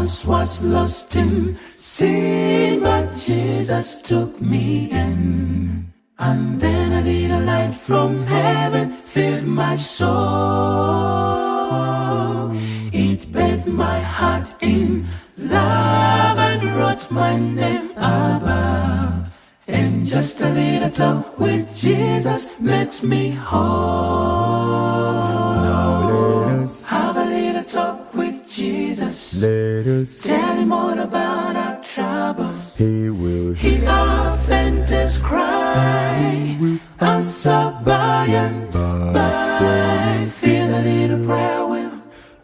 Once was lost in sin, but Jesus took me in. And then a little light from heaven filled my soul. It bathed my heart in love and wrote my name above. And just a little talk with Jesus makes me whole. Now let us have a little talk with Jesus. Let us tell him all about our troubles. He will hear our faintest cry. Will answer by and by. Feel a little prayer wheel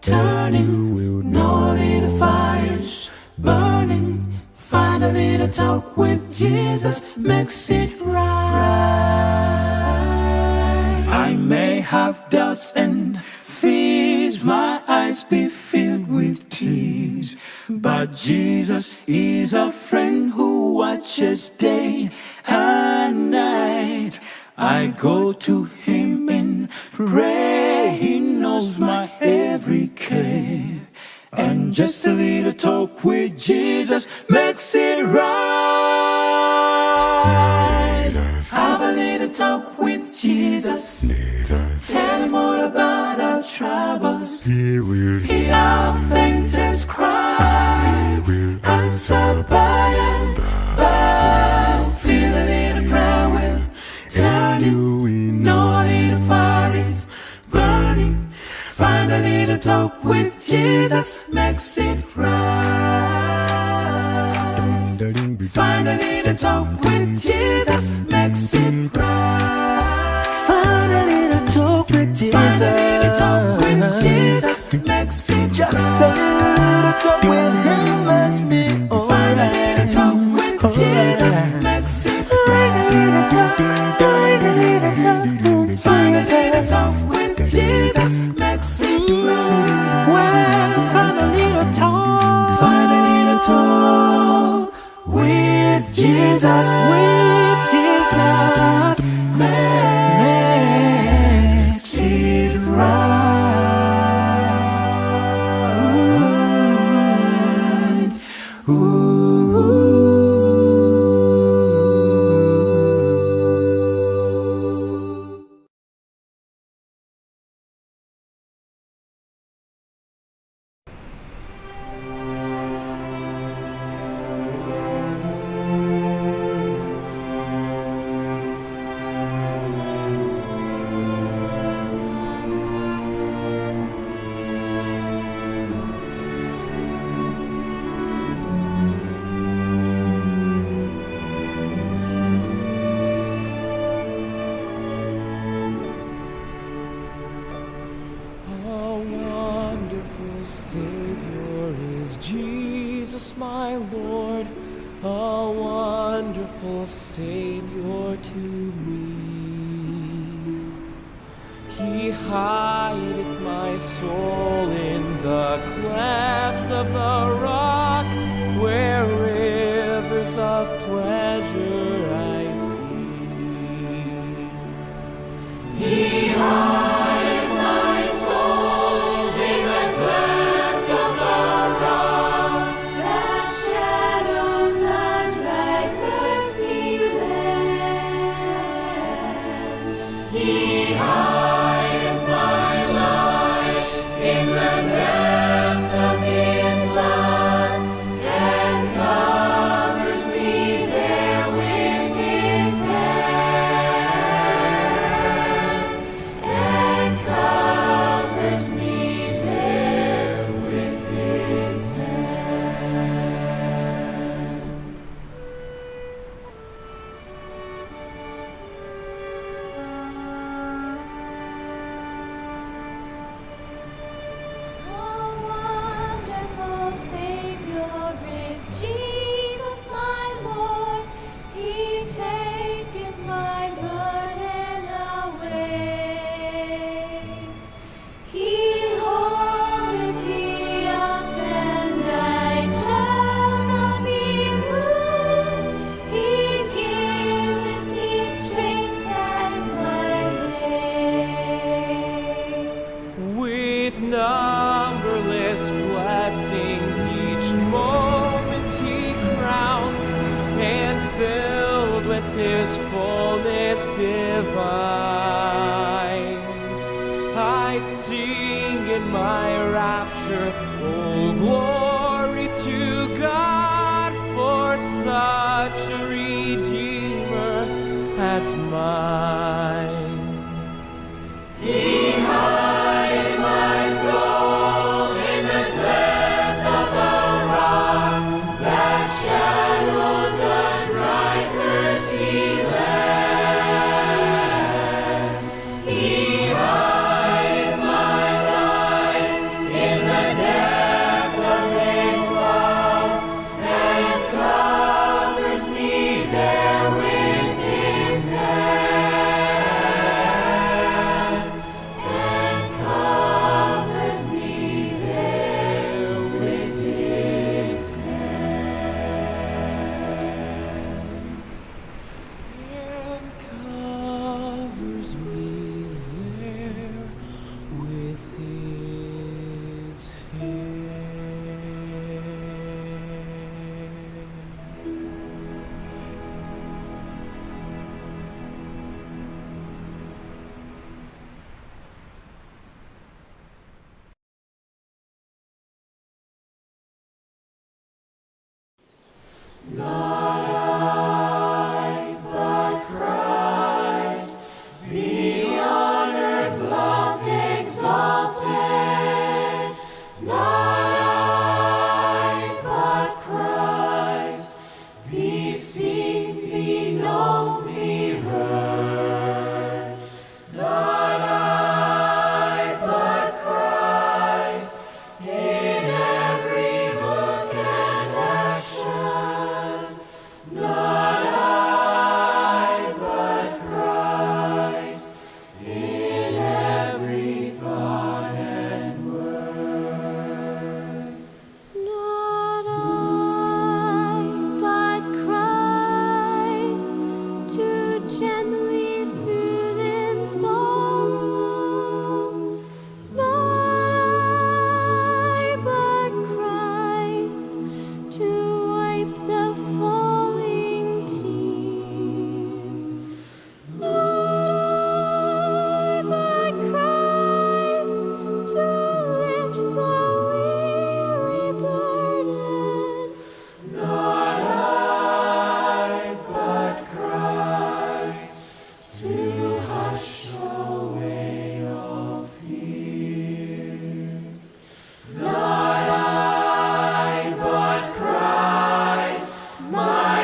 turning. Will know a little fires burning. Find a little talk with Jesus makes it right. I may have doubts and fears, my eyes be filled with tears, but Jesus is a friend who watches day and night. I go to him in prayer, he knows my every care. And just a little talk with Jesus makes it right. Let us have a little talk with Jesus. Let us tell him all about our troubles. He will hear our faintest cry. Will answer by and by. Feel a little prayer wheel turning. You will know a little fire is burning. Find a little talk with Jesus makes it right. Find a little talk with Jesus makes it right. Find a little talk with Jesus. Find a little talk with Jesus makes it Just right. a little talk with him makes me Find a little talk with alright. Jesus makes it Find a little right. talk, find a little talk with Find a little Jesus. Talk with Jesus makes it right. Well, find a little talk. Find a little talk with Jesus. With Jesus. Makes it right. Ooh. A wonderful Savior is Jesus, my Lord, a wonderful Savior to me. He hideth my soul in the cleft of the rock, where rivers of pleasure I see. He hideth my soul in the cleft of the rock, that shadows a dry, thirsty land. He hideth my life in the depths of his love, and covers me there with his hand, and covers me there with his hand. sing in my rapture, "Oh, glory to God for such a Redeemer as mine." He hideth my soul in the cleft of the rock that shadows a dry, thirsty land. He hideth my life in the depths of His love and covers me there with His hand, and covers me there with His hand, And covers me there with His hand. Not I, but Christ, be honored, loved, exalted. Not I, but Christ, be seen, be known, be heard. Not I, but Christ, in every look and action. Not I, but Christ, in every thought and word. Not I, but Christ, to gently soothe in sorrow. Not I, but Christ, to wipe the falling tear. Not I, but Christ, to lift the weary burden. Not I, but Christ, to hush away all fear. Not I, but Christ, my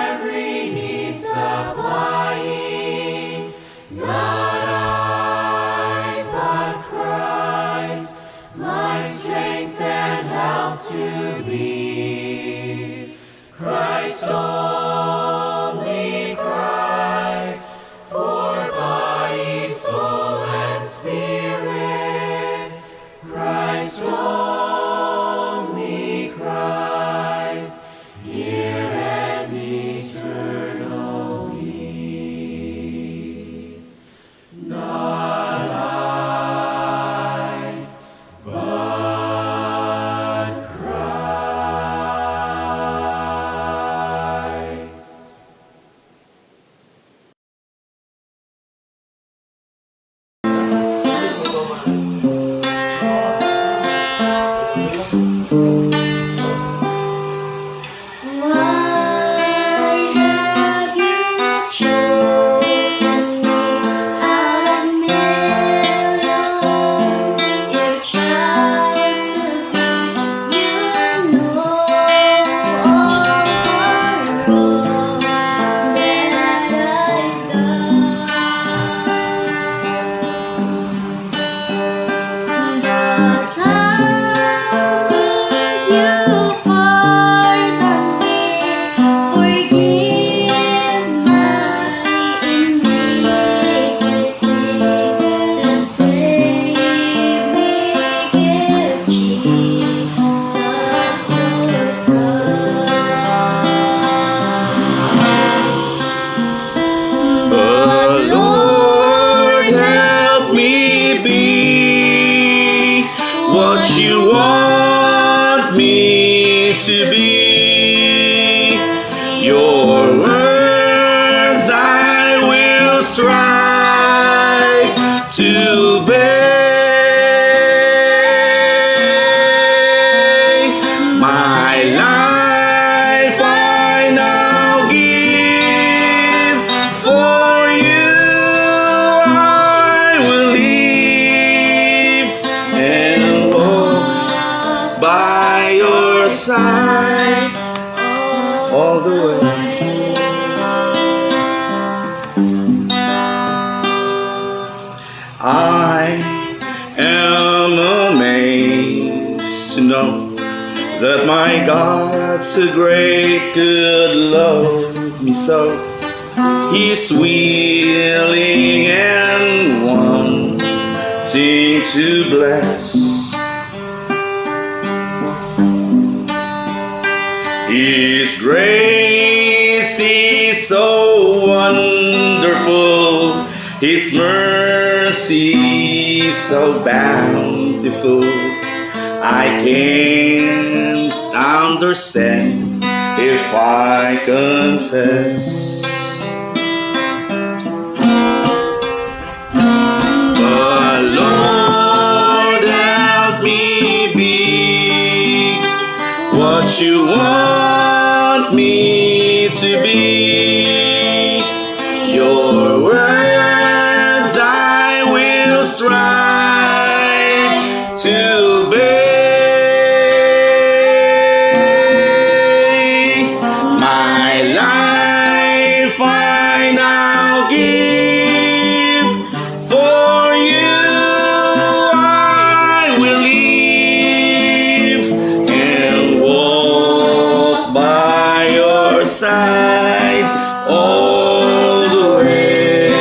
every need supplying. Not I, but Christ, my strength and health to be. Christ only, Christ, for body, soul, and spirit. Christ only, Christ, here and eternally. Not I, but Christ. Why have you chosen me out of millions, your child to be? You know all the wrongs that I've done. But how could you pardon me, forgive my iniquities, to save me, give Jesus your Son? But Lord, help me be what you want me to be. Your words I will strive to bear. side all the way. I am amazed to know that my God's a great good love me so. He's willing and wanting to bless. His grace is so wonderful, His mercy so bountiful. I can't understand if I confess. But Lord, help me be what you want me to be. Your words I will strive to obey. My life I now give, for you I will live and walk by your side all the way.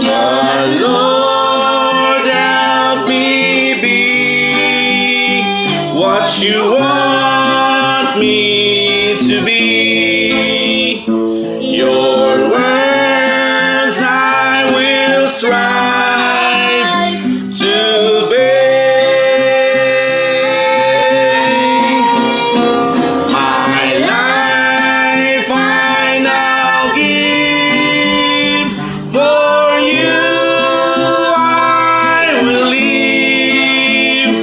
The Lord help me be what you want me to be. Your words I will strive to obey. My life I now give, for you I will live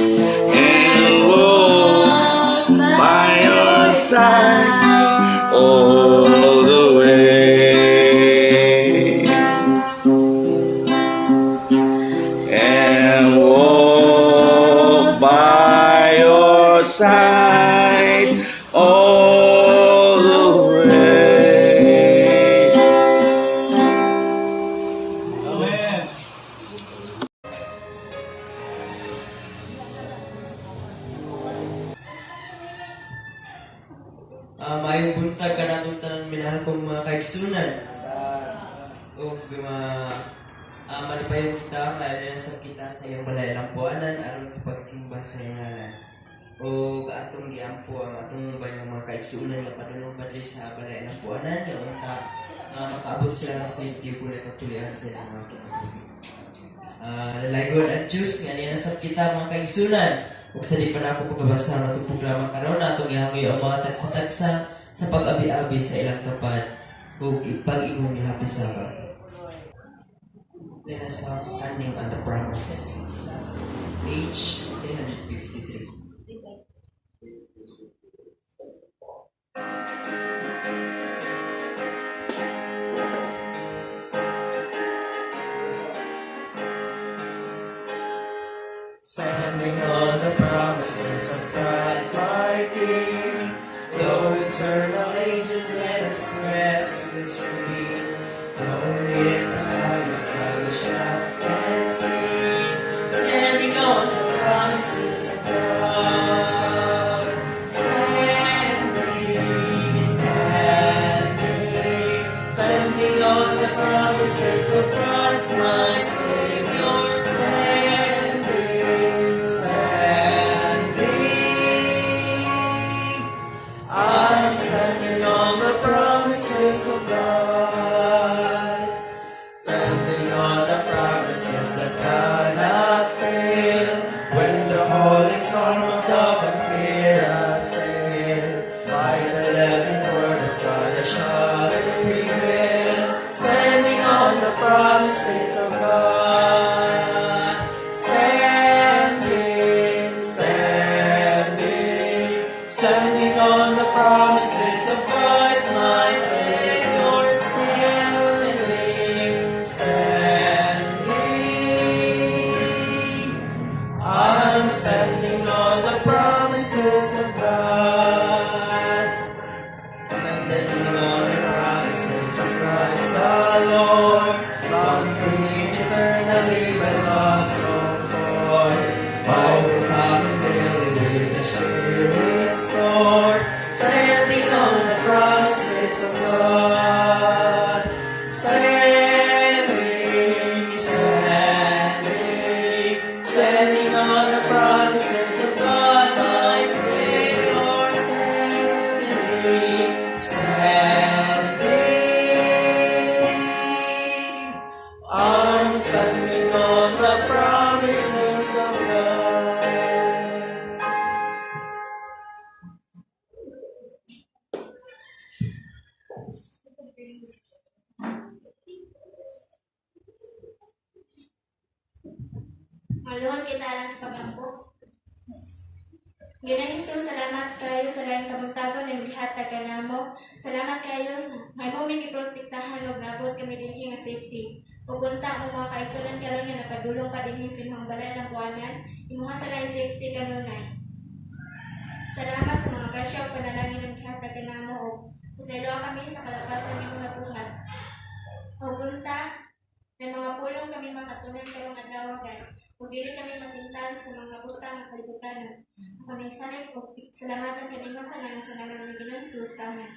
and walk by your side all the way. And walk by your side all the way. Amen. Maayong buntag kanatong tanan minahal kong mga kaigsunan. Ug mga malipayon kita, maayon sa kita sa iyong balay buanan aron sa pagsimba sa iyong ngalan. Ug atong giampo ang atong banyang mga kaigsunan nga padulong padli sa balay buanan nga unta nga makaabot sila ng safety ug kapulian sa ilang mga kinabuhi. Lalaygon ang Diyos nga niya nasab kita mga kaigsunan. Ug sa di pa nako pagkabasa ang atong programa karon, atong ihangoy ang mga tagsa-tagsa sa pag-abi-abi sa ilang tapad ug pag-ingon ni Happy Sabbath. Let us song "Standing on the Promises." Page 353. Standing on the promises of Christ my King, though eternal ages let us press in this ring, though in the highest I will shout and sing, standing on the promises of God. Standing, standing, standing on the promises of Christ my Savior, standing, standing. I'm standing on the promises of God. Standing on the promises that cannot fail. When the howling storm of doubt and fear assail, by the living word of God I shall prevail. Standing on the promises of God. Standing, standing, standing on the promises of Christ, my Savior, standing, standing. Lord, bound eternally by love's own cord, overcoming daily with the Spirit's sword, standing on the promises of God. Standing, standing, standing on the promises of God, my Savior, standing, standing. I'm standing on the promises of God. Maluhod kita alang sa pagampo. Ginoong Jesus, salamat kayo sa laing kabuntagon nga gihatag kanamo. Salamat kayo sa may mo mi giprotektahan ug naabot kami dinhi nga safety. Ug unta ang mga kaigsunan karon nga napadulong pa dinhi sa imong banal nga buwanan, imuha sa laing safety kanunay. Salamat sa mga grasya ug panalangin nga gihatag kanamo ug pasayloa kami sa kalapasan imong nabuhat. Ug unta may mga pulong kami makatunan karong adlaw kay ug dili kami matintal sa mga butang nga kalibutan. Ako nahisalig og salamatan kanimo tanan sa ngalan ni Ginoong Jesus. Amen.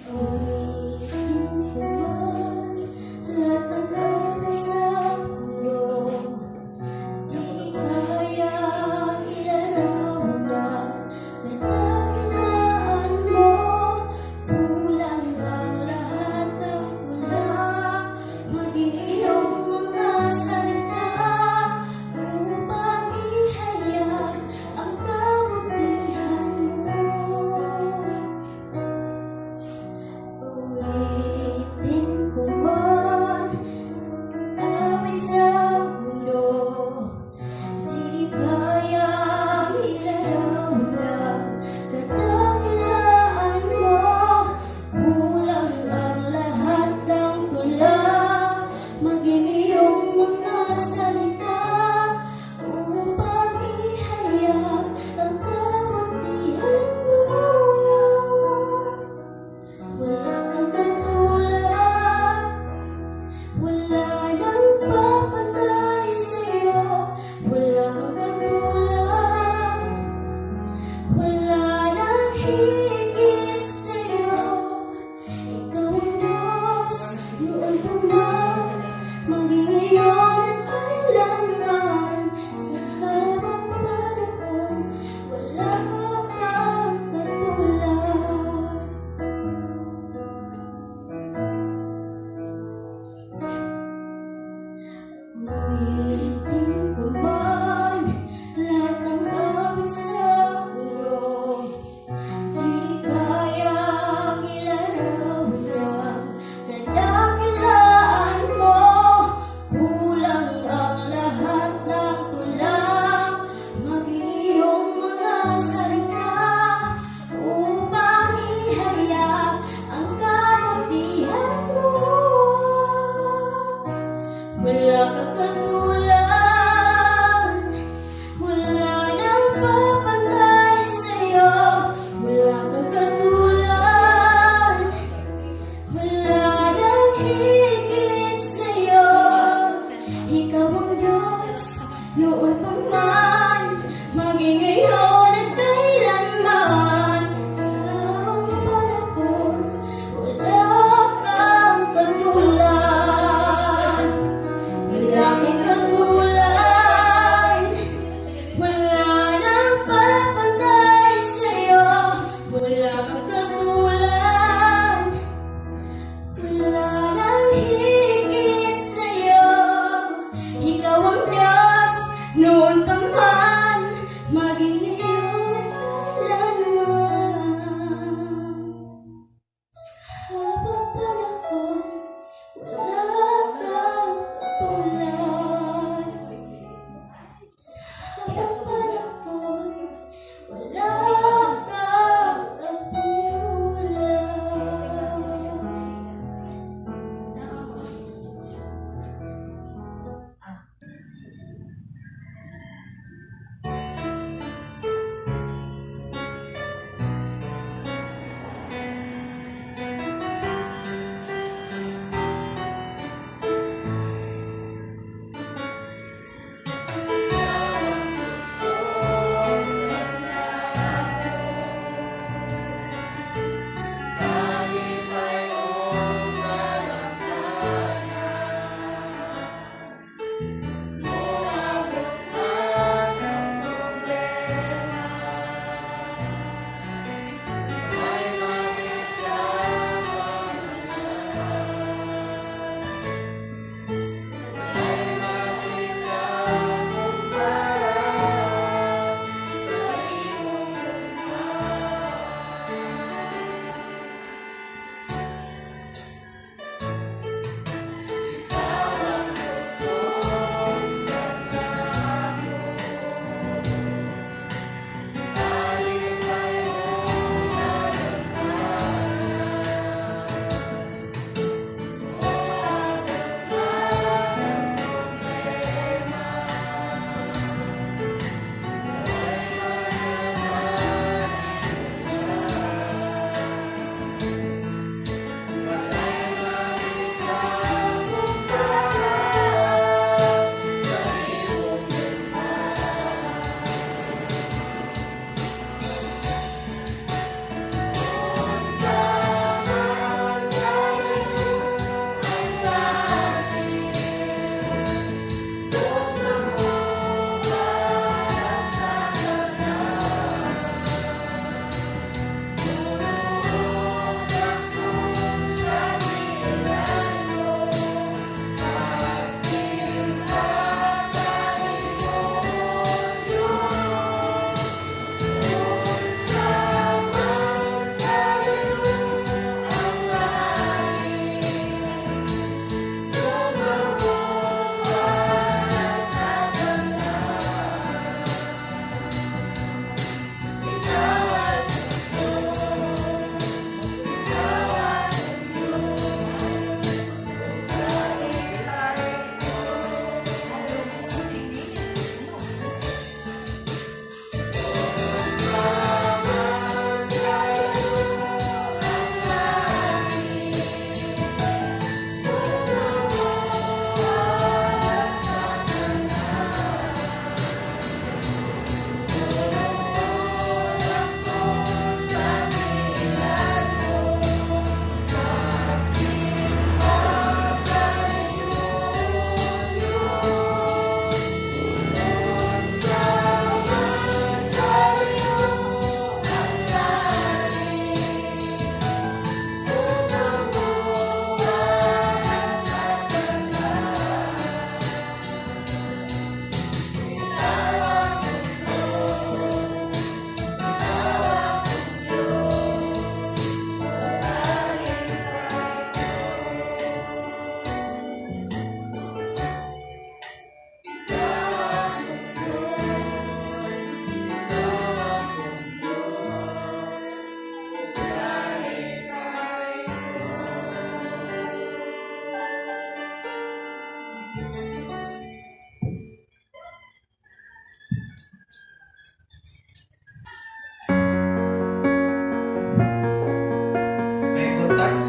Awitin ko man lahat ng nasa mundo, di kayang ilarawan.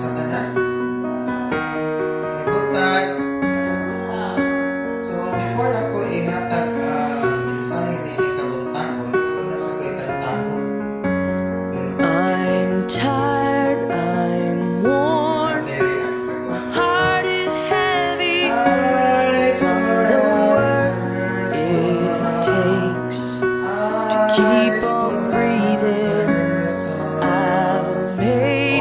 sa tanan. Nagbuntag. So before nako ihatag ang mensahe ni kabuntagon, ano na sa ko'y kantahon. Pero I'm tired, I'm worn, dili ang sa kuwan. Heart is heavy I from the work surrender it takes to keep on breathing. I've made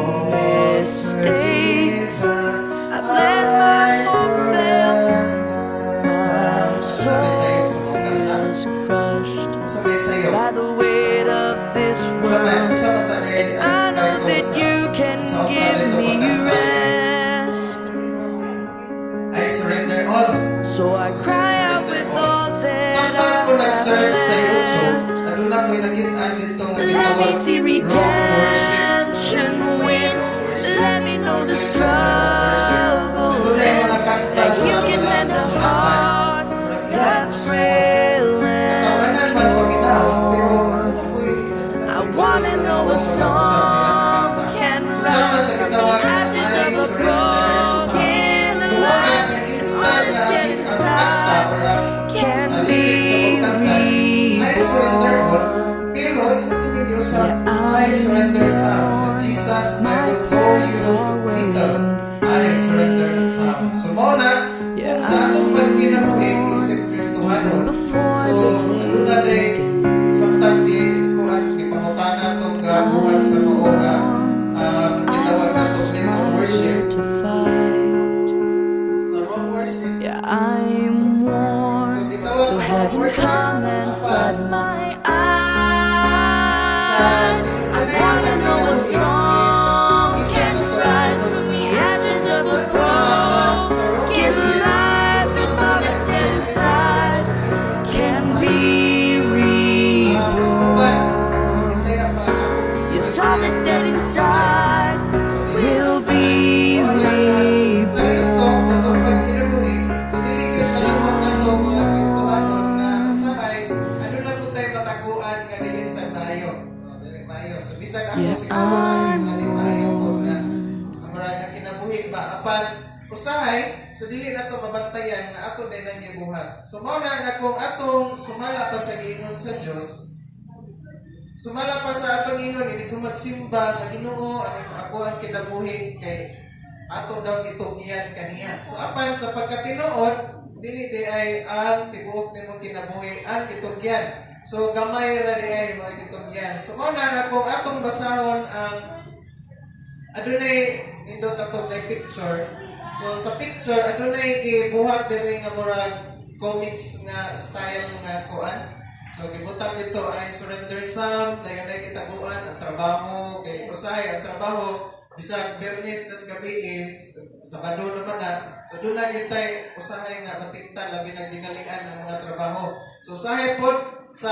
mistakes. I've let my hope fail. My soul feels crushed by the weight of this world. And I know that you can give me rest. I surrender all. So I cry out with all that Samtang I ko nag-search sa have YouTube, left. aduna ko'y nakit-an dito nga Let me gitawag see wrong worship. Redemption win. Let me know the Search sa wrong worship. Struggle Adunay mga ends. kanta That sa you can mga mend a kasulatan. Heart that's frail and Katawanan man paminahon, pero torn. ano na ko'y I wanna know a song can Sama rise sa from the gitawag na ashes I of a surrender some. Broken So mao na life. ang And instant all na that's dead ang kanta inside or ang can ang be lyrics sa mong kanta is I surrender all. Reborn. Pero ito usab Yeah, I I'm surrender some. So worn. Jesus, I My will go prayers you are little. waiting I surrender some. thin. So mao na Yeah, kung sa atong I'm pagkinabuhi worn isip even Kristohanon. Before So the aduna day day samtang di kuan di pangutana tong gabuhat sa mao nga I gitawag nato lost little my worship. Will to fight. Sa wrong worship. Yeah, I'm So worn. gitawag So ang wrong heaven worship come and apan flood my sa eyes. I tinud-anay nga wanna know a pagkinabuhi is song kita can nato rise tungod from sa the ashes of a So aduna nga sa wrong broken worship life, sa and all pag that's dead inside can be uban reborn. sa Bisaya pa ako Yes, all that's dead tanan. Inside So dili will ang tanan. Be Mao na nga sa ito sa atong reborn. pagkinabuhi, so dili gyud Yes, kalimot nato I'm mga Kristohanon worn. nga usahay aduna pud tay mataguan nga dili sa maayo. No, dili maayo. So bisag ako Yeah, siguro na I'm mga di maayo pod nga worn. murag nga kinabuhi ba, apan usahay so dili nato mabantayan nga ato din ang gibuhat. So mao na nga kung atong sumala pa sa giingon sa Dios, sumala pa sa atong ingon hindi ko magsimba nga, "Ginoo, ang ako ang kinabuhi kay ato daw gitugyan kaniya." So apan sa pagkatinuod, dili di ay ang tibuok nimong kinabuhi ang gitugyan. So gamay ra di ay mga gitugyan. So mao na nga kung atong basahon ang adunay nindot atong na picture. So sa picture adunay gibuhat diri nga murag comics nga style nga kuan. So gibutang dito ay surrender some, dayon ay gitaguan ang trabaho kay usahay ang trabaho bisag Biyernes tas gabi eh, Sabado naman na. So doon na gitay usahay nga matingtan, labi na dinalian ang mga trabaho. So usahay pod sa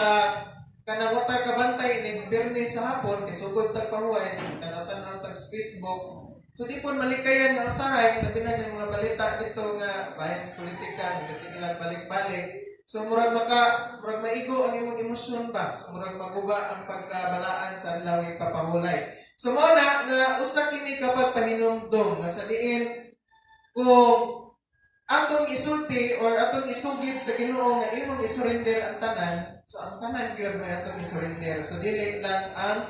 kanang wa ta kabantay ning Biyernes sa hapon kay sugod tag pahuway, so tanaw-tanaw tag sa Facebook. So di po malikayan na usahay labi na ng mga balita dito nga bahin sa politika kasi ilang balik-balik. So murag maka murag maigo ang imong emosyon ba. So murag maguba ang pagkabalaan sa adlaw ipapahulay. So mao na nga usa kini kapag pahinumdom nga sa diin kung atong isulti or atong isugid sa Ginoo nga imong isurrender ang tanan, so ang tanan gyud may atong isurrender. So dili lang ang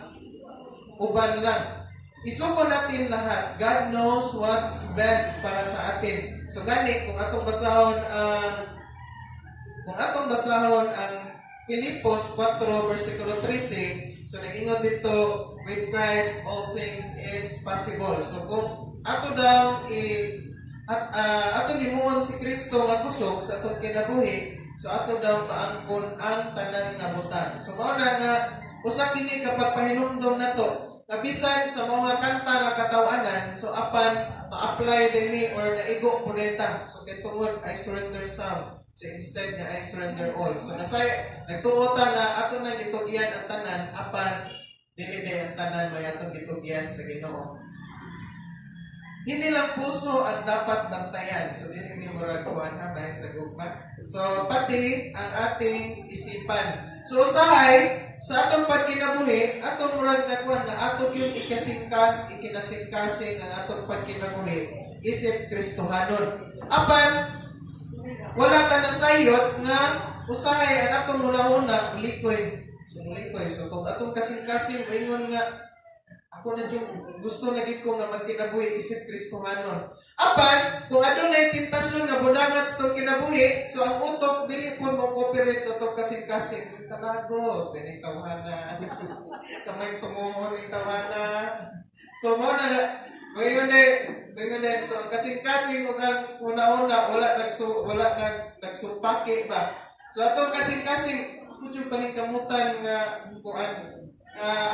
uban lang. Isuko natin lahat. God knows what's best para sa atin. So gani kung atong basahon ang Filipos 4 versikulo 13, so nag-ingon dito, "With Christ all things is possible." So kung ato daw i at atong himuon si Kristo nga kusog sa atong kinabuhi, so ato daw maangkon ang tanan nga butang. So mao na nga usa kini kapag pahinumdom nato nga bisan sa mga kanta nga katawanan, so apan ma-apply din ni or naigo po ta. So kay tungod I surrender some. So instead nga I surrender all. So nasay nagtuo ta nga ato na gitugyan ang tanan, apan dili day ang tanan may atong gitugyan sa Ginoo. Hindi lang puso ang dapat bantayan. So dili ni murag kuan ha, bahin sa gugma. So pati ang ating isipan. So usahay sa atong pagkinabuhi, atong murag nakuha nga ato yung ikasingkas, ikinasingkasing ang atong pagkinabuhi isip Kristohanon. Apan wala ka nasayod nga usahay ang atong hunahuna likoy. So likoy. So kung atong kasing-kasing moingon nga ako na jud gusto na gid ko nga magkinabuhi isip Kristohanon. Apan kung adunay tentasyon nga budangat sa atong kinabuhi, so ang utok dili pud mo cooperate sa atong kasing-kasing. Kalagot, ganing tawhana. Kamay tungohon ning tawhana. So mo na moingon na, so ang kasing-kasing ug ang una-una wala nagsupaki ba. So atong kasing-kasing ako jud paningkamutan nga kuan,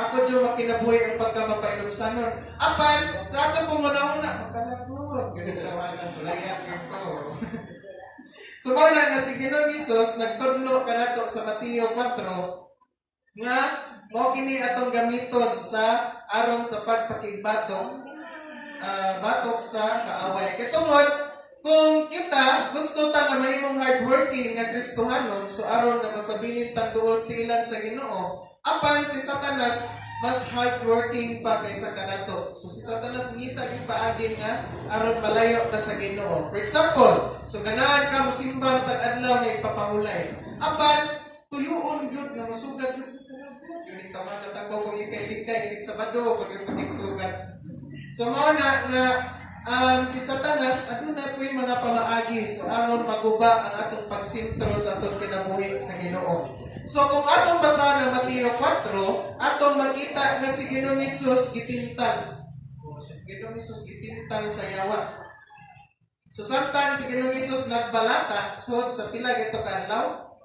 ako jud makinabuhi ang pagkamapainubsanon. Apan sa atong pong una-una makalagot ganing tawhana, sulaya gyud ko. So mao na nga si Ginoong Hesus nagtudlo kanato sa Mateo 4 nga mao kini atong gamiton sa aron sa pagpakigbatok batok sa kaaway. Kay tungod kung kita gusto ta nga mahimong hardworking nga Kristohanon, so aron nga magpabilin tang duol sa tiilan sa Ginoo, apan si Satanas mas hardworking pa kaysa kanato. So si Satanas ngita gyud paagi nga aron malayo ta sa Ginoo. For example, so ganahan ka mosimbang tag adlaw nga ipapahulay. Apan tuyuon gyud nga mosugat gyud. Yun yung tama na tagbaw kong likay-likay, inig Sabado, pag yung sugat. So mao na nga si Satanas aduna po'y mga pamaagi so aron maguba ang atong pagsentro sa atong kinabuhi sa Ginoo. So kung atong basahan ang Mateo 4, atong makita nga si Ginoong Hesus gitintal. Oh, si Ginoong Hesus gitintal sa yawa. So samtang si Ginoong Hesus nagbalata sud sa pila gito ka adlaw?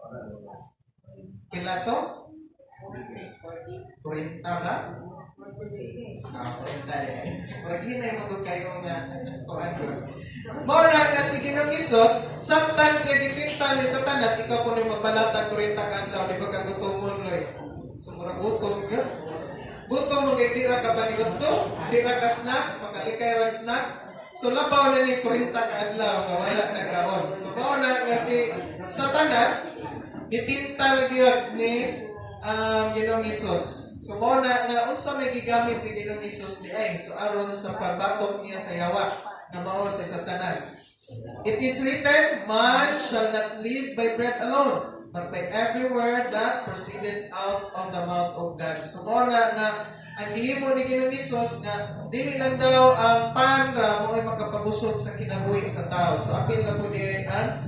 Pila to? 40 ba? Ah, 40 eh. Murag hinay mo gud kayo nga kuan. Mao na nga si Ginoong Hesus, samtang siya gitintal ni Satanas, ikaw kuno magbalata 40 ka adlaw, di ba ka gutomon loy? So murag gutom gyud. Gutom mo kay di ra ka baniudto, di ra ka snack, makalikay ra snack. So labaw na ni 40 ka adlaw nga wala nagkaon. So mao na nga si Satanas gitintal gyud ni Ginoong Hesus. So mao na nga unsa may gigamit ni Ginoong Hesus di ay so aron sa pagbatok niya sa yawa nga mao si Satanas. It is written, "Man shall not live by bread alone, but by every word that proceeded out of the mouth of God." So mao na nga ang gihimo ni Ginoong Hesus nga dili lang daw ang pan ra mo ay makapabusog sa kinabuhi sa tao. So apil na po diay ang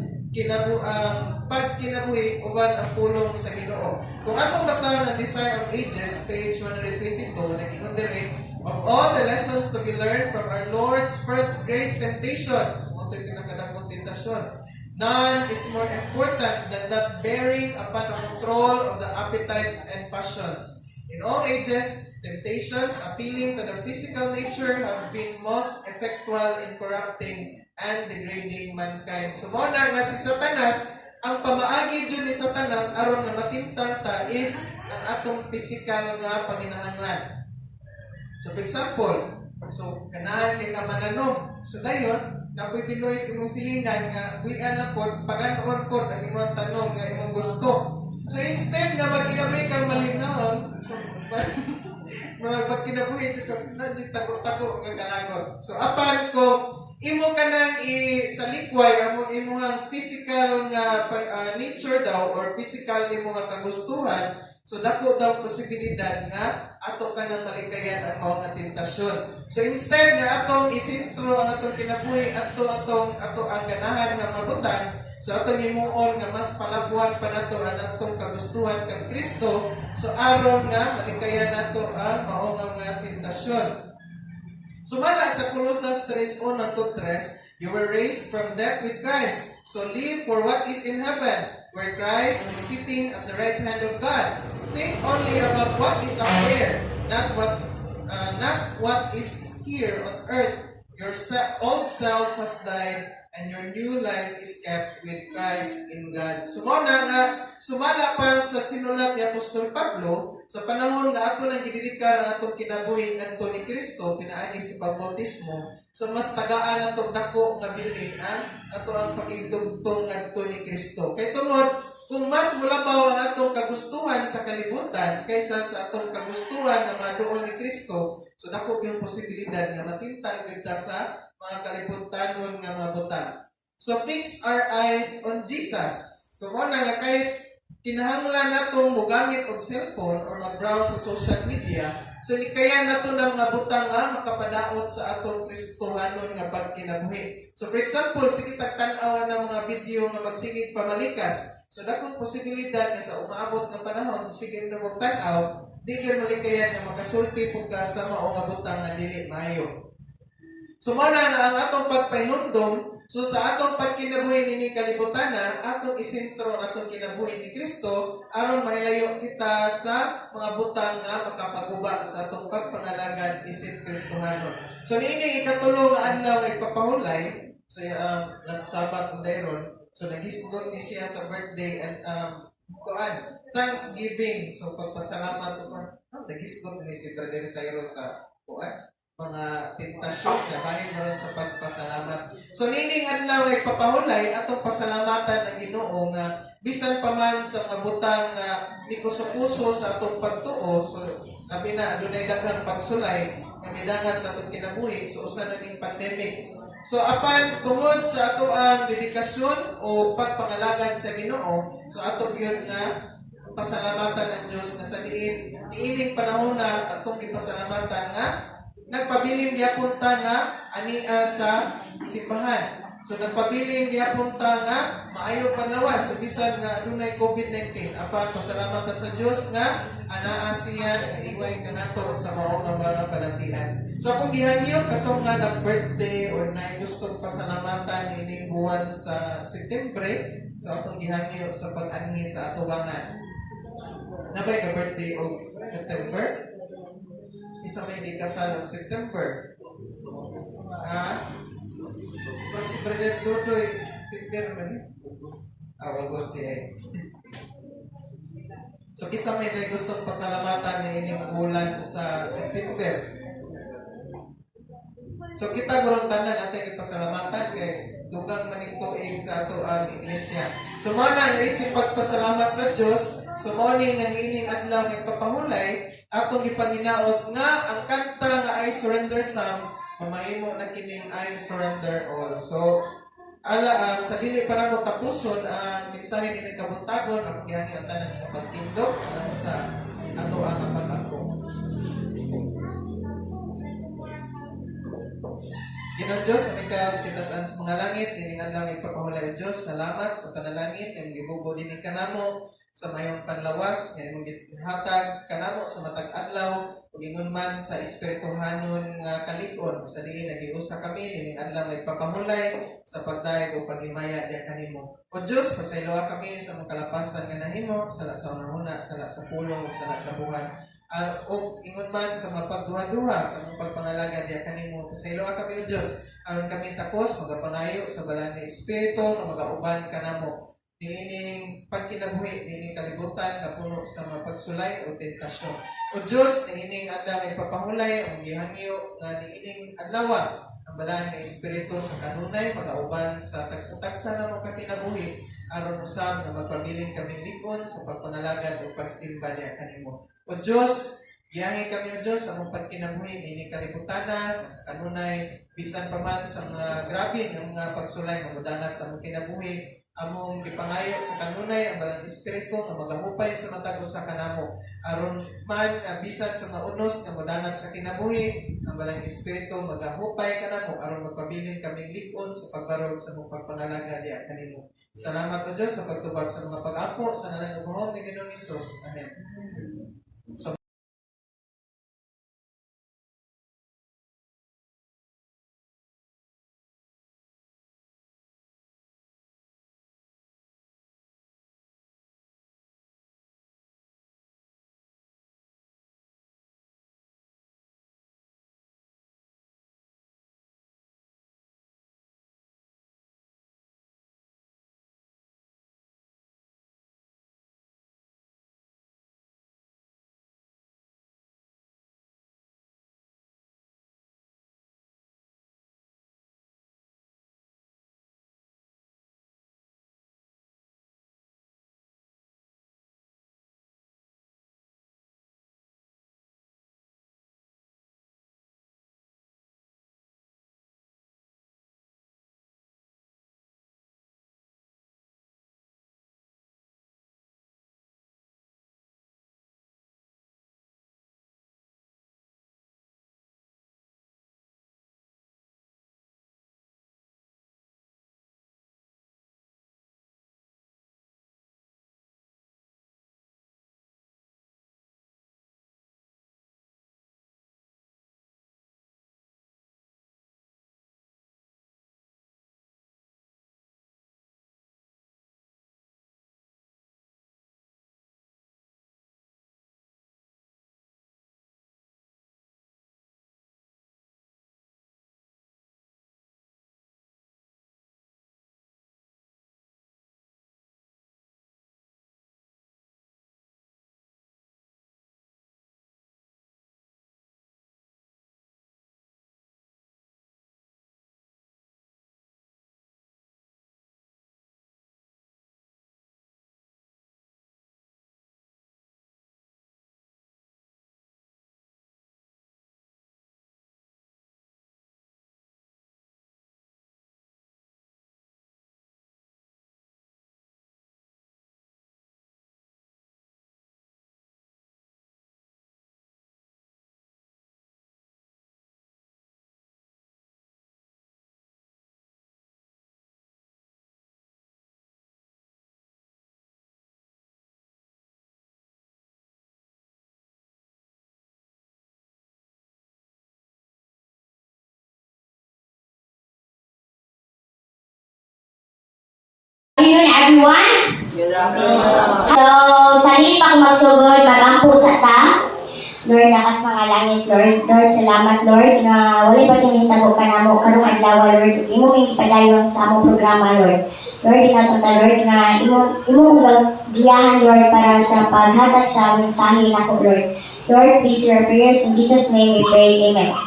pagkinabuhi uban ang pulong sa Ginoo. Kung atong basahan ang Desire of Ages, page 122, nag-ingon diri, "Of all the lessons to be learned from our Lord's first great temptation," mao to'y pinakadakong tentasyon, "none is more important than that bearing upon the control of the appetites and passions. In all ages, temptations appealing to the physical nature have been most effectual in corrupting and degrading mankind." So mao na nga si Satanas, ang pamaagi jud ni Satanas aron nga matintal ta is ang atong physical nga panginahanglan. So for example, so ganahan kay ka mananom. So dayon, napoy Pinoy sa imong silingan nga buy-an na pod, paganoon pod ang imong tanom nga imong gusto. So instead nga magkinabuhi kang malinahon, murag pagkinabuhi jud ka na jud tago-tago nga kalagot. So apan kung imo ka nang isalikway ang imong physical nga nature daw or physical nimo nga kagustuhan, so dako daw posibilidad nga ato ka nang malikayan ang mao nga tentasyon. So instead nga atong isentro ang atong kinabuhi ato atong ato ang ganahan nga mga butang, so atong himuon nga mas palabuhan pa nato ang atong kagustuhan kang Kristo, so aron nga malikayan nato ang mao nga mga tentasyon. Sumala sa Colosas 3:1 to 3, "You were raised from death with Christ. So live for what is in heaven, where Christ is sitting at the right hand of God. Think only about what is up there, not what is here on earth. Your old self has died, and your new life is kept with Christ in God." So mao na nga sumala pa sa sinulat ni Apostol Pablo sa panahon nga ato nang gidedikar ang atong kinabuhi ngadto ni Kristo pinaagi sa pagbautismo, so mas tagaan atong dako nga bili ang ato ang pakigdugtong ngadto ni Kristo. Kay tungod Kung mas mulabaw ang atong kagustuhan sa kalibutan kaysa sa atong kagustuhan nga maduol ni Kristo, so dako yung posibilidad nga matintal gyud ta sa mga kalibutanon nga mga butang. So fix our eyes on Jesus. So mao na nga kahit kinahanglan natong mogamit og cellphone or mag-browse sa social media, so kaya nato ng mga butang nga makapadaot sa atong Kristohanon nga pagkinabuhi. So for example, sige tag tan-aw ng mga video nga magsigig pamalikas. So dakong posibilidad nga sa umaabot nga panahon sa sige na mo tan-aw, di gyud malikayan nga makasulti pud ka sa mao nga butang nga dili maayo. So mao na nga ang atong pagpahinumdom, so sa atong pagkinabuhi nini kalibutan na, atong isentro ang atong kinabuhi ni Kristo aron mahilayo kita sa mga butang nga makapaguba sa atong pagpangalagad isip Kristohanon. So niini ikatulo nga adlaw nga ipapahulay, so last Sabbath ang dayron, so naghisgot ni siya sa birthday and kuan Thanksgiving, so pagpasalamat ko, naghisgot ni si Brother Cyrus sa kuan mga tentasyon na bahin mo ron sa pagpasalamat. So nining adlaw nga ipapahulay atong pasalamatan ang Ginoo nga bisan pa man sa mga butang nga mikuso-kuso sa atong pagtuo, so labi na adunay daghang pagsulay nga midangat sa atong kinabuhi, so usa na ning pandemics. So apan tungod sa ato ang dedikasyon o pagpangalagad sa Ginoo, so ato gyud nga pasalamatan ang Dios nga sa diin niining panahon na atong gipasalamatan nga nagpabilin gyapon ta nga ania sa simbahan. So nagpabilin gyapon ta nga maayo panlawas, so bisan nga adunay COVID-19, apan pasalamat ta sa Dios nga anaa siya naiway kanato sa mao nga mga balatian. So akong gihangyo katong nga nag-birthday or naay gustong pasalamatan niining buwan sa September, so akong gihangyo sa pag-anhi sa atubangan. Nabay ka birthday og September? Isa may gikasal og September. Ha? Pero si Brother Dodoy, September man eh. Ah, August di ay. So kisa may na gustong pasalamatan ni ining bulan sa September. So kita gurong tanan natin ipasalamatan kay dugang maning tuig sa ato ang iglesia. So mao na ang isip pagpasalamat sa Dios. So mao ni nga niining adlaw nga ipapahulay atong gipanginaot nga ang kanta nga I Surrender Some, mamahimo na kining I Surrender All. So ala ang sa dili pa nako tapuson ang mensahe ni kabuntagon, akong gihangyo ang tanan sa pagtindog alang sa ato ang pag-ampo. Ginoong Diyos, aming kaos kita sa mga langit, dining adlaw nga ipapahulay o Diyos, salamat sa panalangin, nga gibubo dining kanamo sa mayong panlawas, nga imong gihatag kanamo sa matag adlaw, ug ingon man sa espirituhanon nga kalig-on, sa diin nagiusa kami nining adlaw nga ipapahulay sa pagdayeg ug paghimaya diha kanimo. O Diyos, pasayloa kami sa mga kalapasan nga nahimo, sala sa hunahuna, sala sa pulong, ug sala sa buhat. Ug ingon man sa mga pagduha-duha, sa mga pagpangalaga diha kanimo, pasayloa kami o Diyos, aron kami takos magapangayo sa balaan nga espiritu nga magauban kanamo niining pagkinabuhi niining kalibutan nga puno sa mga pagsulay o tentasyon. O Diyos, niining adlaw nga ipapahulay ang gihangyo nga niining adlaw ang balaan nga espiritu sa kanunay magauban sa tagsa-tagsa na mga kinabuhi aron usab nga magpabilin kaming lig-on sa pagpangalagad o pagsimba diha kanimo. O Diyos, giyangi kami o Diyos sa among pagkinabuhi niining kalibutana sa kanunay bisan pa man sa mga grabe nga mga pagsulay nga modangat sa among kinabuhi, among gipangayo sa kanunay ang balang espiritu nga magahupay sa matag usa kanamo aron man nga bisan sa mga unos nga modangat sa kinabuhi, ang balang espiritu magahupay kanamo aron magpabilin kaming lig-on sa pagbarog sa among pagpangalaga diha kanimo. Salamat o Dios sa pagtubag sa mga pag-ampo sa ngalan ug gahom ni Ginoong Hesus. Amen. So, everyone. So, sa dili pa ko magsugod, mag-ampo sa ta. Lord, nakas mga langit, Lord. Lord, salamat, Lord, nga walay ba tinitabo ka namo karong adlaw, Lord. Imo may gipadayon sa among programa, Lord. Lord, inato ta, Lord, nga imo giyahan, Lord, para sa paghatag sa mensahe nako, Lord. Lord, please your prayers. In Jesus' name we pray. Amen.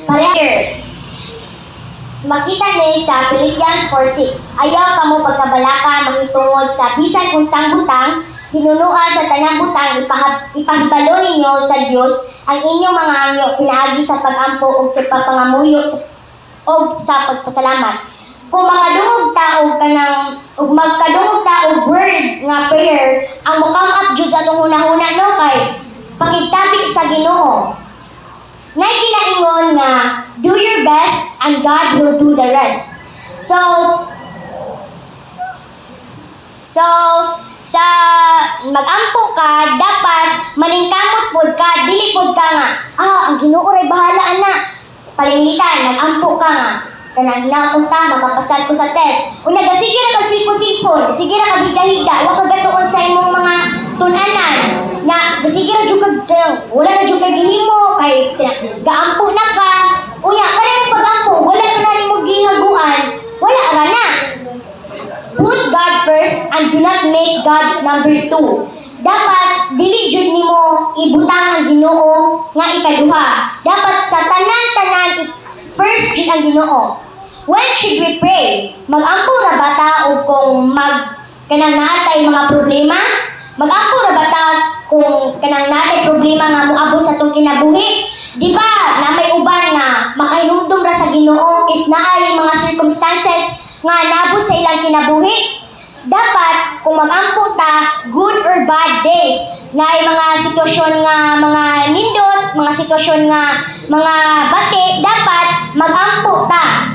Prayer. Makita ni sa Philippians 4:6. Ayaw kamo pagkabalaka mahitungod sa bisan unsang butang, hinunua sa tanang butang ipahibalo ninyo sa Dios ang inyong mga hangyo pinaagi sa pag-ampo ug sa pagpangamuyo og sa pagpasalamat. Kung makadungog ta og kanang ug magkadungog ta og word nga prayer, ang mo-come up jud sa atong hunahuna, no, kay pakigtabi sa Ginoo. Nay ginaingon nga do your best and God will do the rest. So sa magampo ka, dapat maningkamot pod ka, dili pod ka nga ang Ginoo ray bahala ana. Palinglitan, nagampo ka nga kanang hinaot ta makapasar ko sa test. Unya gasige ra kag sipon-sipon, sige ra kag hida-hida, wa ka gatuon sa imong mga tun-anan. Na gasige ra jud kag kanang wala na jud kay gihimo kay gaampo na ka. Unya kanang pag-ampo wala ka na nimo gihaguan, wala ra na. Put God first and do not make God number two. Dapat dili jud nimo ibutang ang Ginoo nga ikaduha. Dapat sa tanan-tanan first jud ang Ginoo. When should we pray? Mag-ampo ra ba ta og kung mag kanang naatay mga problema? Mag-ampo ra ba ta kung kanang naatay problema nga moabot sa atong kinabuhi? Di ba na may uban nga makahinumdum ra sa Ginoo if naay mga circumstances nga nabot sa ilang kinabuhi? Dapat kung mag-ampo ta, good or bad days, na ay mga sitwasyon nga mga nindot, mga sitwasyon nga mga bati, dapat mag-ampo ta.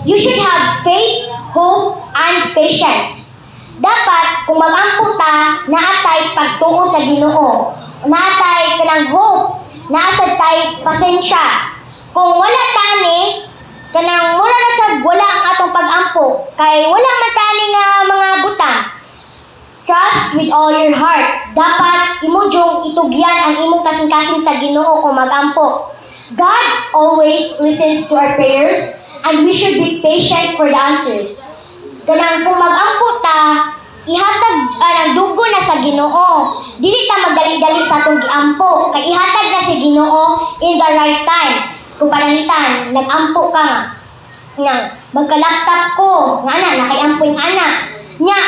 You should have faith, hope, and patience. Dapat kung mag-ampo ta, naatay pagtuo sa Ginoo. Naatay kanang hope, naasad tay pasensya. Kung wala tani, kanang mura na sa wala ang atong pag-ampo kay wala man tani nga mga butang. Trust with all your heart. Dapat imo jung itugyan ang imong kasing-kasing sa Ginoo kung mag-ampo. God always listens to our prayers and we should be patient for the answers. Kanang kung mag-ampo ta, ihatag ang dugo na sa Ginoo. Dili ta magdali-dali sa atong giampo kay ihatag na sa Ginoo in the right time. Kung pananglitan, nag-ampo ka nga nga magka-laptop ko nga ana nakay-ampo yung ana nya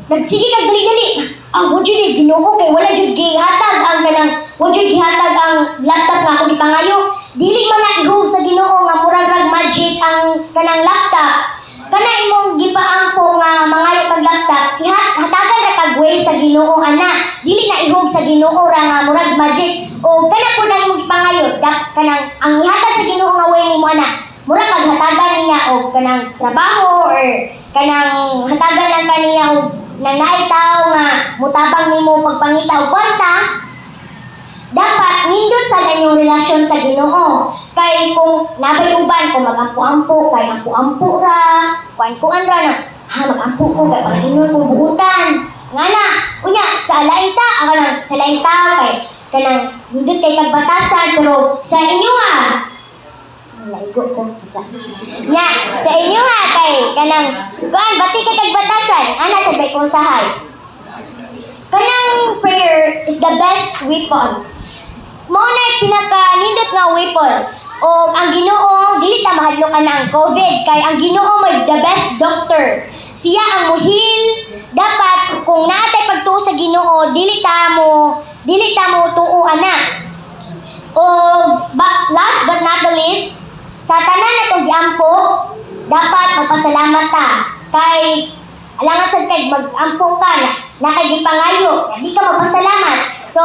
nagsige kag dali-dali, wa jud eh, Ginoo, kay wala jud gihatag ang kanang wa jud gihatag ang laptop nga akong gipangayo. Dili man na ihug sa Ginoo nga murag rag magic ang kanang laptop. Kana imong gipaampo nga mangayo kag laptop, hatagan ra kag way sa Ginoo ana. Dili na ihug sa Ginoo ra nga murag magic o kana po na imong gipangayo. Kanang ang ihatag sa Ginoo nga way nimo ana, mura kag hatagan niya og kanang trabaho or kanang hatagan lang kaniya og nang naay tawo nga mutabang nimo pagpangita og kwarta. Dapat nindot sa inyong relasyon sa Ginoo kay kung nabay uban, kung magampo-ampo kay ampo-ampo ra, kuan-kuan ra na ha, magampo ko kay panginon kong buutan nga na. Unya sa laing ta ang kanang sa laing tao kay kanang nindot kay kagbatasan, pero sa inyo ha, naigo ko sa nya sa inyo ha, kay kanang kuan bati kay kagbatasan ana sa day ko sahay. Kanang prayer is the best weapon. Mao na pinaka nindot nga weapon. O ang Ginoo, dili ta mahadlok na ang COVID kay ang Ginoo may the best doctor. Siya ang muhil. Dapat kung naatay pagtuo sa Ginoo, dili ta mo tuo ana. O last but not the least, sa tanan natong giampo, dapat magpasalamat ta. Kay alangan sad kay mag-ampo ka na nakay gipangayo, di ka magpasalamat. So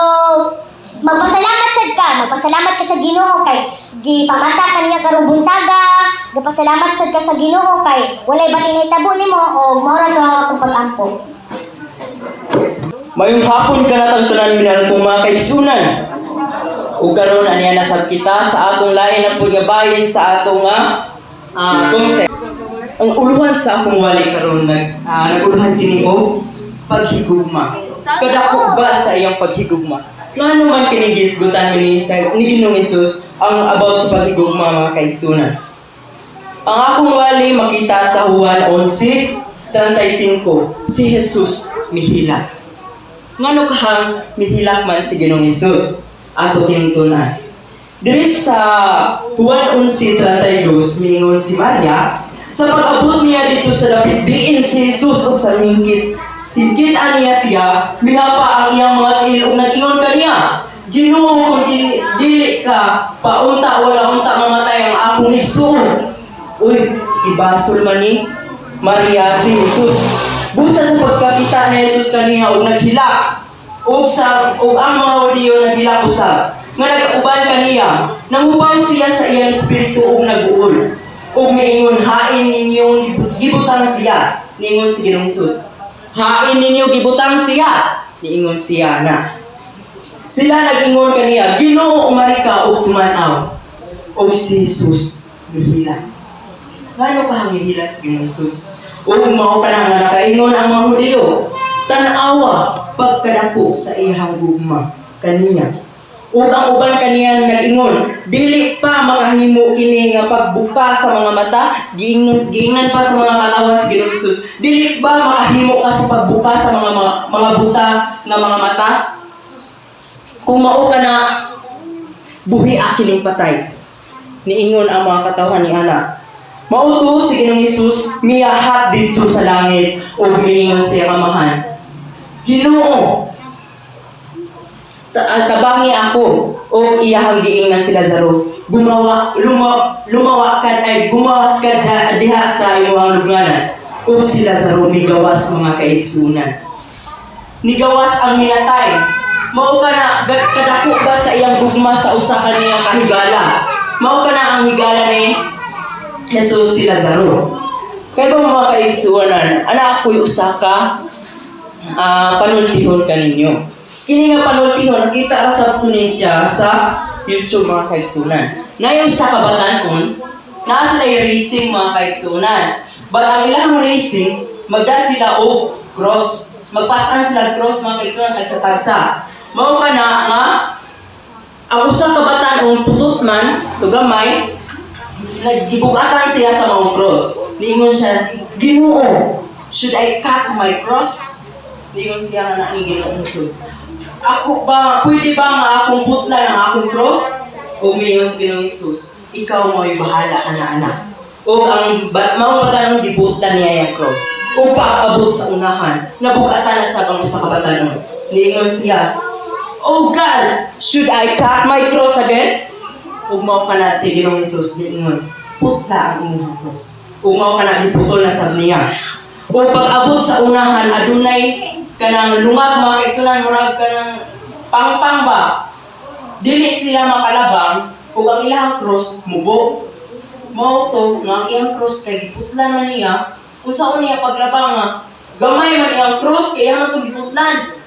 magpasalamat sad ka, magpasalamat ka sa Ginoo kay gipamata ka niya karong buntaga, gapasalamat sad ka sa Ginoo kay walay batin nahitabo nimo o mao ra to ang akong pag-ampo. Mayong hapon kanatong tanan, minahal kong mga kaigsunan. Ug karon aniya nasab kita sa atong lain na pud nga bahin sa atong nga context. Ang uluhan sa akong wali karon naguluhan kini og paghigugma. Kadako ba sa iyang paghigugma? Ngano man kini gisgutan ni sa ni Ginoong Hesus ang about sa paghigugma, mga kaigsunan? Ang akong wali makita sa Juan 11:35, si Jesus mihilak. Ngano kahang mihilak man si Ginoong Hesus? Ato kining tun-an. Diri sa Juan 11:32, miingon si Maria, sa pag-abot niya dito sa dapit diin si Jesus ug sa ningkit, higit niya siya, mihapa ang iyang mga tiil ug nag-ingon kaniya, "Ginoo, kung dili, dili ka, paunta wala unta mamatay ang akong igsoon." Uy, ibasol man ni Maria si Jesus. Busa sa pagkakita ni Jesus kaniya ug naghilak, ug ang mga Hudiyo naghilak usab nga nagauban kaniya, nangubaw siya sa iyang espiritu ug naguol. Ug miingon, "Hain ninyong gibutang siya." Niingon si Ginoong Jesus. "Hain ninyo gibutang siya." Niingon siya na. Sila nag-ingon kaniya, "Ginoo, umari ka ug tuman-aw." Ug si Jesus mihilak. Ngano ka mihilak si Ginoong Jesus? Ug mao ka na nga nakaingon ang mga Hudiyo, "Tan-awa pagkadako sa iyang gugma kaniya." Ug ang uban kaniya nag-ingon, "Dili pa makahimo kini nga pagbuka sa mga mata?" Giingon, giingnan pa sa mga katawhan sa Ginoong Jesus. "Dili ba makahimo ka sa pagbuka sa mga buta nga mga mata? Kung mao ka na, buhi kining patay." Niingon ang mga katawhan ni ana. Mao to si Ginoong Hesus miyahat didto sa langit ug miingon sa iyang Amahan, "Ginoo, tabangi ako." O iyahang giingnan si Lazaro, "Gumawa lumawa ka ay gumawas ka diha sa imong lugnanan." O si Lazaro migawas, mga kaigsunan. Nigawas ang minatay. Mao ka na kadako ba sa iyang gugma sa usa ka niyang kahigala. Mao ka na ang higala ni Jesus si Lazaro. Kay ba, mga kaigsunan, ana ako'y usa ka panultihon kaninyo. Kini nga panultihon, kita ra sa kunin siya sa YouTube, mga kaigsunan. Nayon sa kabatanon, naa sila yung racing, mga kaigsunan. But ang ilang racing, magda sila og cross. Magpasan sila cross, mga kaigsunan, tagsa-tagsa. Mao ka na nga ang usa ka batan-on putot man, so gamay, naggibugatan siya sa mga cross. Niingon siya, "Ginoo, should I cut my cross?" Niingon siya nga ni Ginoong Jesus. "Ako ba, pwede ba nga akong putlan ang akong cross?" O miingon si Ginoong Jesus, "Ikaw mo'y bahala, ana-anak." O ang mao batanon gibutlan niya yung cross. O paabot sa unahan, nabugatan na sa ang usa ka batanon. Niingon siya, "Oh God, should I cut my cross again?" Ug mao ka na si Ginoong Jesus niingon, "Putla ang imong cross." Ug mao ka na giputol na sab niya. O pag-abot sa unahan, adunay kanang lungag, mga kaigsunan, murag kanang pangpang ba. Dili sila makalabang ug ang ilang cross mubo. Mao to nga ang iyang cross kay giputlan man niya. Unsaon niya paglabang nga gamay man iyang cross kay iyang to giputlan?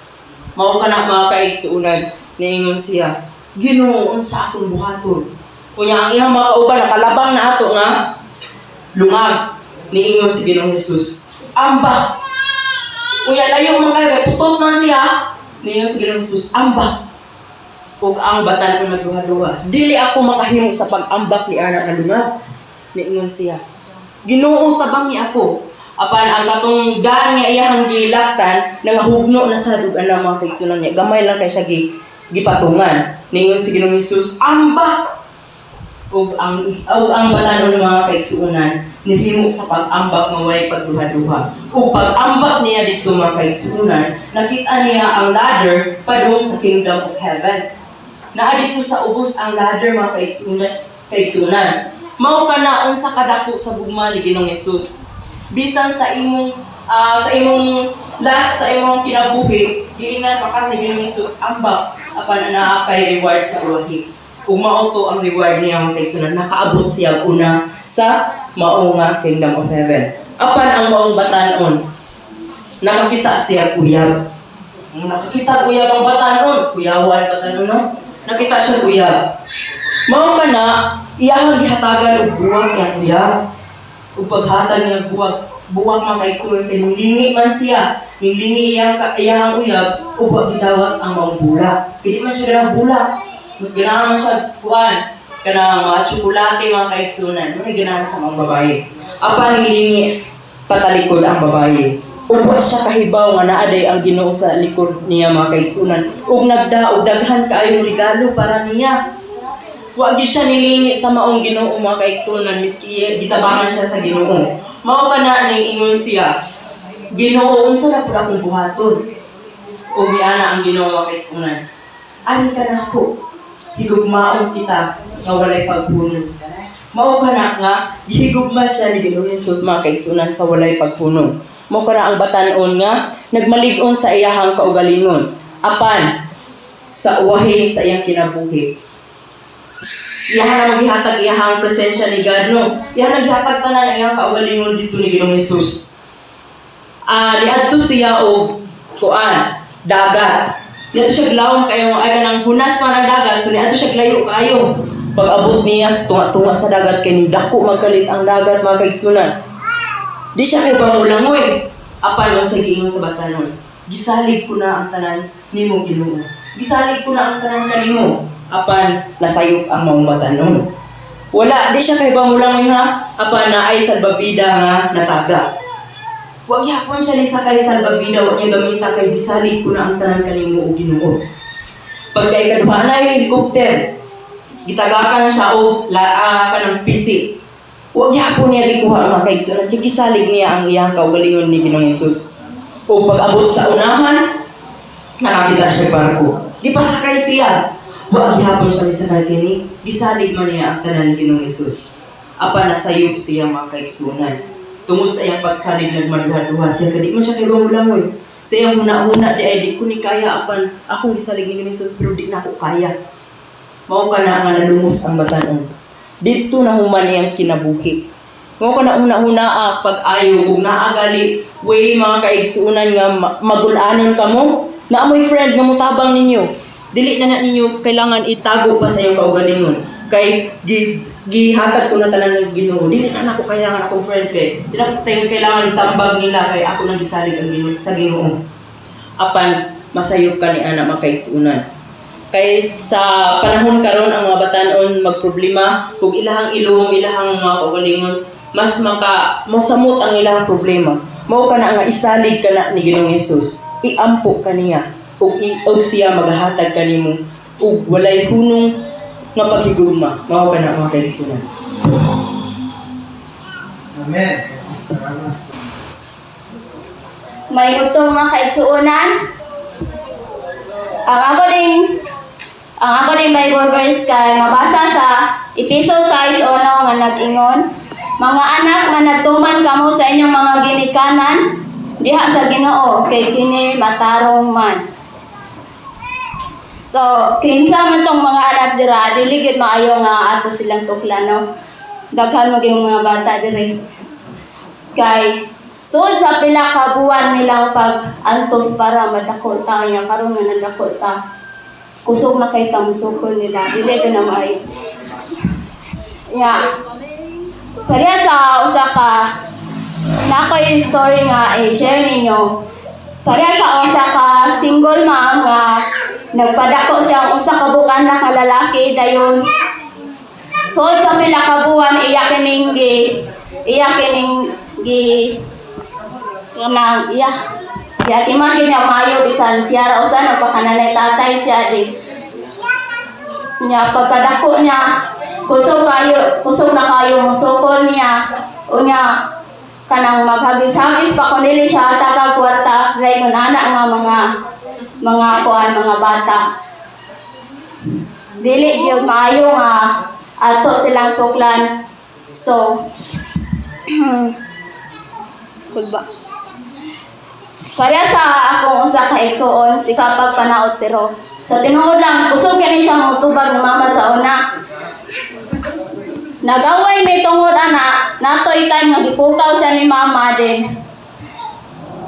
Mao ka na, mga kaigsuunan, niingon siya, "Ginoo, unsa akong buhaton?" Unya ang iyang mga kauban nakalabang na ato nga lungag. Niingon si Ginoong Jesus, "Amba." Unya layo man kayo kay putot man siya. Niingon si Ginoong Jesus, "Amba." Ug ang batan ko nagduha-duha. "Dili ako makahimo sa pag-ambak ni ana nga lungag." Niingon siya, "Ginoo, tabangi ako." Apan ang katong daan nga iyahang gilaktan, nangahugno na sa ug ana, mga kaigsunan niya. Gamay lang kay siya gipatungan. Niingon si Ginoong Jesus, "Ambak." Ug ang batanon, mga kaigsuonan, nihimo sa pag-ambak nga walay pagduha-duha. Ug pag-ambak niya dito, mga kaigsuonan, nakita niya ang ladder padung sa kingdom of heaven. Naa dito sa ubos ang ladder, mga kaigsuonan. Mao ka na unsa kadako sa gugma ni Ginoong Hesus. Bisan sa imong last sa imong kinabuhi, giingnan pa ka sa Ginoong Hesus, "Ambak," apan naa kay reward sa ulahi. Ug mao to ang reward niya, mga kaigsunan, nakaabot siya una sa mao nga kingdom of heaven. Apan ang maong batanon, nakakita siya uyab. Nakakita uyab ang batanon, kuyawan batanon, no? Nakita siya uyab. Mao ka na iyahang gihatagan og buwak yang uyab. Ug paghatag niya buwak, buwak mga kaigsuonan kay nilingi man siya. Nilingi iyang uyab ug wa gidawat ang maong bulak. Kay di man siya ganahang bulak. Mas ganahan man siya kuan kanang mga tsokolate, mga kaigsuonan. Mo ganahan sa maong babaye. Apan nilingi patalikod ang babaye. Ug wa siya kahibaw nga naa day ang Ginoo sa likod niya, mga kaigsuonan. Ug nagdaog daghan kaayong regalo para niya. Wa gyud siya nilingi sa maong Ginoo, mga kaigsuonan, miski gitabangan siya sa Ginoo. Mao kana ning ingon siya, "Ginoo, unsa na pud akong buhaton?" Ug miana ang Ginoo, mga kaigsuonan, "Ari ka nako, higugmaon kita nga walay paghunong." Mao kana nga gihigugma siya ni Ginoong Jesus, mga kaigsuonan, sa walay paghunong. Mao kana ang batan-on nga nagmalig-on sa iyahang kaugalingon. Apan sa uwahin sa iyang kinabuhi, iyahan na maghihatag iyahang presensya ni God, no? Iyahan naghihatag tanan ang iyang kaugalingon dito ni Ginoong Jesus. Niadto siya og kuan, dagat. Niadto siya glawom kayo ay kanang hunas man ang dagat, so niadto siya layo kaayo. Pag abot niya sa tunga-tunga sa dagat kay dako magkalit ang dagat, mga kaigsuonan. Di siya kay pamulangoy. Apan unsa giingon sa batanon? "Gisalig ko na ang tanan nimo, Ginoo. Gisalig ko na ang tanan kanimo." Apan nasayop ang maong batanon. Wala, di siya kay pamulangoy ha. Apan naay salbabida nga nataga. Wa gyapon siya ni sakay salbabida, wa niya gamita kay "Gisalig ko na ang tanan kanimo o Ginoo." Pagka ikaduha na yung helicopter, gitagakan siya og kanang PC. Wa gyapon niya gikuha, mga kaigsuonan, kay gisalig niya ang iyang kaugalingon ni Ginoong Hesus. O pag abot sa unahan, nakakita siya barko. Gipasakay siya. Wa gihapon siya misakay kini, gisalig man niya ang tanan ni Ginoong Hesus. Apan nasayop siya, mga kaigsuonan. Tungod sa iyang pagsalig, nagmaduha-duha siya kay di man siya kay mulangoy. Sa iyang huna-huna di ay di ko ni kaya, apan akong gisalig ni Ginoong Hesus pero di na ako kaya. Mao kana nga nalumos ang batan-on. Didto na human iyang kinabuhi. Mao kana huna-huna pag ayo ug naa gali way, mga kaigsuonan, nga magul-anon kamo, naa moy friend nga motabang ninyo. Dili na na ninyo kailangan itago pa sa iyong kaugalingon. Kay gihatag ko na tanan ng Ginoo. Dili na nako kailangan akong friend kay di na tayo kailangan tambag nila kay ako nang gisalig ang Ginoo sa Ginoo. Apan masayop ka ni ana, mga kaigsuonan. Kay sa panahon karon ang mga batan-on magproblema ug ilahang ilong, ilahang mga kaugalingon, mas maka mosamot ang ilahang problema. Mao kana nga isalig ka na ni Ginoong Hesus. Iampo ka niya ug siya magahatag kanimo ug walay hunong nga paghigugma. Mao kana, mga kaigsuonan. Amen. Salamat. May utong mga kaigsuonan. Ang ako ding Bible verse kay mabasa sa Epeso 6:1 nga nag-ingon, "Mga anak, managtuman kamo sa inyong mga ginikanan diha sa Ginoo kay kini matarong man." So, kinsa man tong mga anak dira, dili gid maayo nga ato silang tuklan, no. Daghan mo gyud mga bata diri. Kay suod sa pila ka buwan nilang pag-antos para madako ta nya karon nga nadako ta. Kusog na kay ta musukol nila, dili ka na maayo. Ya. Pareha sa usa ka na ako'y story nga i-share ninyo. Pareha sa usa ka single mom nga nagpadako siya ang usa ka buok anak nga lalaki, dayon suod sa pila ka buwan iya kining gi kanang iya giatiman gyud niya maayo bisan siya ra usa nagpakananay tatay siya di niya. Pagkadako niya, kusog kayo, kusog na kayo mosukol niya. Unya kanang maghagis-hagis pa kun dili siya hatagag kwarta dahil ana nga mga kuan, mga bata, dili gyud maayo nga ato silang suklan. So kulba. Pareha sa akong usa ka igsuon, si kapag panaot, pero sa tinuod lang kusog kini siya motubag ng mama sa una. Nagaway may tungod ana, natoy time nga gipukaw siya ni mama din.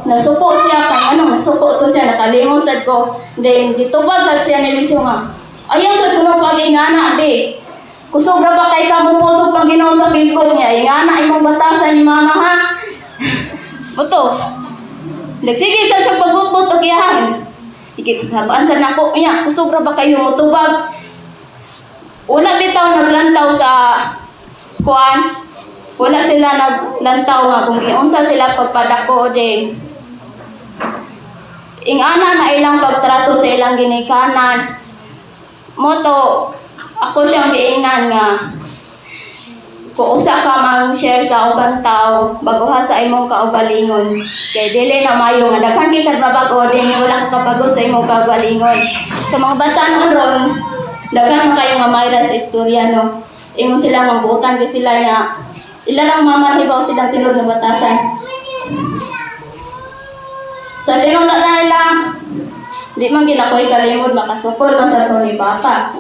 Nasuko siya kay anong nasuko to siya, nakalimot sad ko. Then gitubag sad siya ni Lisyo nga, "Ayaw sad kuno pag-ingana di. Kusog ra ba kay ka mo post pang Ginoo sa Facebook niya, ingana imong batasan." sa ni mama ha. Buto. Nagsige sa siyang pagbutbut og iyahan. Ikikasabaan sa nako niya, kusog ra ba kayo motubag? Wala bitaw naglantaw sa kuan. Wala sila naglantaw nga kung giunsa sila pagpadako ding. Ingana na ilang pagtrato sa ilang ginikanan. Moto, ako siyang giingnan nga kung usa ka mang share sa ubang tao, baguha sa imong kaugalingon. Kay dili na mayo nga daghan kay kadbabago din wala ka kabago sa imong kaugalingon. Sa mga bata noon ron, daghan man kayo nga mayra sa istorya no. Ingon sila magbuotan kay sila nga ila lang mama hibaw silang tinuod nga batasan. Sa tinuod na nila, di man ginakoy kalimod makasukol man sa to ni papa.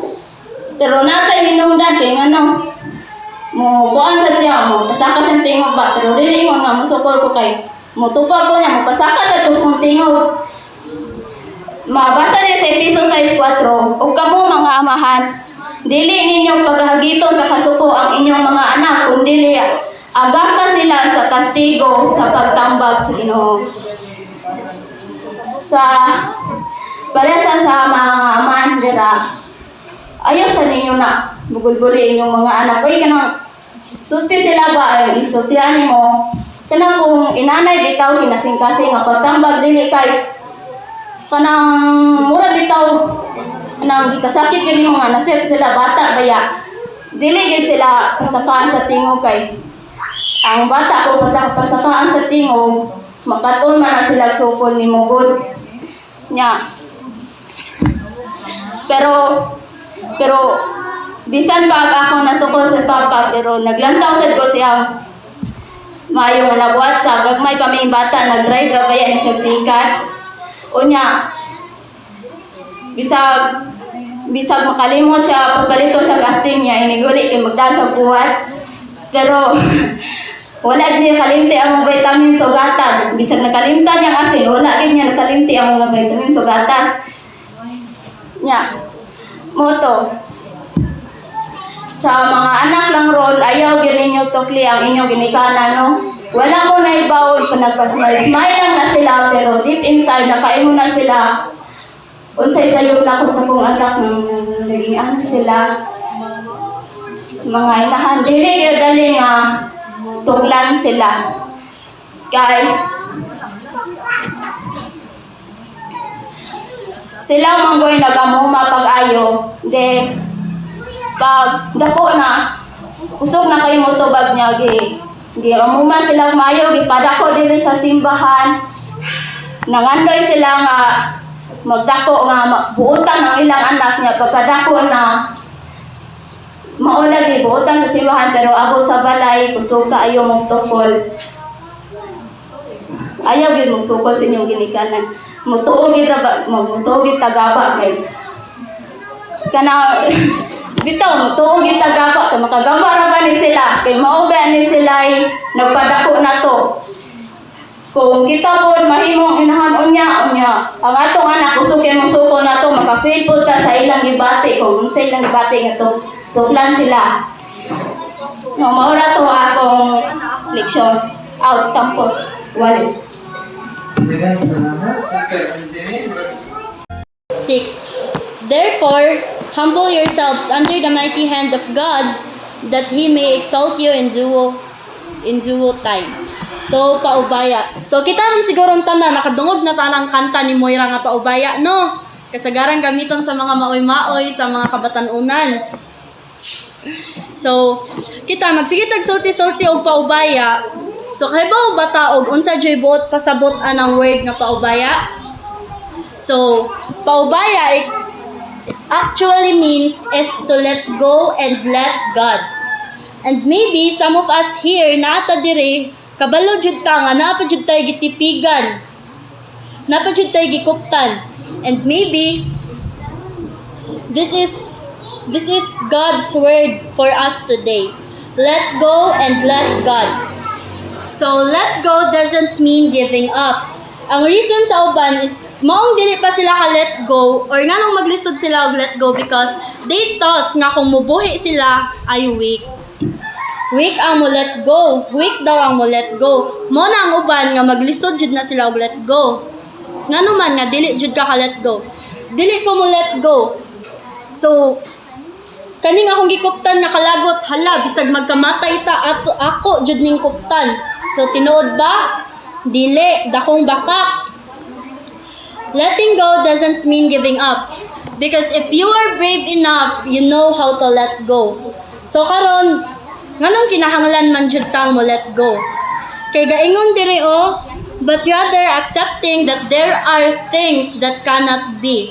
Pero natay hinungdan kay ngano, mo kuan sa siya mo pasaka siyang tingog ba, pero dili ingon nga mosukol ko kay motupag ko niya mopasaka sa kong tingog. Mabasa niyo sa Efeso 6:4, ug kamo mga amahan, dili ninyo paghagiton sa kasuko ang inyong mga anak, kundi agaka sila sa kastigo sa pagtambag sa Ginoo. Sa paresa sa mga amahan dira, ayaw sa ninyo na bugulbuli inyong mga anak. Uy, kanang sulti sila ba ay isultian mo. Kanang kung inanay bitaw kinasingkasing nga pagtambag dili kay kanang mura bitaw nang gikasakit yun yung mga nasip sila bata baya dili gid sila pasakaan sa tingog kay ang bata kung pasakaan sa tingog makaton man na sila sukol ni mugod nya. Pero bisan pa ako nasukol sa papa, pero naglantaw sad ko siya maayo nga nabuhat sa gagmay pa may bata nag-drive ra baya ni siya sikat. Unya bisag bisag makalimot siya papalito siya kasing niya iniguli kay magdala siya buhat, pero wala niya kalimti ang mga vitamins o gatas. Bisag nakalimtan niyang asin, wala gid niya nakalimti ang mga vitamins o gatas nya. Moto sa mga anak lang ron, ayaw gyud ninyo tukli ang inyong ginikanan, no? Wala mo na ibawon pa nagpa-smile. Smile lang na sila, pero deep inside, nakaingon na sila. Unsay sayop na ako sa kong anak nang naging anak sila. Mga inahan, dili gyud dali nga tuglan sila. Kay sila manggoy nagamuma pag-ayo, then pag dako na, kusog na kayo motubag niya, gi amuma sila mayo, gipadako diri sa simbahan. Nangandoy sila nga magdako nga buotan ang ilang anak niya. Pagkadako na, mauna gi buotan sa simbahan, pero abot sa balay, kusog ka ayaw mong tukol. Ayaw gyud mong sukol sa inyong ginikanan. Mutuo gyud ra ba, mutuo gyud tagaba kay kana bitaw mutuo gyud tagaba kay makagaba ra ba ni sila kay mao ba ni sila nagpadako na to. Kung kita po mahimong inahan unya unya ang atong anak kusog kay mong suko na to, maka-feel po ta sa ilang gibati kung unsa ilang gibati nga to tuklan sila. No, mao ra to akong leksyon. Out tampos. Wali. Daghang salamat, Sister Angeline. 6. Therefore, humble yourselves under the mighty hand of God, that He may exalt you in due time. So, paubaya. So, kita rin siguro ang tanan, nakadungog na tanang kanta ni Moira nga paubaya, no? Kasagaran gamiton sa mga maoy-maoy, sa mga kabatanunan. So, kita magsige tag sulti-sulti og paubaya. So, kahibaw ba ta og unsa joy buot pasabot anang word nga paubaya? So, paubaya actually means is to let go and let God. And maybe some of us here naata dire kabalo jud ta nga naa pa jud tay gitipigan. Naa pa jud tay gikuptan. And maybe this is God's word for us today. Let go and let God. So let go doesn't mean giving up. Ang reason sa uban is maong dili pa sila ka let go or nganong maglisod sila og let go because they thought nga kung mubuhi sila ay weak. Weak ang mo let go. Weak daw ang mo let go. Mo na ang uban nga maglisod jud na sila og let go. Ngano man nga dili jud ka ka let go? Dili ko mo let go. So kaning akong gikuptan nga kalagot, hala, bisag magkamatay ta ato, ako jud ning kuptan. So tinuod ba? Dili, dakong bakak. Letting go doesn't mean giving up. Because if you are brave enough, you know how to let go. So karon, nganong kinahanglan man jud tang mo let go? Kay gaingon diri oh, but rather accepting that there are things that cannot be.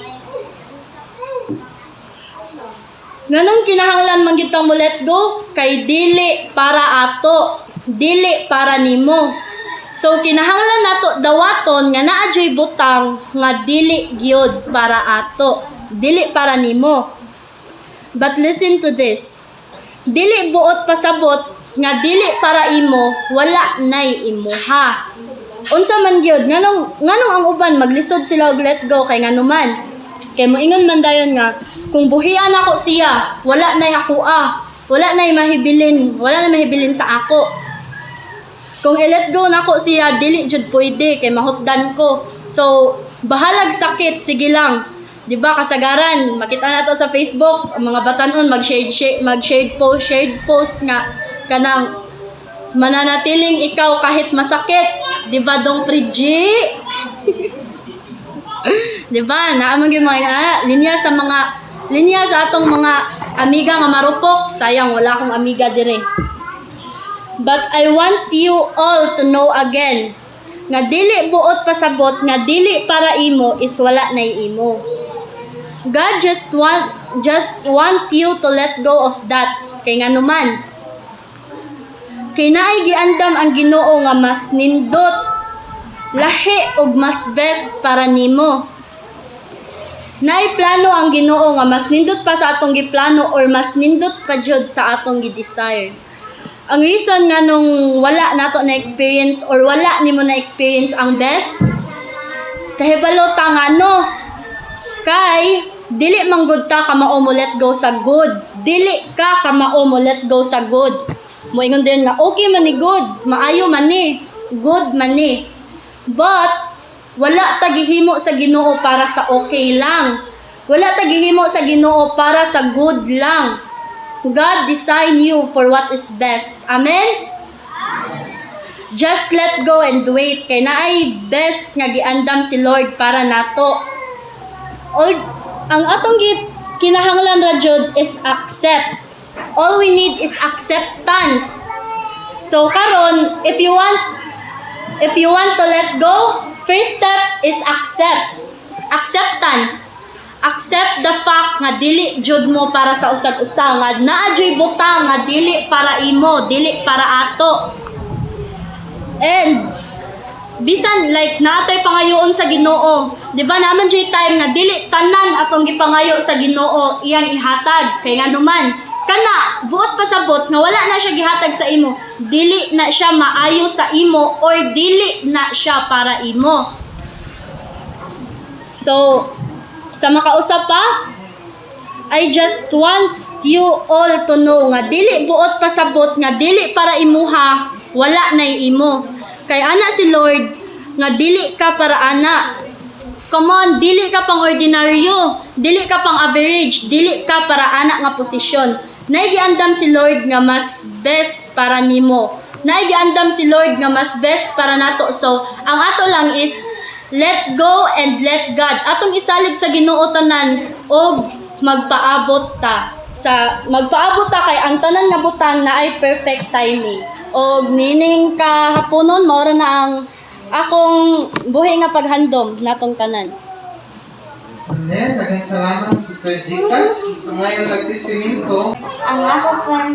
Nganong kinahanglan man gyud tang mo let go? Kay dili para ato, dili para nimo. So kinahanglan nato dawaton nga naa jud butang nga dili gyud para ato, dili para nimo. But listen to this. Dili buot pasabot nga dili para imo, wala nay imuha. Unsa man gyud, nganong ang uban maglisod sila og let go? Kay nganuman? Kay moingon man dayon nga kung buhian ako siya, wala nay ako ah. Wala nay mahibilin, wala nay mahibilin sa ako. Kung i-let go nako siya, dili jud pwede kay mahutdan ko. So, bahalag sakit, sige lang. 'Di ba kasagaran, makita nato sa Facebook, ang mga batanon mag-share mag-share post, shared post nga kanang mananatiling ikaw kahit masakit. 'Di ba, dong Prigi? 'Di ba? Naa man gyud mga linya sa mga linya sa atong mga amiga nga marupok, sayang wala akong amiga dire. But I want you all to know again nga dili buot pasabot nga dili para imo is wala nay imo. God just want you to let go of that. Kay nganuman? Kay naay giandam ang Ginoo nga mas nindot, lahi ug mas best para nimo. Naay plano ang Ginoo nga mas nindot pa sa atong giplano or mas nindot pa jud sa atong gi-desire. Ang reason nga nung wala nato na experience or wala nimo na experience ang best, kahibalo ta nga no, kay dili man gud ta kamao mo let go sa good. Dili ka kamao mo let go sa good. Moingon din nga okay man ni good, maayo man ni, good man ni. But wala ta gihimo sa Ginoo para sa okay lang. Wala ta gihimo sa Ginoo para sa good lang. God design you for what is best. Amen? Just let go and wait kay naay best nga giandam si Lord para nato. All ang atong kinahanglan ra jud is accept. All we need is acceptance. So karon, if you want to let go, first step is accept. Acceptance. Accept the fact nga dili jud mo para sa usag-usa, nga naa juy butang nga dili para imo, dili para ato. And bisan like naatoy pangayoon sa Ginoo, 'di ba, naman juy time nga dili tanan atong gipangayo sa Ginoo iyang ihatag. Kay nganuman? Kana buot pasabot nga wala na siya gihatag sa imo, dili na siya maayo sa imo or dili na siya para imo. So sa makausap pa, I just want you all to know nga dili buot pasabot nga dili para imuha, wala nay imo. Kay ana si Lord nga dili ka para ana. Come on, dili ka pang ordinaryo, dili ka pang average, dili ka para ana nga posisyon. Naay giandam si Lord nga mas best para nimo. Naay giandam si Lord nga mas best para nato. So, ang ato lang is let go and let God. Atong isalig sa Ginoo tanan og magpaabot ta. Sa magpaabot ta kay ang tanan nga butang na ay perfect timing. Og nining kahaponon, mao ra na ang akong buhi nga paghandom natong tanan. Amen. Daghang salamat, Sister Jika. So ngayon, nagtestimento. Ang ako pang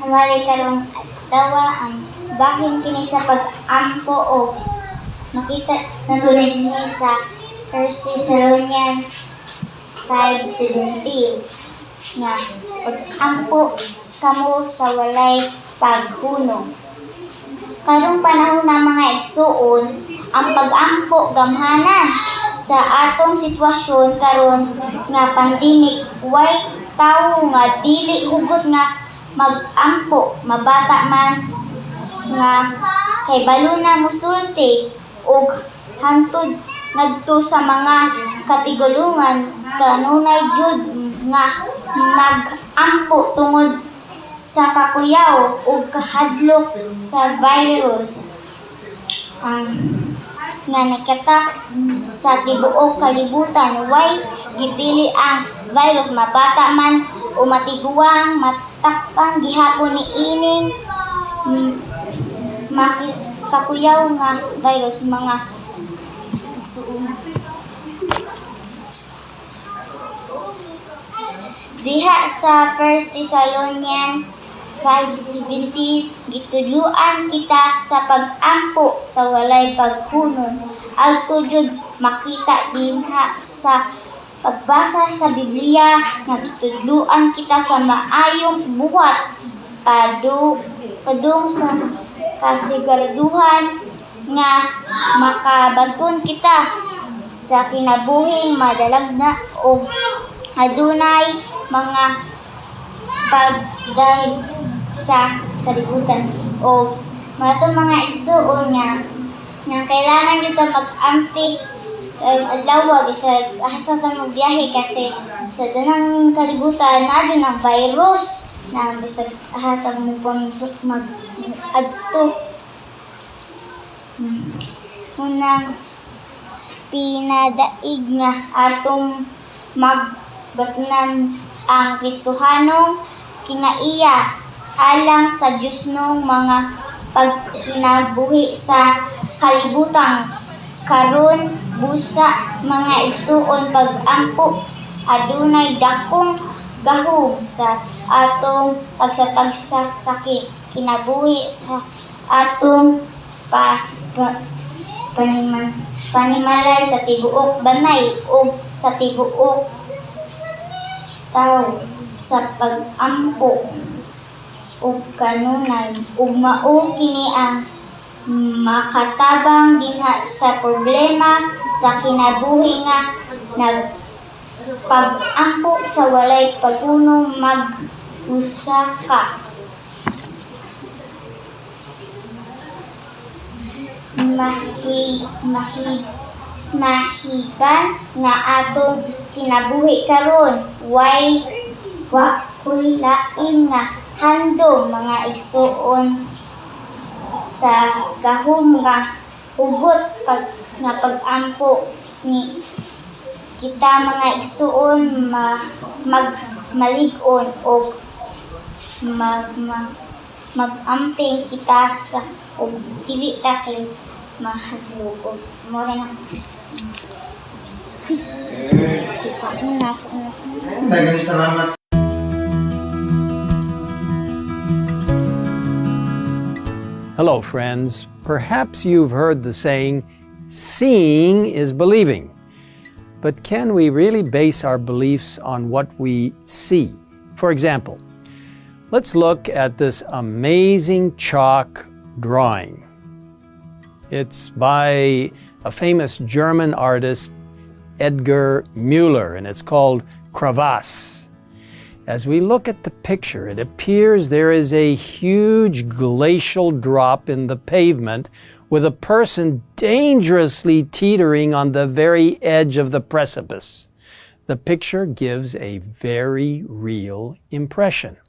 hamali karong adlaw ang bahin kini sa pag-ampo o makita nato dinhi sa 1 Thessalonians 5:17 nga pag-ampo kamo sa walay paghunong. Karong panahon na, mga igsuon, ang pag-ampo gamhanan. Sa atong sitwasyon karon nga pandemic, way tawo nga dili hugot nga mag-ampo, mabata man nga kahibalo na mosulti og hangtod ngadto sa mga katigulongan, kanunay jud nga nag-ampo tungod sa kakuyaw ug kahadlok sa virus ang nga nikatak sa tibuok kalibutan. Way gipili ang virus, mabata man o matiguang, matakpan gihapon niining kakuyaw nga virus, mga igsuon. Diha sa 1 Thessalonians 5:17, gitudloan kita sa pag-ampo sa walay paghunong. Adto jud makita dinha sa pagbasa sa Biblia nga gitudloan kita sa maayong buhat padung sa kasiguraduhan nga makabanton kita sa kinabuhing madalagna og adunay mga pagdayeg sa kalibutan. O mga mga igsuon nga kailangan kita mag-ampi adlaw bisag asa ta magbiyahe kasi sa danang kalibutan naa jud ang virus na bisag asa ta mo mag adto. Unang pinadaig nga atong magbatnan ang Kristohanong kinaiya alang sa Diyosnong mga pagkinabuhi sa kalibutan karon. Busa, mga igsuon, pag-ampo adunay dakong gahom sa atong pagtatagsa sa kinabuhi, sa atong panimalay sa tibuok banay ug sa tibuok tawo. Sa pag-ampo ug kanunay ug mao kini ang makatabang dinha sa problema sa kinabuhi nga nagpag-ampo sa walay paghunong mag-usa ka mahiban nga atong kinabuhi karon way wa koy lain nga handom, mga igsuon, sa gahom nga hugot nga pag-ampo ni kita, mga igsuon, magmalig-on og mag-amping kita sa og dili ta kay mahadlok. Mao ra na. Na. Daghang salamat. Hello, friends. Perhaps you've heard the saying, "Seeing is believing." But can we really base our beliefs on what we see? For example, let's look at this amazing chalk drawing. It's by a famous German artist, Edgar Mueller, and it's called Crevasse. As we look at the picture, it appears there is a huge glacial drop in the pavement with a person dangerously teetering on the very edge of the precipice. The picture gives a very real impression.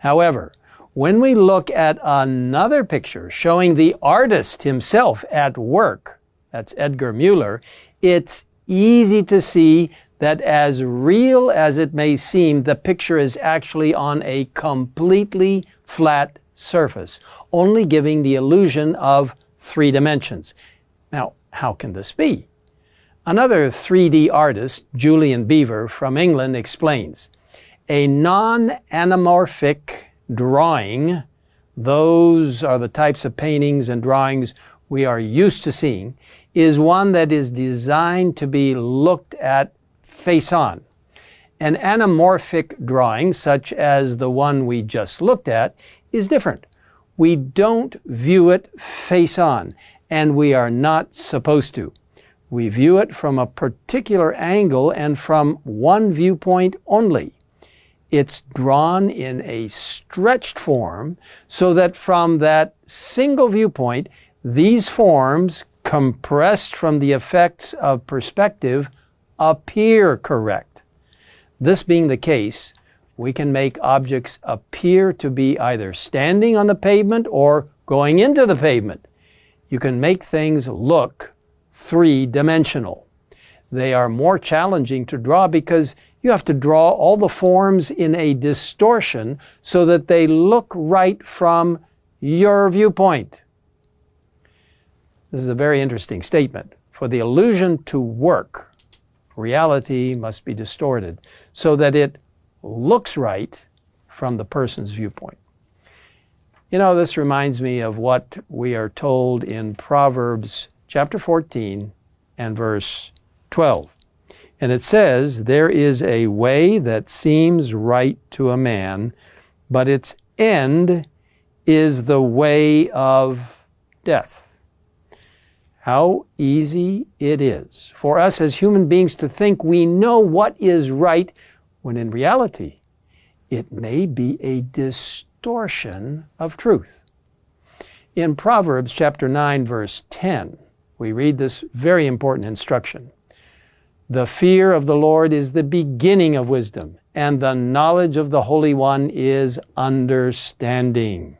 However, when we look at another picture showing the artist himself at work, that's Edgar Mueller, it's easy to see that as real as it may seem, the picture is actually on a completely flat surface, only giving the illusion of three dimensions. Now, how can this be? Another 3D artist, Julian Beever from England, explains: a non anamorphic drawing, those are the types of paintings and drawings we are used to seeing, is one that is designed to be looked at face on. An anamorphic drawing, such as the one we just looked at, is different. We don't view it face on, and we are not supposed to. We view it from a particular angle and from one viewpoint only. It's drawn in a stretched form so that from that single viewpoint, these forms, compressed from the effects of perspective, appear correct. This being the case, we can make objects appear to be either standing on the pavement or going into the pavement. You can make things look three dimensional. They are more challenging to draw because you have to draw all the forms in a distortion so that they look right from your viewpoint. This is a very interesting statement. For the illusion to work, reality must be distorted so that it looks right from the person's viewpoint. This reminds me of what we are told in Proverbs chapter 14 and verse 12. And it says, "There is a way that seems right to a man, but its end is the way of death." How easy it is for us as human beings to think we know what is right, when in reality, it may be a distortion of truth. In Proverbs chapter 9, verse 10, we read this very important instruction. "The fear of the Lord is the beginning of wisdom, and the knowledge of the Holy One is understanding."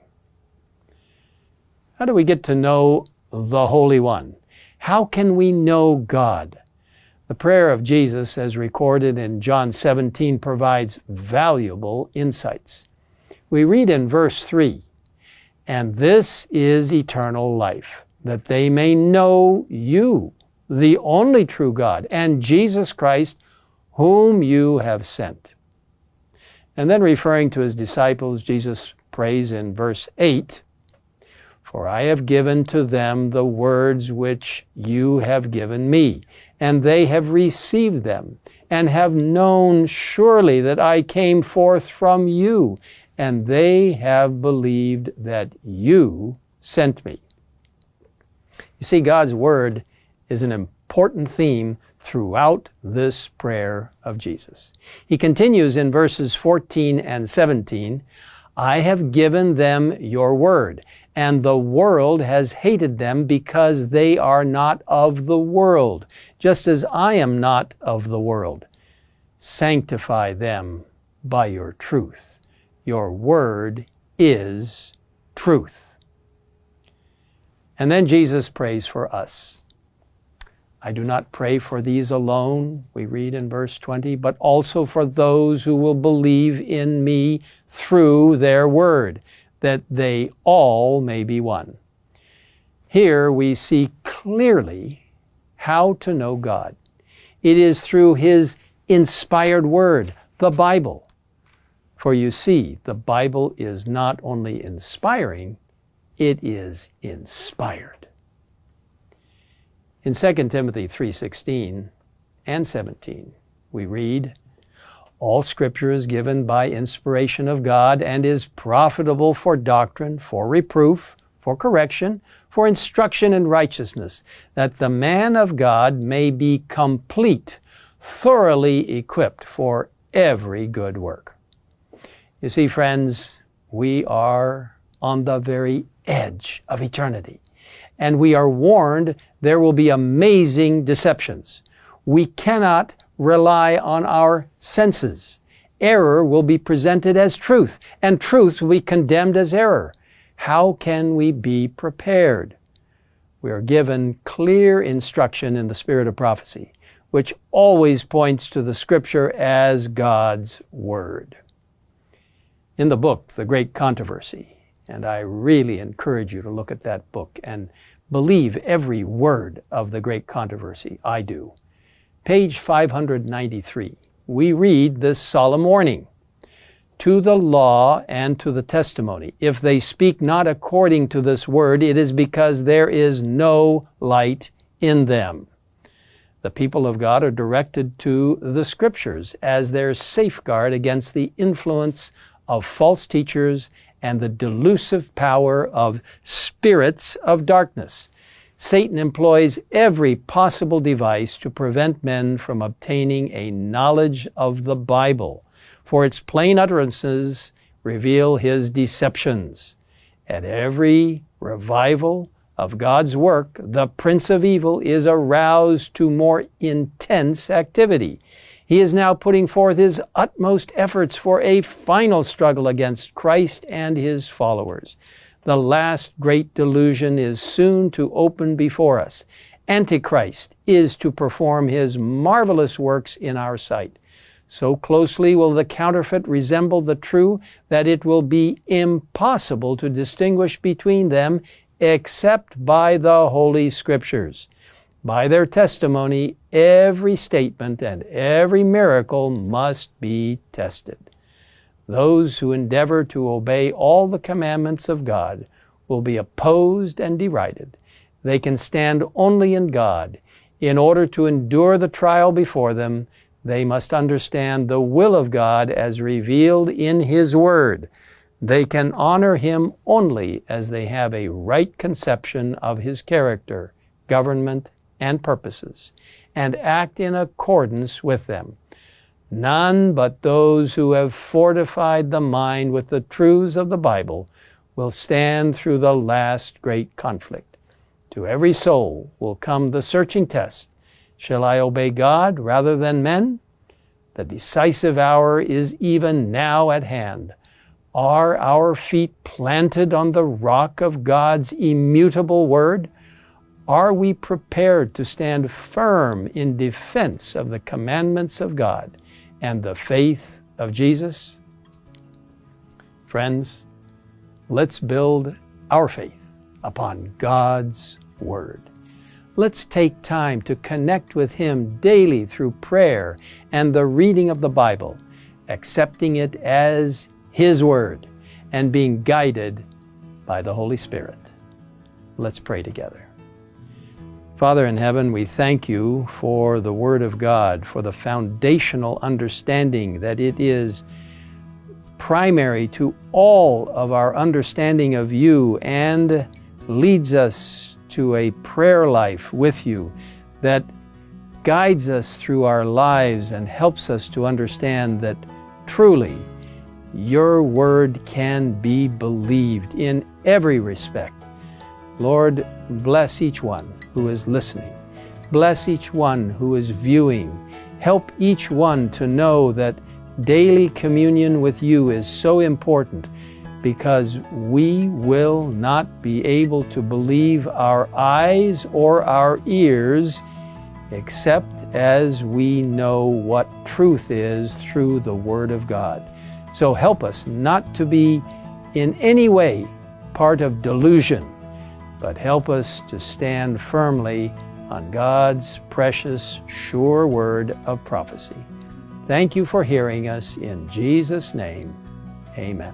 How do we get to know the Holy One? How can we know God? The prayer of Jesus, as recorded in John 17, provides valuable insights. We read in verse 3, "And this is eternal life, that they may know you, the only true God, and Jesus Christ, whom you have sent." And then referring to his disciples, Jesus prays in verse 8, "For I have given to them the words which you have given me, and they have received them, and have known surely that I came forth from you, and they have believed that you sent me." You see, God's word is an important theme throughout this prayer of Jesus. He continues in verses 14 and 17, "I have given them your word, and the world has hated them because they are not of the world, just as I am not of the world. Sanctify them by your truth. Your word is truth." And then Jesus prays for us. "I do not pray for these alone," we read in verse 20, "but also for those who will believe in me through their word, that they all may be one." Here we see clearly how to know God. It is through His inspired word, the Bible. For you see, the Bible is not only inspiring, it is inspired. In 2 Timothy 3:16 and 17, we read, "All Scripture is given by inspiration of God and is profitable for doctrine, for reproof, for correction, for instruction in righteousness, that the man of God may be complete, thoroughly equipped for every good work." You see, friends, we are on the very edge of eternity. And we are warned there will be amazing deceptions. We cannot rely on our senses. Error will be presented as truth, and truth will be condemned as error. How can we be prepared? We are given clear instruction in the spirit of prophecy, which always points to the Scripture as God's Word. In the book, The Great Controversy, and I really encourage you to look at that book and believe every word of The Great Controversy. I do. Page 593, we read this solemn warning. "To the law and to the testimony, if they speak not according to this word, it is because there is no light in them." The people of God are directed to the Scriptures as their safeguard against the influence of false teachers and the delusive power of spirits of darkness. Satan employs every possible device to prevent men from obtaining a knowledge of the Bible, for its plain utterances reveal his deceptions. At every revival of God's work, the prince of evil is aroused to more intense activity. He is now putting forth his utmost efforts for a final struggle against Christ and his followers. The last great delusion is soon to open before us. Antichrist is to perform his marvelous works in our sight. So closely will the counterfeit resemble the true that it will be impossible to distinguish between them except by the Holy Scriptures. By their testimony, every statement and every miracle must be tested. Those who endeavor to obey all the commandments of God will be opposed and derided. They can stand only in God. In order to endure the trial before them, they must understand the will of God as revealed in His Word. They can honor Him only as they have a right conception of His character, government, and purposes, and act in accordance with them. None but those who have fortified the mind with the truths of the Bible will stand through the last great conflict. To every soul will come the searching test. Shall I obey God rather than men? The decisive hour is even now at hand. Are our feet planted on the rock of God's immutable word? Are we prepared to stand firm in defense of the commandments of God and the faith of Jesus? Friends, let's build our faith upon God's Word. Let's take time to connect with Him daily through prayer and the reading of the Bible, accepting it as His Word and being guided by the Holy Spirit. Let's pray together. Father in heaven, we thank you for the Word of God, for the foundational understanding that it is primary to all of our understanding of you and leads us to a prayer life with you that guides us through our lives and helps us to understand that truly your word can be believed in every respect. Lord, bless each one who is listening. Bless each one who is viewing. Help each one to know that daily communion with you is so important, because we will not be able to believe our eyes or our ears except as we know what truth is through the Word of God. So help us not to be in any way part of delusion, but help us to stand firmly on God's precious, sure word of prophecy. Thank you for hearing us. In Jesus' name, amen.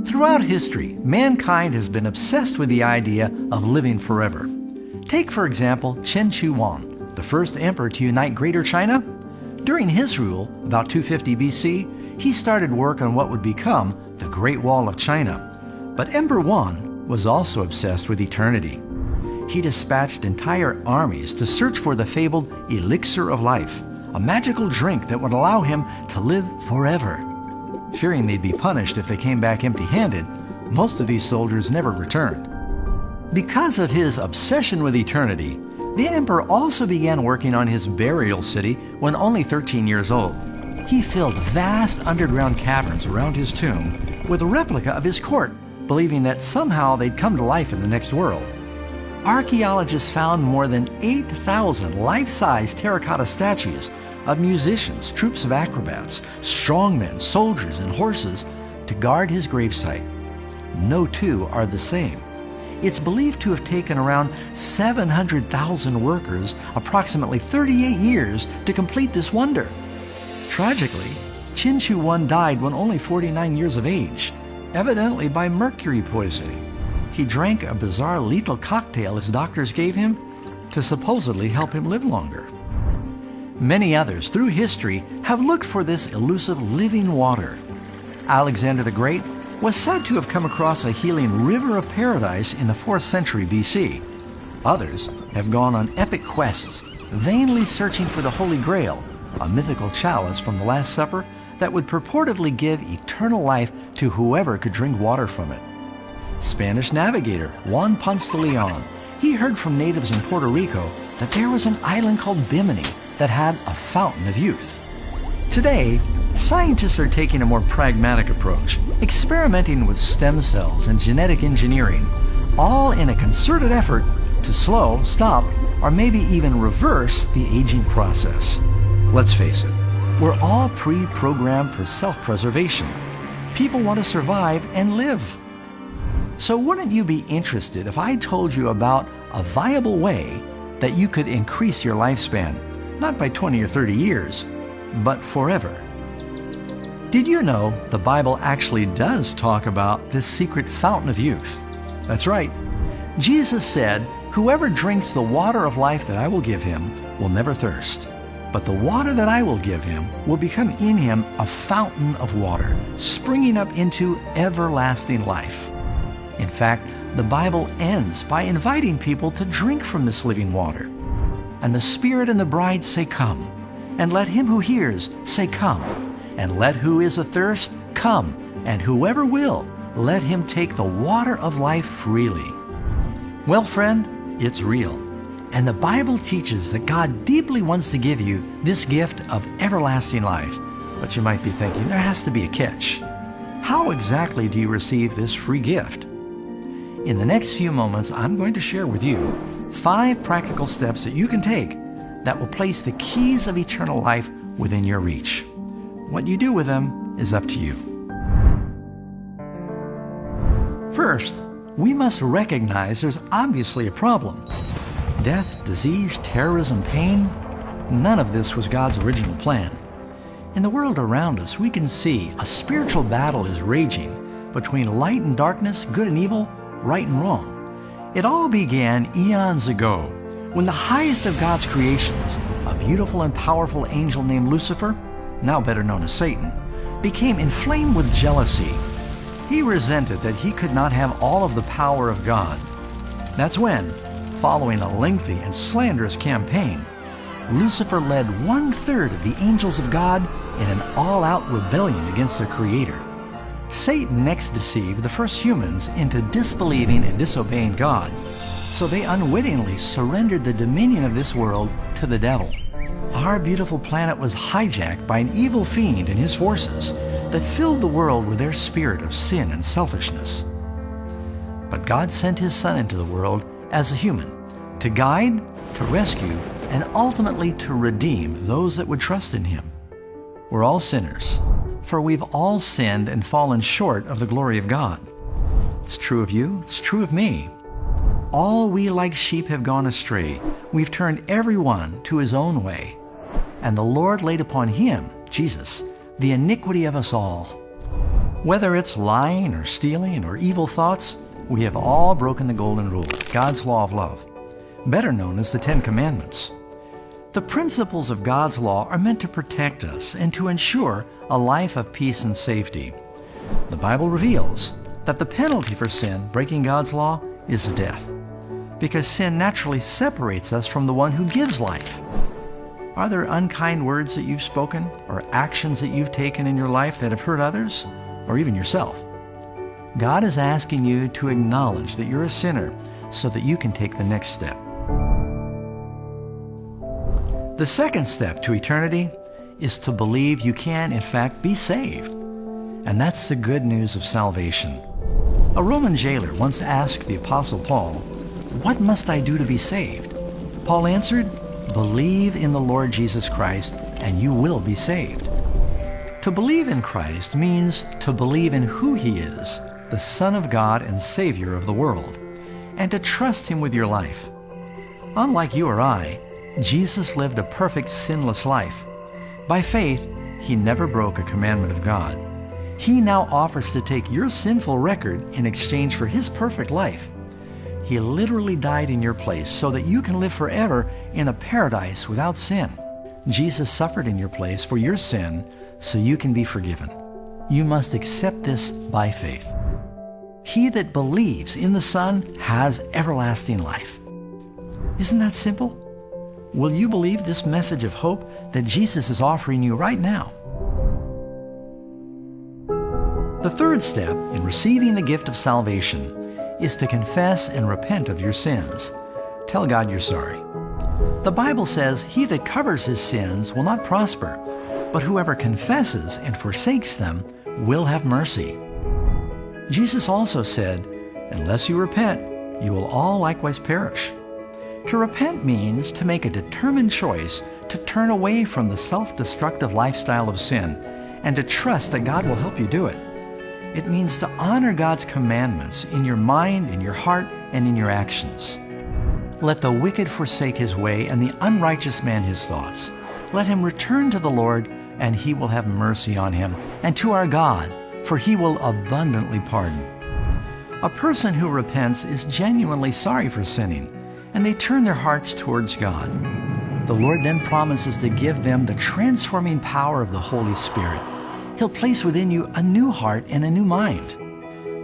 Throughout history, mankind has been obsessed with the idea of living forever. Take, for example, Qin Shi Huang, the first emperor to unite Greater China. During his rule, about 250 BC, he started work on what would become the Great Wall of China. But Emperor Huang was also obsessed with eternity. He dispatched entire armies to search for the fabled elixir of life, a magical drink that would allow him to live forever. Fearing they'd be punished if they came back empty-handed, most of these soldiers never returned. Because of his obsession with eternity, the emperor also began working on his burial city when only 13 years old. He filled vast underground caverns around his tomb with a replica of his court, believing that somehow they'd come to life in the next world. Archaeologists found more than 8,000 life-size terracotta statues of musicians, troops of acrobats, strongmen, soldiers, and horses to guard his gravesite. No two are the same. It's believed to have taken around 700,000 workers approximately 38 years to complete this wonder. Tragically, Qin Shi Huang died when only 49 years of age, evidently by mercury poisoning. He drank a bizarre lethal cocktail his doctors gave him to supposedly help him live longer. Many others through history have looked for this elusive living water. Alexander the Great was said to have come across a healing river of paradise in the 4th century BC. Others have gone on epic quests, vainly searching for the Holy Grail, a mythical chalice from the Last Supper that would purportedly give eternal life to whoever could drink water from it. Spanish navigator Juan Ponce de Leon, he heard from natives in Puerto Rico that there was an island called Bimini that had a fountain of youth. Today, scientists are taking a more pragmatic approach, experimenting with stem cells and genetic engineering, all in a concerted effort to slow, stop, or maybe even reverse the aging process. Let's face it, we're all pre programmed for self preservation. People want to survive and live. So, wouldn't you be interested if I told you about a viable way that you could increase your lifespan, not by 20 or 30 years, but forever? Did you know the Bible actually does talk about this secret fountain of youth? That's right. Jesus said, "Whoever drinks the water of life that I will give him will never thirst. But the water that I will give him will become in him a fountain of water, springing up into everlasting life." In fact, the Bible ends by inviting people to drink from this living water. And the Spirit and the bride say, "Come." And let him who hears say, "Come." And let who is athirst come. And whoever will, let him take the water of life freely. Well, friend, it's real. And the Bible teaches that God deeply wants to give you this gift of everlasting life. But you might be thinking, there has to be a catch. How exactly do you receive this free gift? In the next few moments, I'm going to share with you five practical steps that you can take that will place the keys of eternal life within your reach. What you do with them is up to you. First, we must recognize there's obviously a problem. Death, disease, terrorism, pain, none of this was God's original plan. In the world around us, we can see a spiritual battle is raging between light and darkness, good and evil, right and wrong. It all began eons ago when the highest of God's creations, a beautiful and powerful angel named Lucifer, now better known as Satan, became inflamed with jealousy. He resented that he could not have all of the power of God. That's when, following a lengthy and slanderous campaign, Lucifer led 1/3 of the angels of God in an all out rebellion against their Creator. Satan next deceived the first humans into disbelieving and disobeying God, so they unwittingly surrendered the dominion of this world to the devil. Our beautiful planet was hijacked by an evil fiend and his forces that filled the world with their spirit of sin and selfishness. But God sent his Son into the world as a human to guide, to rescue, and ultimately to redeem those that would trust in him. We're all sinners, for we've all sinned and fallen short of the glory of God. It's true of you, it's true of me. All we like sheep have gone astray. We've turned every one to his own way. And the Lord laid upon him, Jesus, the iniquity of us all. Whether it's lying or stealing or evil thoughts, we have all broken the golden rule, God's law of love, better known as the Ten Commandments. The principles of God's law are meant to protect us and to ensure a life of peace and safety. The Bible reveals that the penalty for sin, breaking God's law, is death, because sin naturally separates us from the one who gives life. Are there unkind words that you've spoken or actions that you've taken in your life that have hurt others or even yourself? God is asking you to acknowledge that you're a sinner so that you can take the next step. The second step to eternity is to believe you can, in fact, be saved. And that's the good news of salvation. A Roman jailer once asked the Apostle Paul, "What must I do to be saved?" Paul answered, "Believe in the Lord Jesus Christ, and you will be saved." To believe in Christ means to believe in who he is, the Son of God and Savior of the world, and to trust him with your life. Unlike you or I, Jesus lived a perfect, sinless life. By faith, he never broke a commandment of God. He now offers to take your sinful record in exchange for his perfect life. He literally died in your place so that you can live forever in a paradise without sin. Jesus suffered in your place for your sin so you can be forgiven. You must accept this by faith. He that believes in the Son has everlasting life. Isn't that simple? Will you believe this message of hope that Jesus is offering you right now? The third step in receiving the gift of salvation is to confess and repent of your sins. Tell God you're sorry. The Bible says, "He that covers his sins will not prosper, but whoever confesses and forsakes them will have mercy." Jesus also said, "Unless you repent, you will all likewise perish." To repent means to make a determined choice to turn away from the self destructive lifestyle of sin and to trust that God will help you do it. It means to honor God's commandments in your mind, in your heart, and in your actions. Let the wicked forsake his way and the unrighteous man his thoughts. Let him return to the Lord, and he will have mercy on him, and to our God, for he will abundantly pardon. A person who repents is genuinely sorry for sinning, and they turn their hearts towards God. The Lord then promises to give them the transforming power of the Holy Spirit. He'll place within you a new heart and a new mind.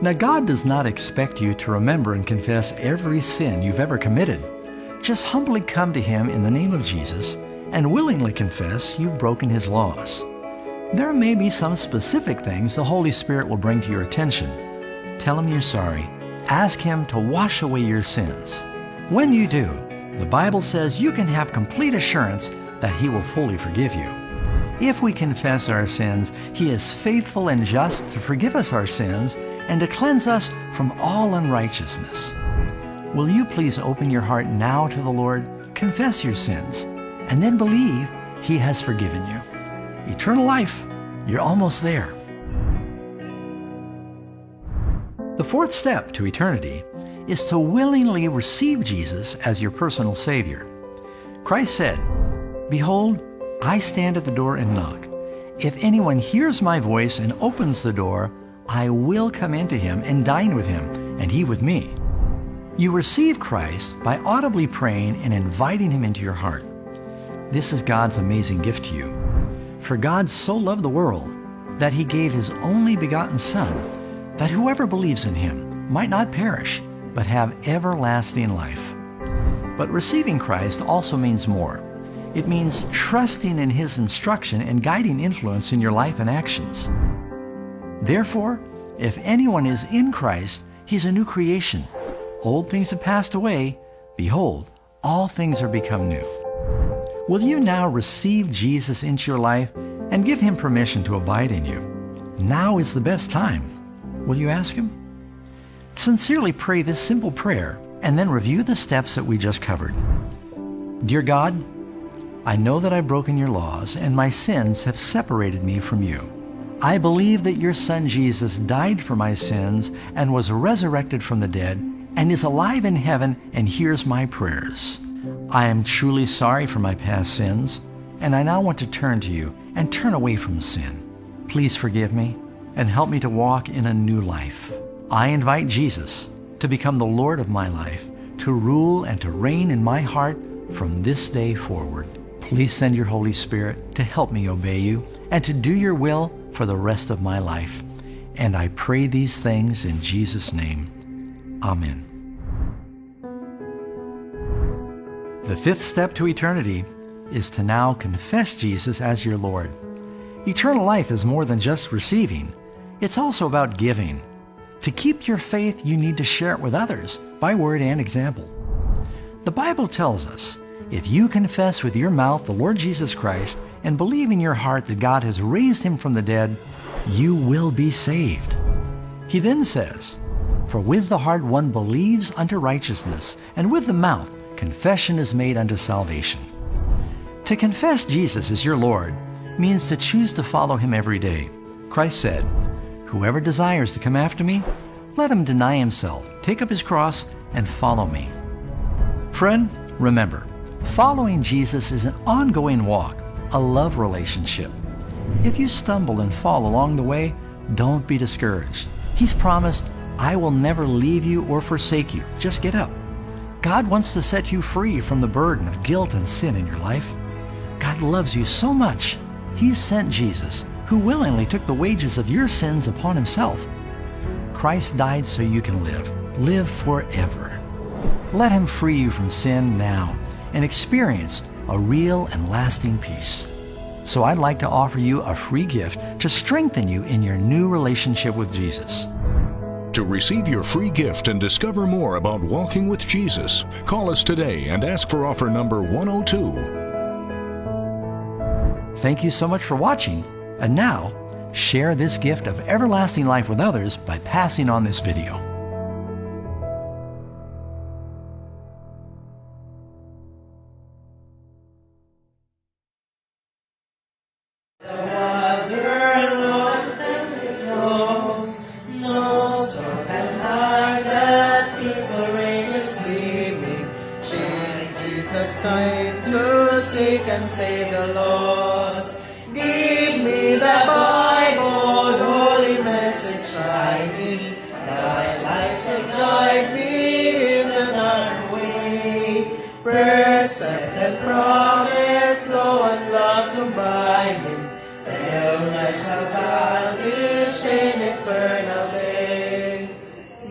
Now, God does not expect you to remember and confess every sin you've ever committed. Just humbly come to Him in the name of Jesus and willingly confess you've broken His laws. There may be some specific things the Holy Spirit will bring to your attention. Tell Him you're sorry. Ask Him to wash away your sins. When you do, the Bible says you can have complete assurance that He will fully forgive you. If we confess our sins, He is faithful and just to forgive us our sins and to cleanse us from all unrighteousness. Will you please open your heart now to the Lord, confess your sins, and then believe He has forgiven you? Eternal life, you're almost there. The fourth step to eternity is to willingly receive Jesus as your personal Savior. Christ said, "Behold, I stand at the door and knock. If anyone hears my voice and opens the door, I will come into him and dine with him, and he with me." You receive Christ by audibly praying and inviting him into your heart. This is God's amazing gift to you. For God so loved the world that he gave his only begotten Son, that whoever believes in him might not perish, but have everlasting life. But receiving Christ also means more. It means trusting in his instruction and guiding influence in your life and actions. Therefore, if anyone is in Christ, he's a new creation. Old things have passed away. Behold, all things are become new. Will you now receive Jesus into your life and give him permission to abide in you? Now is the best time. Will you ask him? Sincerely pray this simple prayer and then review the steps that we just covered. Dear God, I know that I've broken your laws and my sins have separated me from you. I believe that your Son Jesus died for my sins and was resurrected from the dead and is alive in heaven and hears my prayers. I am truly sorry for my past sins, and I now want to turn to you and turn away from sin. Please forgive me and help me to walk in a new life. I invite Jesus to become the Lord of my life, to rule and to reign in my heart from this day forward. Please send your Holy Spirit to help me obey you and to do your will for the rest of my life. And I pray these things in Jesus' name. Amen. The fifth step to eternity is to now confess Jesus as your Lord. Eternal life is more than just receiving, it's also about giving. To keep your faith, you need to share it with others by word and example. The Bible tells us if you confess with your mouth the Lord Jesus Christ and believe in your heart that God has raised him from the dead, you will be saved. He then says, For with the heart one believes unto righteousness, and with the mouth confession is made unto salvation. To confess Jesus as your Lord means to choose to follow him every day. Christ said, Whoever desires to come after me, let him deny himself, take up his cross, and follow me. Friend, remember, following Jesus is an ongoing walk, a love relationship. If you stumble and fall along the way, don't be discouraged. He's promised, I will never leave you or forsake you. Just get up. God wants to set you free from the burden of guilt and sin in your life. God loves you so much, He sent Jesus, who willingly took the wages of your sins upon Himself. Christ died so you can live, live forever. Let Him free you from sin now and experience a real and lasting peace. So I'd like to offer you a free gift to strengthen you in your new relationship with Jesus. To receive your free gift and discover more about walking with Jesus, call us today and ask for offer number 102. Thank you so much for watching. And now, share this gift of everlasting life with others by passing on this video. No storm can hide that peaceful radiance gleaming. Shine Jesus came to seek and save the lost. Give me the Bible, holy message shining. Thy light shall guide me in the narrow way. Precept and promise, law and love combining. Till night shall vanish in eternal day.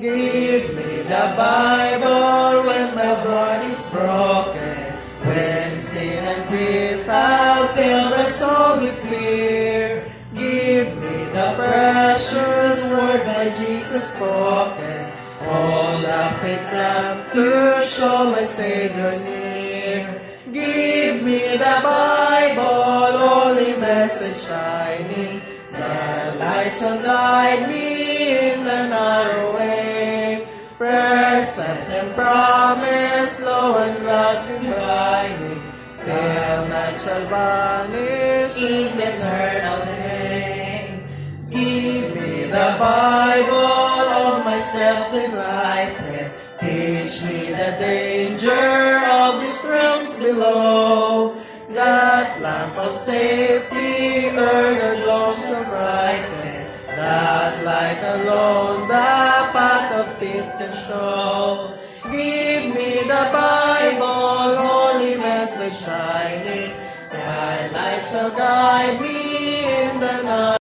Give me the Bible when my body's broken, when sin and grief have filled my soul with fear. Give me the precious word by Jesus spoken, all the faith lamp to show my Savior's near. Give me the Bible, holy message shining, the light shall guide me in the narrow way. Precept and promise, law and love combining, till night shall vanish in eternal day. Give me the Bible, all my steps enlighten. Teach me the danger of these realms below, that lamps of safety ere the glow shall brighten, that light alone the path of peace can show. Give me the Bible, holy message shining, thy light shall guide me in the night.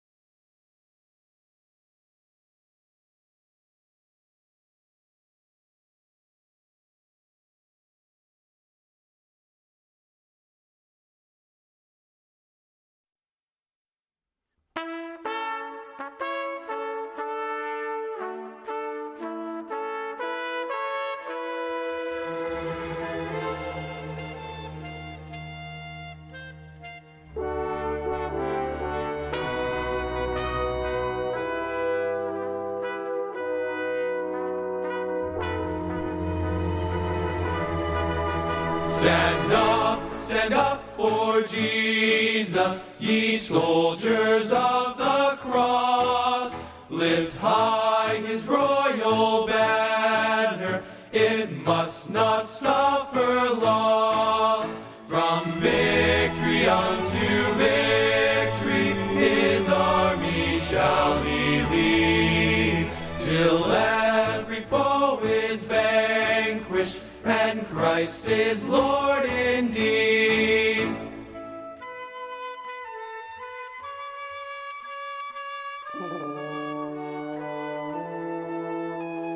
Stand up for Jesus, ye soldiers of the cross. Lift high his royal banner, it must not suffer loss. From victory unto victory, his army shall he lead, till every foe is vanquished and Christ is Lord indeed.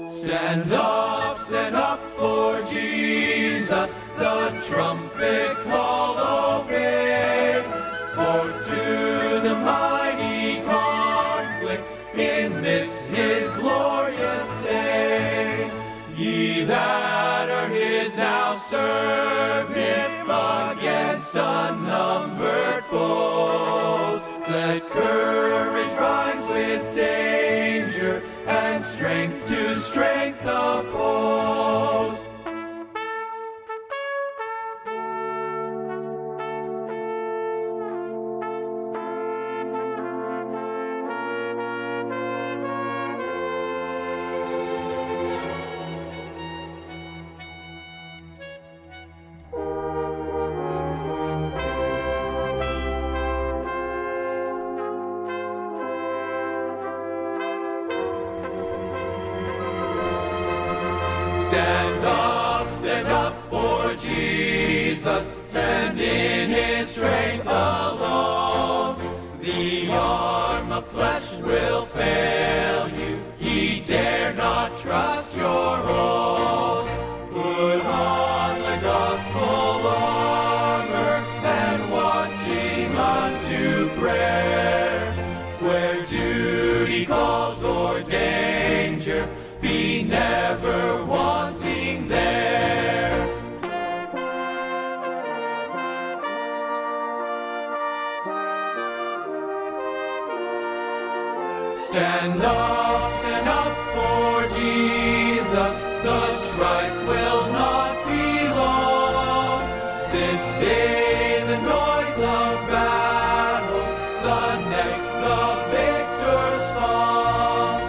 Stand up for Jesus, the trumpet call obey. Forth to the mighty conflict in this his glorious day. Ye that are his now serve him against unnumbered foes. Let courage rise with danger and strength to strength oppose. Stand up for Jesus, stand in his strength alone. The arm of flesh will fail you, ye dare not trust your own. Put unto prayer. Where duty calls or danger, be never wanting there. Stand up for Jesus, the strife will not be long. This day the noise of battle, the next the victor's song.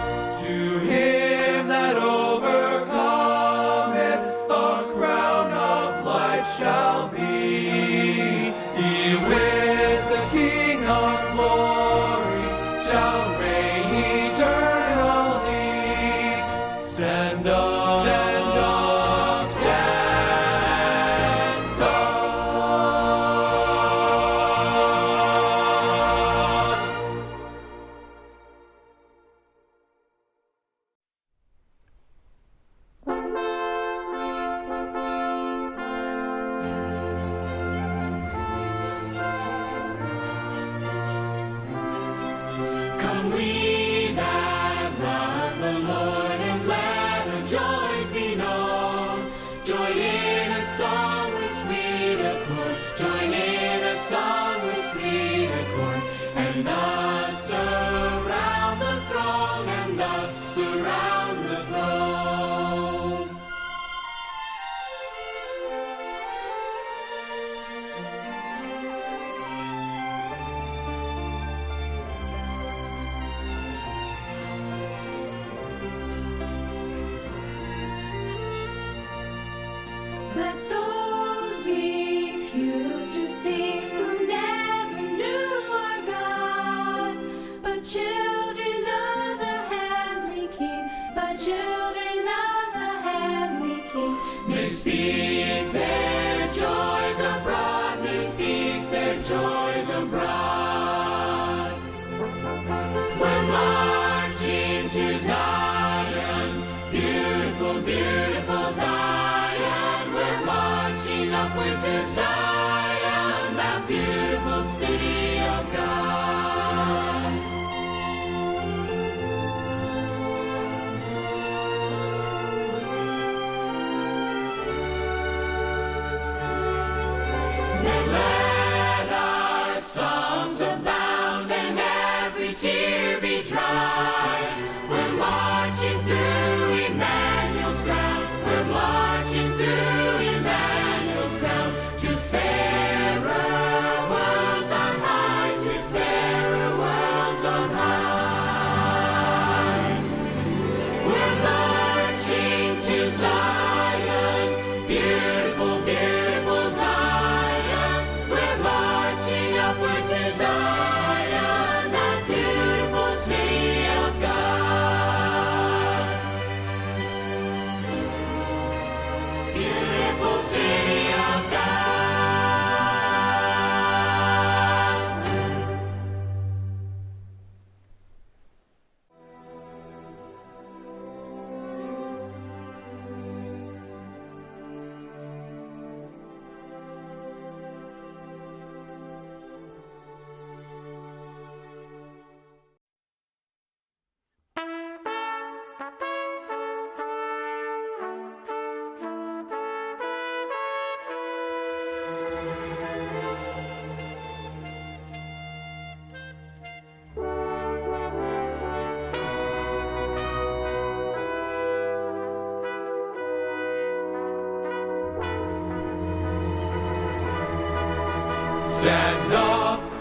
To him that overcometh, a crown of life shall be. He with the King of glory shall reign eternally. Stand up, stand up, stand up. Come we that love the Lord, and let our joys be known. Join in a song with sweet accord, join in a song with sweet accord, and thus surround the throne, and thus surround the throne. Let those refuse to sing who never knew our God, but children of the heavenly King, but children of the heavenly King, May speak their joys abroad, may speak their joys abroad. We're marching to Zion, beautiful, beautiful Zion. We're marching upward to Zion, that beautiful city of God. Then let our songs abound and every tear be dry. We're marching through Emmanuel's ground. We're marching through Emmanuel's ground to fairer worlds on high, to fairer worlds on high. We're marching to Zion, beautiful, beautiful Zion. We're marching upward to Zion, that beautiful city of God. Beautiful city of God.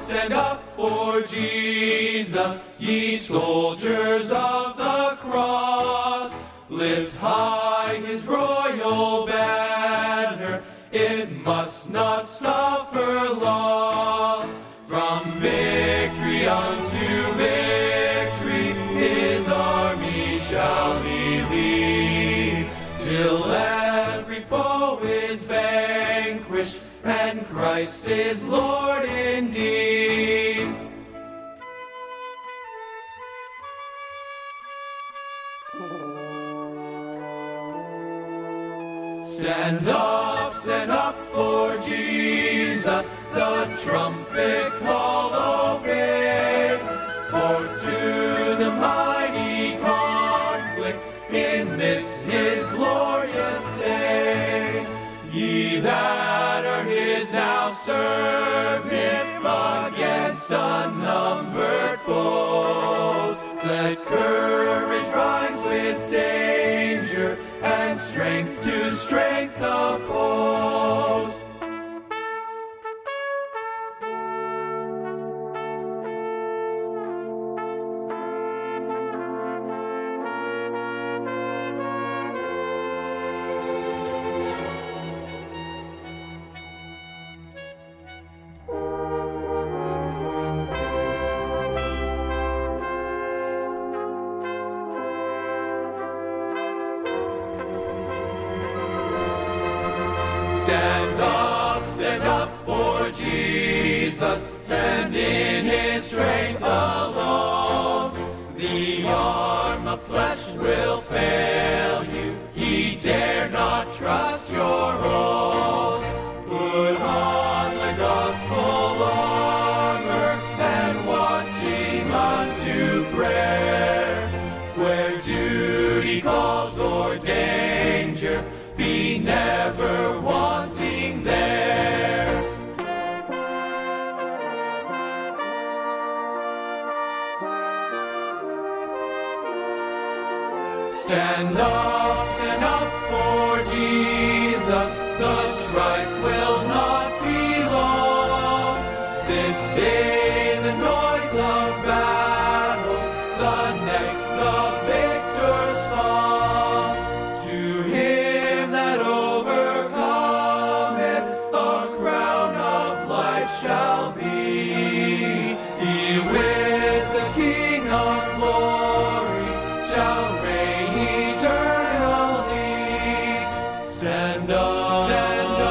Stand up for Jesus, ye soldiers of the cross. Lift high his royal banner, it must not suffer loss. From victory unto victory, his army shall he lead, till every foe is vanquished and Christ is Lord indeed. Stand up, stand up for Jesus, the trumpet call obey. Forth to the mighty conflict in this his glorious day. Ye that are his now serve him against unnumbered foes. Let courage rise with danger and strength to strength oppose. Stand up for Jesus, stand in his strength alone. The arm of flesh will fail you, ye dare not trust your own. Put on the gospel armor and watching unto prayer. Where duty calls or danger, be never wanting there. Stand up for Jesus, the strife will not be long. This day the noise of battle, the next the victor's song. To him that overcometh, a crown of life shall be. He with the King of glory shall reign eternally. Stand up, stand up.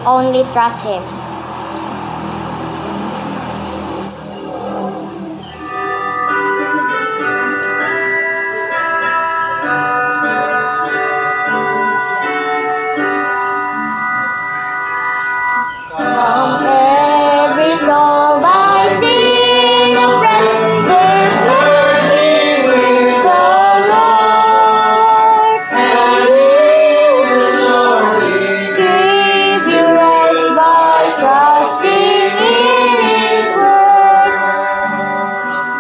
Only trust Him. From every soul by sin oppressed, there's mercy with the Lord. And He will surely give you rest by trusting in His word.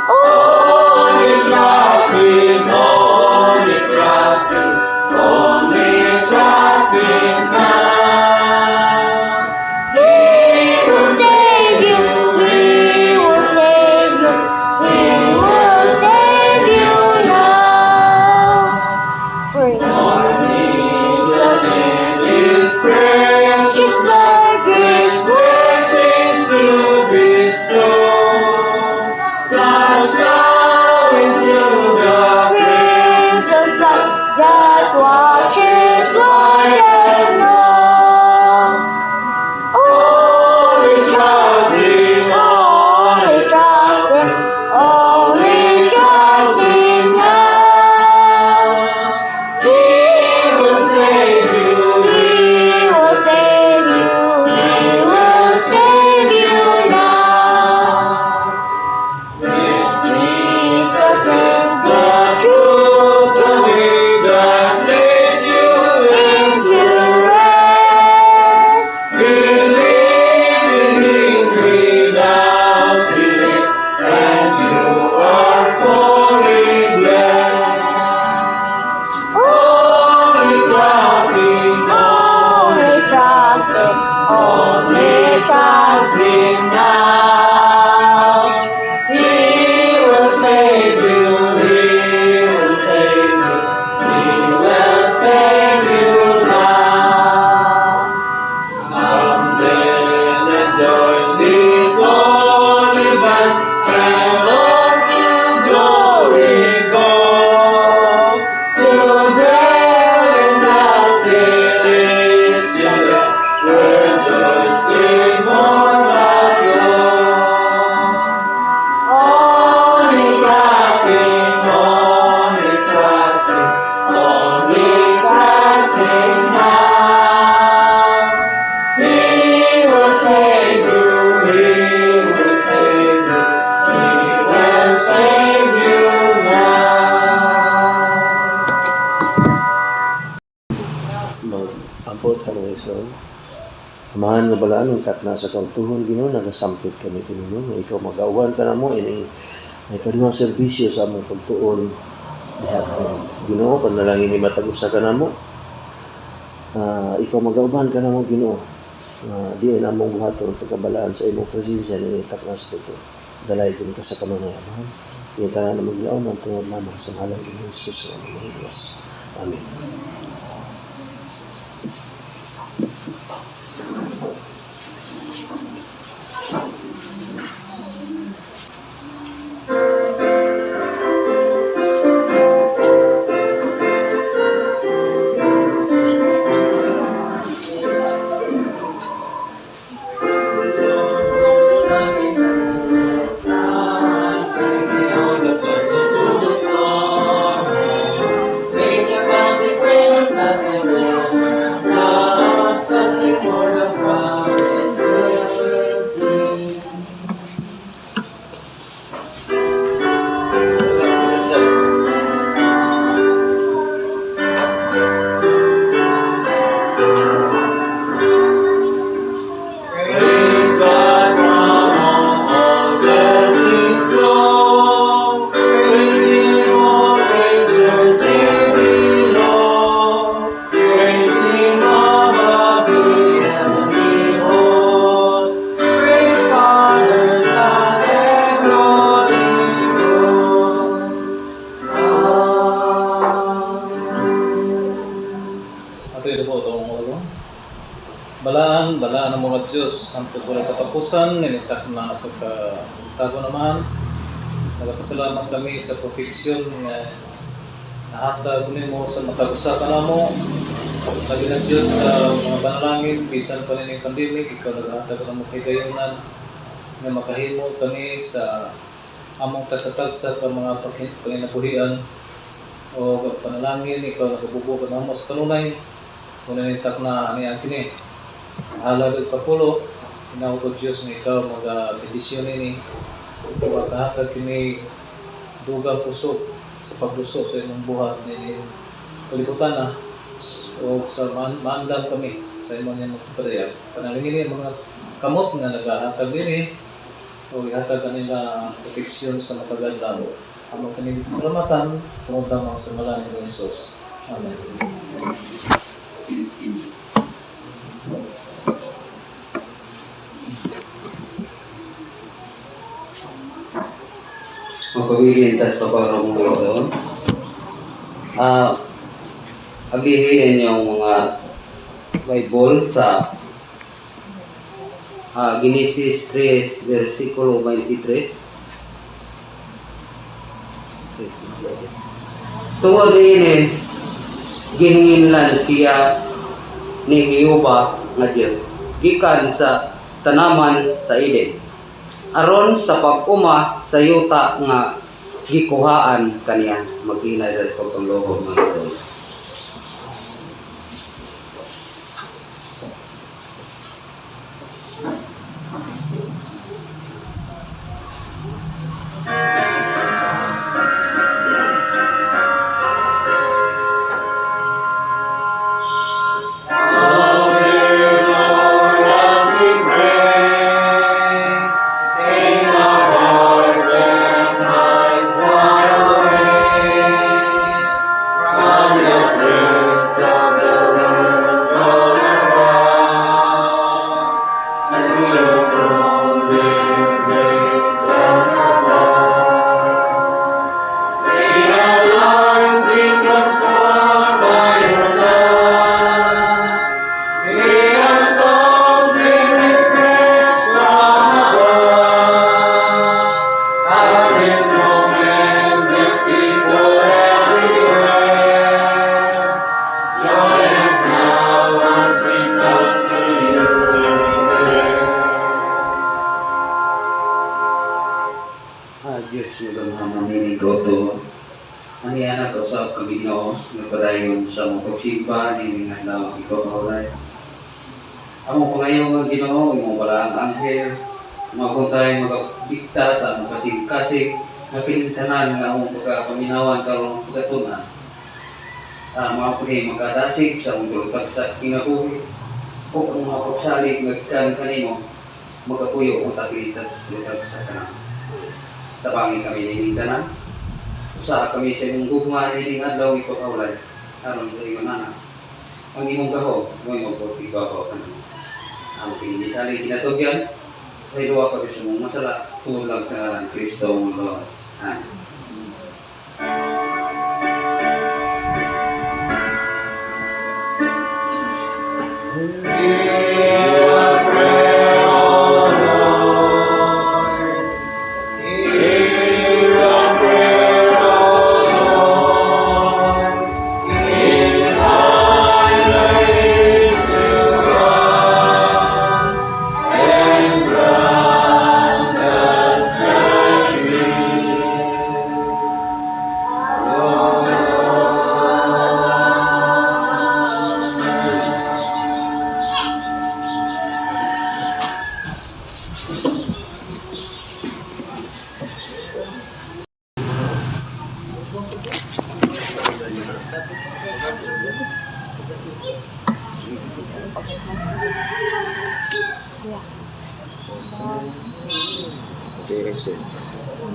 Only trust Him, only trust Him, only trust Him now. He will save you, He will save you, He will save you now. For Jesus in His precious blood, rich blessings to bestow. Plunge now into the Prince of Love that washes white as snow. Only trust Him, Only trust Him, only trust Him now. He will save you. He will save you, He will save you now. This Jesus is the the truth, the way that leads you into into rest. Believe in Him without belief, and you are fully blessed. Only trust Him, Only trust Him, only trust Him now. He will save you, He will save you, He will save you now. Come then and join this holy band, and on to glory go. To dwell in the celestial land, where joys immortal flow. Only trust Him, only trust Him, only trust Him now. He will save you, He will save you, He will save you now. Mag-ampo ta, mga igsoon. Amahan nga balaan ng takna sa kautuhon, Ginoo, nagasampit kami kanimo nga ikaw mag-auban kanamo ini may kaduhang serbisyo sa among pagtuon diha karon. Ginoo, panalangin ni matag usa kanamo. Ikaw mag-auban kanamo, Ginoo. Diin among buhaton pagkabalaan sa imong presensya ni takna sa pagtuon. Dalaygon ka sa kanunay, Amahan. Kaya tanan na maglaom tungod lamang sa ngalan ni Jesus nga among Diyos. Amen. Praise God from whom all blessings flow. Praise Him, all creatures here below. Praise Him above the heavenly host. Praise Father, Son, and Holy Ghost. Amen. Ato ito po itong ulo. Balaan, balaan ang mga Diyos, ang wala katapusan, nilitak na sa tago naman. Nagpasalamat kami sa proteksyon nga nahatag nimo sa matag usa kanamo. Labi na Diyos sa mga panalangin, bisan pa rin yung pandemic, ikaw naghatag ng mga kagayunan nga makahimo kami sa among tagsa-tagsa ka mga panginabuhian o panalangin, ikaw nagabubo ka namo sa kanunay, kung nanitak na niya kini. Halad ug papulo, hinaot ko Diyos nga ikaw magabendisyon ini, makahatag kini dugang kusog sa paglusok sa imong buhat ni kalibutan na o sa maandam kami sa imong niyang magpadayag. Panalangin ni mga kamot nga nagahatag dinhi o ihatag kanila proteksyon sa mataganda. Amo kini pasalamatan tungod lamang sa ngalan ni Jesus. Amen. Magpabilin tas paparong mo doon. Abihin yung mga Bible sa Genesis 3, versikulo 23. Tungod niini, gihinginlan siya ni Jehova nga Dios gikan sa tanaman sa Eden aron sa pag-uma sa yuta nga gikuhaan kaniya. Maghinay dahil pagpanglohod mga idol. Diyos nga gamhanan nini Goto. Ani anak usab kami Ginoo nagpadayon sa among pagsimba nining adlaw ikaw mahulay. Among pangayo nga Ginoo imong balaang anghel maguntay magabigta sa among kasing-kasing nga kining tanan nga among pagkapaminawan karong pagkatun-an. Mao kini makadasig sa among tulutag sa kinabuhi o ang mga pagsalig nga gikan kanimo magapuyo unta kini lutag sa tanan. Tabangi kami nining tanan. Usaha kami sa imong gugma nining adlaw ipakawlay aron sa imong anak. Ang imong gahom mo'y magbuot ibabaw kanamo. Amo kini gisalig kinatugyan sa iluwa kami sa imong masala tungod lang sa ngalan ni Kristo among Lawas. Amen.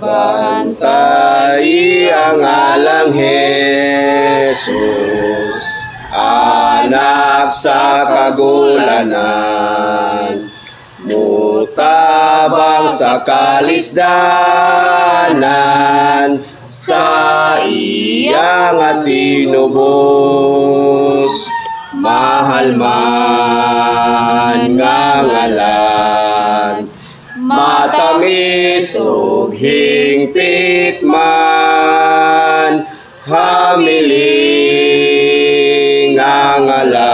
Bantay ang alang Jesus, anak sa kagulanan, mutabang sa kalisdanan, sa iyang tinubos, mahal man nga ngalan, matamis ug hingpit man, hamiling nga ngalan.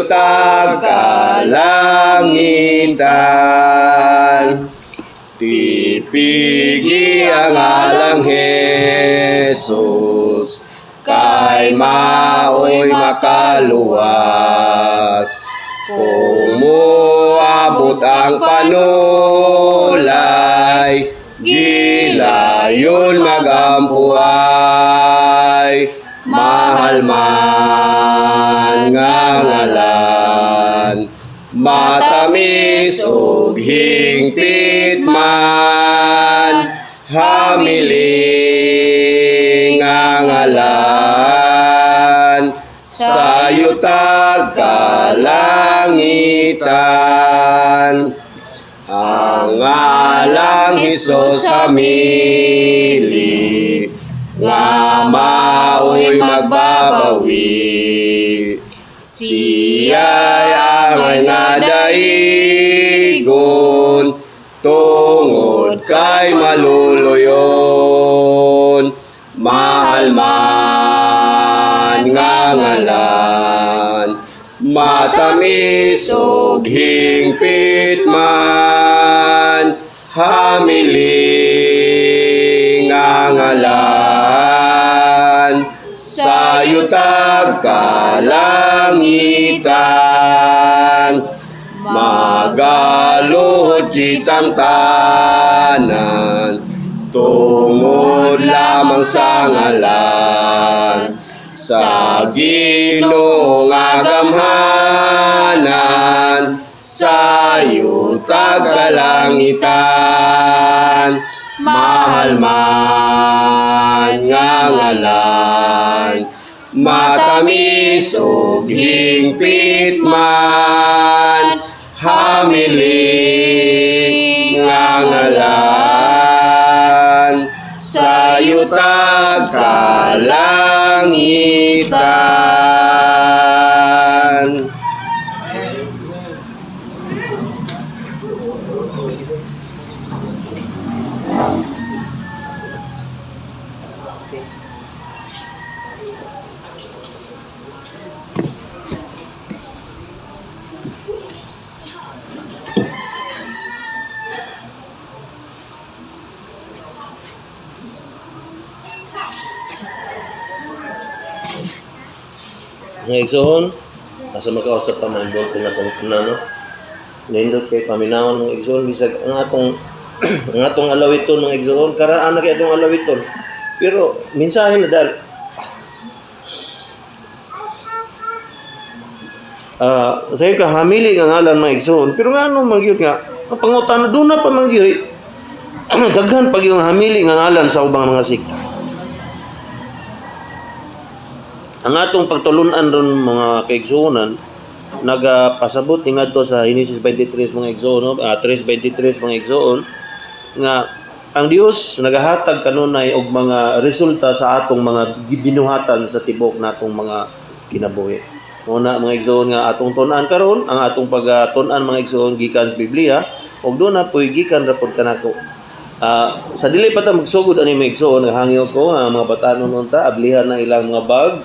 yutag kalangitan. Tipigi ang alang Jesus, kay maoy makaluwas. Kung moabot ang panulay, gilayon magampuay. Mahal man nga ngalan, matamis ug hingpit man, hamiling nga ngalan, sa yutag kalangitan. Ang ngalang Hesus hamili, nga maoy magbabawi. Siya'y angay nga daigon, tungod kay maluluyon. Mahal man nga ngalan, matamis ug hingpit man, hamiling nga ngalan, sa yutag kalangitan. Magaluhod kitang tanan, tungod lamang sa ngalan, sa Ginoong agamhanan, sa yutag kalangitan. Mahal man nga ngalan, matamis ug hingpit man, hamiling nga ngalan, sa yutag kalangitan. Mga igsoon, asa makausap pa man ko na itong no? Nindot kay paminawon mga igsoon, bisag ang atong ang atong alawiton mga igsoon, karaan na kay atong alawiton. Pero mensahe na dahil sayo ka hamili nga ngalan mga igsoon, pero ngano magyud nga ang pangutana doon na pa magyud daghan pag yung hamili nga ngalan sa ubang mga sikta. Ang atong pagtulunan ron mga kaigsuonan nagapasabot ni ngadto sa Genesis 23 mga igsoon, no? 3:23 mga igsoon nga ang Dios nagahatag kanunay og mga resulta sa atong mga gibinuhatan sa tibok natong mga kinabuhi. Una mga igsoon nga atong tun-an karon, ang atong pagtun-an mga igsoon gikan sa Biblia ug doon na poy gikan ra pod kanako. Sa dili pa ta magsugod ani mga igsoon, hangyo ko ang mga batanon unta ablihan na ilang mga bag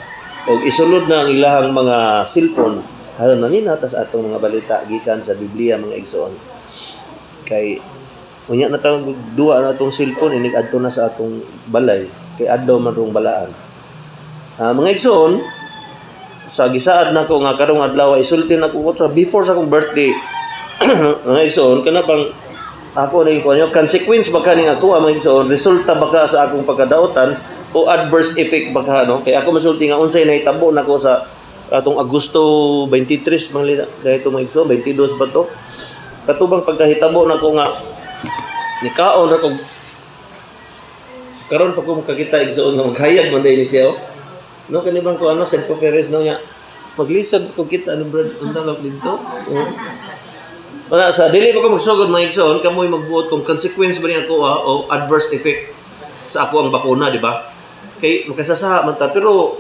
og isulod na ang ilahang mga cellphone aron nanina tas atong mga balita gikan sa Biblia mga igsoon. Kay unya na ta duwa na atong cellphone inig adto na sa atong balay kay adlaw man rong balaan. Mga igsoon, sa gisaad nako nga karong adlaw isulti nako ko sa before sa akong birthday. Mga igsoon, kana bang ako na yung consequence ba kaning ako mga igsoon, resulta ba ka sa akong pagkadaotan o adverse effect ba ka, no? Kay ako masulti nga unsay nahitabo nako sa atong Agosto 23 mga dahito mga igsoon, 22 ba to? Katubang pagkahitabo nako nga nikaon ra ko karon pa ko makakita igsoon nga maghayag man dayni siya, oh. No kani bang ko ano Santo Perez no nya maglisod ko kita ano brad unta lang didto. Oh. Wala sa dili pa ko magsugod mga igsoon, kamoy magbuot kung consequence ba ni ako o adverse effect sa ako ang bakuna, di ba? Kay makasasaha man ta, pero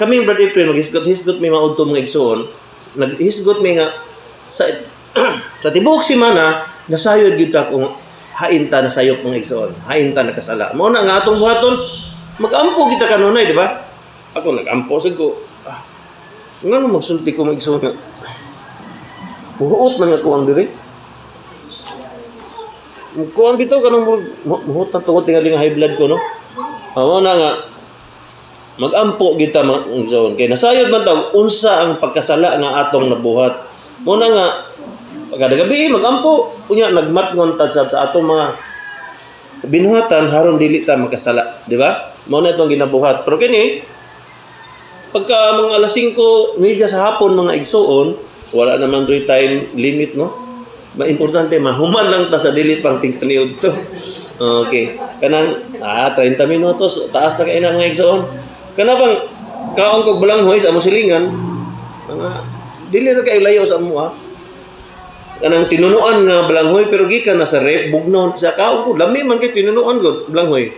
kami Brad April maghisgot-hisgot may maudto mga igsoon, naghisgot may nga sa sa tibuok semana nasayod gyud ta kung hain ta nasayop mga igsoon, hain ta nakasala. Mao na nga atong buhaton, magampo kita kanunay, di ba? Ako nagampo sad ko. Ngano magsulti ko mga igsoon nga muhuot man nga kuang diri. Kuang bitaw kanang muhuot na tungod tingali nga high blood ko, no. Amo na nga magampo kita mga igsoon kay nasayod man taw unsa ang pagkasala nga atong nabuhat. Mo na nga kada gabi magampo unya nagmatngon ta sa atong mga binuhatan haron dili ta makasala, di ba? Mao na itong ginabuhat. Pero kini pagka mga alas 5:30 sa hapon mga igsuon, wala naman doy time limit, no? Maimportante mahuman lang ta sa dili pang tingkaniod to. Okay. Kanang 30 minutos taas na kay na mga igsuon. Kana bang kaon kog balanghoy sa among silingan, mga dili ra kay layo sa amo ha. Kanang tinunuan nga balanghoy pero gikan na sa ref bugnaw sa kaon ko lami man kay tinunuan gud balanghoy.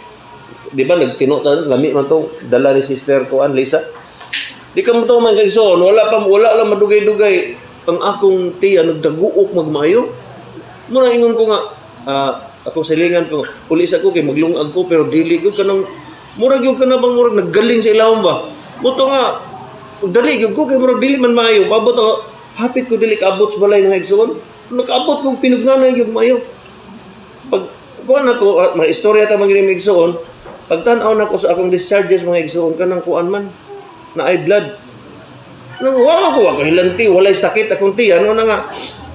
Di ba nagtino ta lami man tong dala ni sister ko an Lisa. Di ka mo to man kay igsoon, wala pa wala lang madugay-dugay ang akong tiya nagdaguok magmaayo. Muna ingon ko nga akong silingan ko uli sa ko kay maglungag ko pero dili gyud kanang murag gyud kana bang murag naggaling sa ilawom ba. Muto nga dali gyud ko kay murag dili man maayo. Pabot ako hapit ko dili kaabot sa balay mga igsoon. Nakaabot kog pinugnanay gyud maayo. Pag kuan nako mga istorya ta mga igsoon, pagtan-aw nako sa akong discharges mga igsoon kanang kuan man na eye blood. Nang wala ko ako hilanti, walay sakit akong tiyan, ano na nga.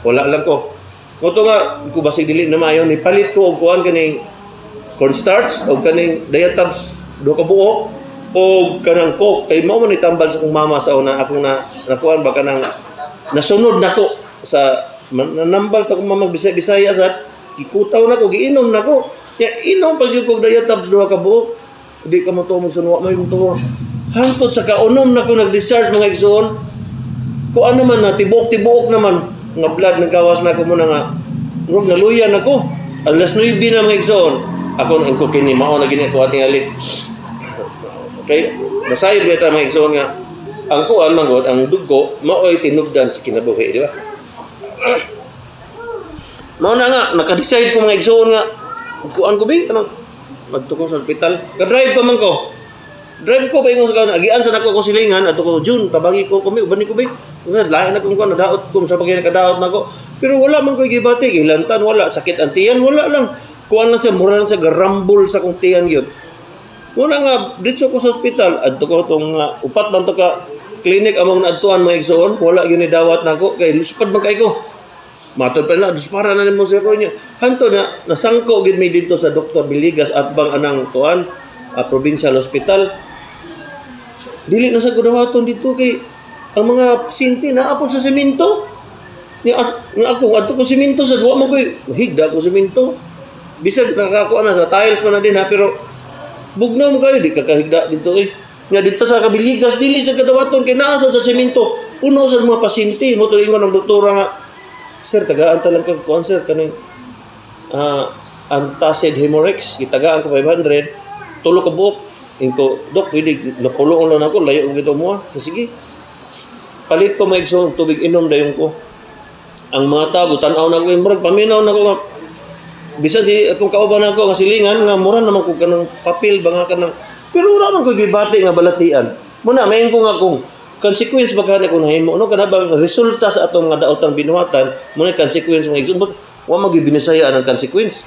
Wala lang ko. Muto nga ko basig dili na maayo ni palit ko og kuan kaning cornstarch og kaning diatabs duha ka buok og kanang coke kay mao man ni tambal sa akong mama sa una akong na nakuan ba kanang nasunod nako sa nanambal ta akong mama Bisaya sa gikutaw nako giinom nako. Nya inom pag gyud kog diatabs duha ka buok. Di ka mo tuo magsunwa may tuo. Hangtod sa kaunom nako nag-discharge mga igsoon. Kuan naman na tibok-tibok naman nga blood naggawas nako muna nga murag naluya nako. Alas 9 na mga igsoon. Ako nang ko kini mao na gini ako tingali. Okay, nasayod ba ta mga igsoon nga ang kuan man gud ang dugo maoy tinubdan sa kinabuhi, di ba? Mao na nga naka-decide ko mga igsoon nga kuan ko bi kanang madto ko sa ospital. Ka-drive pa man ko. Drive ko pa ingon sa kaon, agian sa nako akong silingan adto ko June tabangi ko kami uban ni ko bi. Lain na kung kuan nadaot ko sa pagay nakadaot nako. Pero wala man koy gibati, gilantan wala, sakit ang tiyan wala lang. Kuan lang siya mura lang siya garambol sa akong tiyan gyud. Muna nga ditso ko sa ospital adto ko tong upat man to ka clinic among naadtuan mga igsoon, wala gyud ni dawat nako kay luspad man kay ko. Matod pa na dispara na nimo sir niya. Hanto na nasangko gyud mi didto sa Dr. Biligas at bang anang tuan Provincial Hospital. Dili na sa kudawaton dito kay ang mga pasyente naapod sa semento. Ni ako adto ko semento sa wa man koy higda ko semento. Bisag nakakuha na sa tiles man na din ha pero bugnaw mo kayo di ka kahigda dito eh. Nga dito sa Kabiligas dili sa kadawaton kay naa sa semento. Puno sa mga pasyente mo tulingon ang doktora nga sir tagaan ta lang kag kuan sir kaning antacid Hemorex gitagaan ko 500 tulo ka buok. Inko dok pwede napulo lang ako layo og gito mo. Sige. Palit ko maigsoon tubig inom dayon ko. Ang mga tago tan-aw na ko murag paminaw na ko nga bisan si atong kauban nako nga silingan nga mura naman ko kanang papel ba nga kanang pero wala man ko gibati nga balatian. Muna main ko nga kung consequence ba kani kung nahimo no kana bang resulta sa atong nga daotang binuhatan muna consequence mga igsoon wa magibinisaya ang consequence.